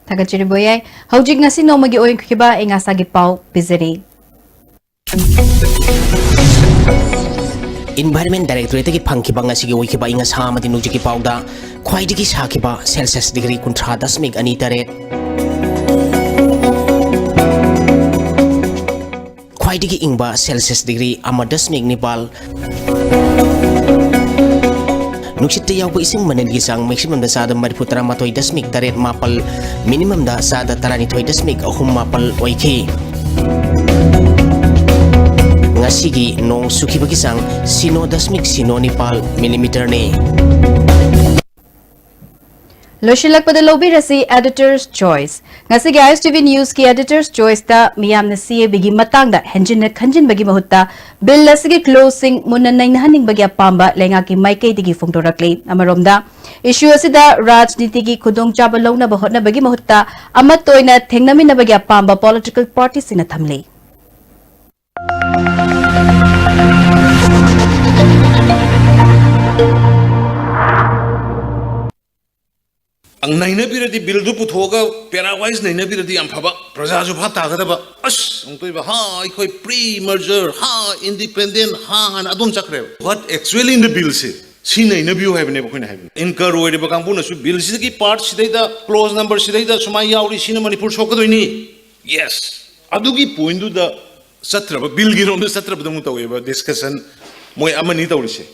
ꯊꯥꯒꯠꯆꯔꯤ ꯕꯣꯌꯥꯏ꯫ ꯍꯧꯖꯤꯛ ꯉꯁꯤ ꯅꯣꯡꯃꯒꯤ ꯑꯣꯏꯈꯤꯕ ꯑꯏꯪ ꯑꯁꯥꯒꯤ ꯄꯥꯎ ꯄꯤꯖꯔꯤ꯫ Environment Directorateꯇꯒꯤ ꯐꯪꯈꯤꯕ ꯉꯁꯤꯒꯤ ꯑꯣꯏꯈꯤꯕ ꯑꯏꯪ ꯑꯁꯥ ꯑꯃꯗꯤ ꯅꯣꯡꯖꯨꯒꯤ ꯄꯥꯎꯗ ꯈ꯭ꯋꯥꯏꯗꯒꯤ ꯁꯥꯈꯤꯕ Celsius degree ꯀꯨꯟꯊ꯭ꯔꯥ ꯗꯁꯃꯤꯛ ꯑꯅꯤ ꯇꯔꯦꯠ, ꯈ꯭ꯋꯥꯏꯗꯒꯤ ꯏꯪꯕ Celsius degree ꯑꯃ ꯗꯁꯃꯤꯛ ꯅꯤꯄꯥꯜ, ꯅꯨꯡꯁꯤꯠꯇ ꯌꯥꯎꯕ ꯏꯁꯤꯡ ꯃꯅꯤꯜꯒꯤ ꯆꯥꯡ maximumꯗ ꯆꯥꯗ ꯃꯔꯤꯐꯨ ꯇꯔꯥꯃꯥꯊꯣꯏ ꯗꯁꯃꯤꯛ ꯇꯔꯦꯠ ꯃꯥꯄꯜ, minimumꯗ ꯆꯥꯗ ꯇꯔꯥꯅꯤꯊꯣꯏ ꯗꯁꯃꯤꯛ ꯑꯍꯨꯝ ꯃꯥꯄꯜ ꯑꯣꯏꯈꯤ꯫ ꯉꯁꯤꯒꯤ ꯅꯣꯡ ꯆꯨꯈꯤꯕꯒꯤ ꯆꯥꯡ ꯁꯤꯅꯣ ꯗꯁꯃꯤꯛ ꯁꯤꯅꯣ ꯅꯤꯄꯥꯜ millimeterꯅꯤ꯫ ꯂꯣꯏꯁꯤꯜꯂꯛꯄꯗ ꯂꯧꯕꯤꯔꯁꯤ Editor's Choice꯫ ꯉꯁꯤꯒꯤ I S T V Newsꯀꯤ Editor's Choiceꯇ ꯃꯤꯌꯥꯝꯅ C A Bꯒꯤ ꯃꯇꯥꯡꯗ ꯍꯦꯟꯖꯤꯟꯅ ꯈꯟꯖꯤꯟꯕꯒꯤ ꯃꯍꯨꯠꯇ bill ꯑꯁꯤꯒꯤ clauseꯁꯤꯡ ꯃꯨꯟꯅ ꯅꯩꯅꯍꯟꯅꯤꯡꯕꯒꯤ ꯑꯄꯥꯝꯕ ꯂꯩꯉꯥꯛꯀꯤ ꯃꯥꯏꯀꯩꯗꯒꯤ ꯐꯣꯡꯗꯣꯔꯛꯂꯤ꯫ ꯑꯃꯔꯣꯝꯗ, issue ꯑꯁꯤꯗ ꯔꯥꯖꯅꯤꯇꯤꯒꯤ ꯈꯨꯗꯣꯡꯆꯥꯕ ꯂꯧꯅꯕ ꯍꯣꯠꯅꯕꯒꯤ ꯃꯍꯨꯠꯇ ꯑꯃꯠꯇ ꯑꯣꯏꯅ ꯊꯦꯡꯅꯃꯤꯟꯅꯕꯒꯤ ꯑꯄꯥꯝꯕ political partyꯁꯤꯡꯅ ꯊꯝꯂꯤ꯫ ꯅꯩꯅꯕꯤꯔꯗꯤ, billꯗꯨ ꯄꯨꯊꯣꯛꯑꯒ para-wise ꯅꯩꯅꯕꯤꯔꯗꯤ ꯌꯥꯝ ꯐꯕ, ꯄ꯭ꯔꯖꯥꯁꯨ ꯚꯥꯞ ꯇꯥꯒꯗꯕ꯫ ꯑꯁ, ꯑꯃꯨꯛꯇꯣꯏꯕ, ꯍꯥ, ꯑꯩꯈꯣꯏ pre-merger, ꯍꯥ, independent, ꯍꯥ, ꯍꯥꯏꯅ ꯑꯗꯨꯝ ꯆꯠꯈ꯭ꯔꯦꯕ꯫ What actually in the billꯁꯦ, ꯁꯤ ꯅꯩꯅꯕꯤꯌꯨ ꯍꯥꯏꯕꯅꯦꯕ ꯑꯩꯈꯣꯏꯅ ꯍꯥꯏꯕꯅꯦ꯫ Incur ꯑꯣꯏꯔꯤꯕ ꯀꯥꯡꯕꯨꯅꯁꯨ billꯁꯤꯗꯒꯤ partꯁꯤꯗꯩꯗ, clause numberꯁꯤꯗꯩꯗ ꯁꯨꯃꯥꯏꯅ ꯌꯥꯎꯔꯤ, ꯁꯤꯅ ꯃꯅꯤꯄꯨꯔ ꯁꯣꯛꯀꯗꯣꯏꯅꯤ꯫ Yes꯫ ꯑꯗꯨꯒꯤ pointꯗꯨꯗ ꯆꯠꯇ꯭ꯔꯕ, billꯒꯤ ꯔꯣꯝꯗ ꯆꯠꯇ꯭ꯔꯕꯗꯧꯅ ꯇꯧꯋꯦꯕ discussion ꯃꯣꯏ ꯑꯃꯅꯤ ꯇꯧꯔꯤꯁꯦ꯫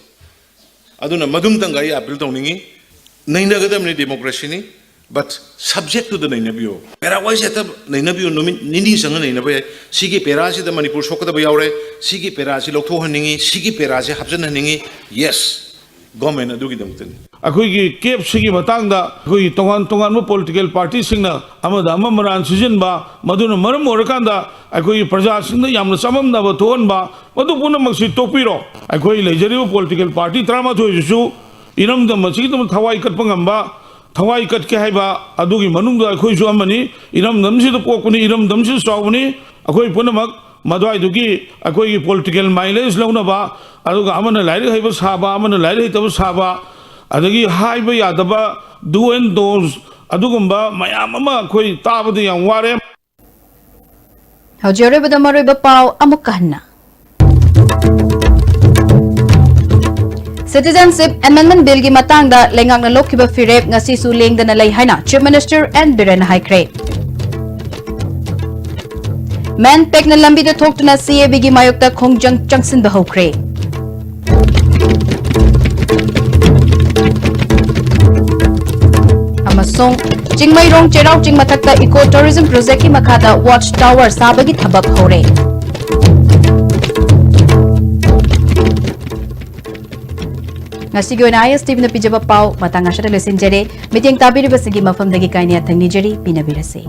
ꯑꯗꯨꯅ ꯃꯗꯨꯝꯇꯪꯒ ꯑꯩ appeal ꯇꯧꯅꯤꯡꯉꯤ꯫ ꯅꯩꯅꯒꯗꯕꯅꯤ, democracyꯅꯤ, but subject to the ꯅꯩꯅꯕꯤꯌꯨ꯫ Para-wise ꯍꯦꯛꯇ ꯅꯩꯅꯕꯤꯌꯨ, ꯅꯨꯃꯤꯠ ꯅꯤꯅꯤ ꯆꯪꯅ ꯅꯩꯅꯕ ꯌꯥꯏ꯫ ꯁꯤꯒꯤ paraꯁꯤꯗ ꯃꯅꯤꯄꯨꯔ ꯁꯣꯛꯀꯗꯕ ꯌꯥꯎꯔꯦ, ꯁꯤꯒꯤ paraꯁꯤ ꯂꯧꯊꯣꯛꯍꯟꯅꯤꯡꯉꯤ, ꯁꯤꯒꯤ paraꯁꯤ ꯍꯥꯞꯆꯤꯟꯍꯟꯅꯤꯡꯉꯤ꯫ Yes, government ꯑꯗꯨꯒꯤꯗꯃꯛꯇꯅꯤ꯫ ꯑꯩꯈꯣꯏꯒꯤ ꯀꯦꯞꯁꯤꯒꯤ ꯃꯇꯥꯡꯗ ꯑꯩꯈꯣꯏꯒꯤ ꯇꯣꯉꯥꯟ ꯇꯣꯉꯥꯟꯕ ꯄꯣꯂꯤꯇꯤꯀꯦꯜ ꯄꯥꯔꯇꯤꯁꯤꯡꯅ ꯑꯃꯗ ꯑꯃ ꯃꯔꯥꯟ ꯁꯤꯖꯤꯟꯕ, ꯃꯗꯨꯅ ꯃꯔꯝ ꯑꯣꯏꯔꯀꯥꯟꯗ ꯑꯩꯈꯣꯏꯒꯤ ꯄ꯭ꯔꯖꯥꯁꯤꯡꯗ ꯌꯥꯝꯅ ꯆꯃꯝꯅꯕ ꯊꯣꯛꯍꯟꯕ, ꯃꯗꯨ ꯄꯨꯝꯅꯃꯛꯁꯤ ꯇꯣꯛꯄꯤꯔꯣ꯫ ꯑꯩꯈꯣꯏ ꯂꯩꯖꯔꯤꯕ ꯄꯣꯂꯤꯇꯤꯀꯦꯜ ꯄꯥꯔꯇꯤ ꯇꯔꯥꯃꯥꯊꯣꯏꯁꯤꯁꯨ ꯏꯔꯝꯗꯝ ꯑꯁꯤꯒꯤꯗꯃꯛ ꯊꯋꯥꯏ ꯀꯠꯄ ꯉꯝꯕ, ꯊꯋꯥꯏ ꯀꯠꯀꯦ ꯍꯥꯏꯕ, ꯑꯗꯨꯒꯤ ꯃꯅꯨꯡꯗ ꯑꯩꯈꯣꯏꯁꯨ ꯑꯃꯅꯤ꯫ ꯏꯔꯝꯗꯝꯁꯤꯗ ꯄꯣꯛꯄꯅꯤ, ꯏꯔꯝꯗꯝꯁꯤꯗ ꯆꯥꯎꯕꯅꯤ꯫ ꯑꯩꯈꯣꯏ ꯄꯨꯝꯅꯃꯛ ꯃꯗꯨꯋꯥꯏꯗꯨꯒꯤ ꯑꯩꯈꯣꯏꯒꯤ ꯄꯣꯂꯤꯇꯤꯀꯦꯜ ꯃꯥꯏꯂꯦꯖ ꯂꯧꯅꯕ, ꯑꯗꯨꯒ ꯑꯃꯅ ꯂꯥꯏꯔꯤꯛ ꯍꯩꯕ ꯁꯥꯕ, ꯑꯃꯅ ꯂꯥꯏꯔꯤꯛ ꯍꯩꯇꯕ ꯁꯥꯕ, ꯑꯗꯒꯤ ꯍꯥꯏꯕ ꯌꯥꯗꯕ do and don'ts, ꯑꯗꯨꯒꯨꯝꯕ ꯃꯌꯥꯝ ꯑꯃ ꯑꯩꯈꯣꯏ ꯇꯥꯕꯗ ꯌꯥꯝ ꯋꯥꯔꯦ꯫ ꯍꯧꯖꯤꯛ ꯑꯔꯣꯏꯕꯗ ꯃꯔꯨꯑꯣꯏꯕ ꯄꯥꯎ ꯑꯃꯨꯛꯀ ꯍꯟꯅ꯫ Citizenship Amendment Billꯒꯤ ꯃꯇꯥꯡꯗ ꯂꯩꯉꯥꯛꯅ ꯂꯧꯈꯤꯕ ꯐꯤꯔꯦꯞ ꯉꯁꯤꯁꯨ ꯂꯦꯡꯗꯅ ꯂꯩ ꯍꯥꯏꯅ Chief Minister N ꯕꯤꯔꯦꯟꯅ ꯍꯥꯏꯈ꯭ꯔꯦ꯫ MANPACꯅ ꯂꯝꯕꯤꯗ ꯊꯣꯛꯇꯨꯅ CABꯒꯤ ꯃꯥꯌꯣꯛꯇ ꯈꯣꯡꯖꯪ ꯆꯪꯁꯤꯟꯕ ꯍꯧꯈ꯭ꯔꯦ꯫ ꯑꯃꯁꯨꯡ ꯆꯤꯡꯃꯩꯔꯣꯡ ꯆꯩꯔꯥꯎ ꯆꯤꯡ ꯃꯊꯛꯇ Eco Tourism Projectꯀꯤ ꯃꯈꯥꯗ Watch Tower ꯁꯥꯕꯒꯤ ꯊꯕꯛ ꯍꯧꯔꯦ꯫ ꯉꯁꯤꯒꯤ ꯑꯣꯏꯅ ISTVꯅ ꯄꯤꯖꯕ ꯄꯥꯎ ꯃꯇꯥꯡ ꯑꯁꯤꯗ ꯂꯣꯏꯁꯤꯟꯖꯔꯦ꯫ ꯃꯤꯠꯌꯦꯡ ꯇꯥꯕꯤꯔꯤꯕꯁꯤꯡꯒꯤ ꯃꯐꯝꯗꯒꯤ ꯀꯥꯏꯅ ꯌꯥꯊꯪ ꯅꯤꯖꯔꯤ, ꯄꯤꯅꯕꯤꯔꯁꯤ꯫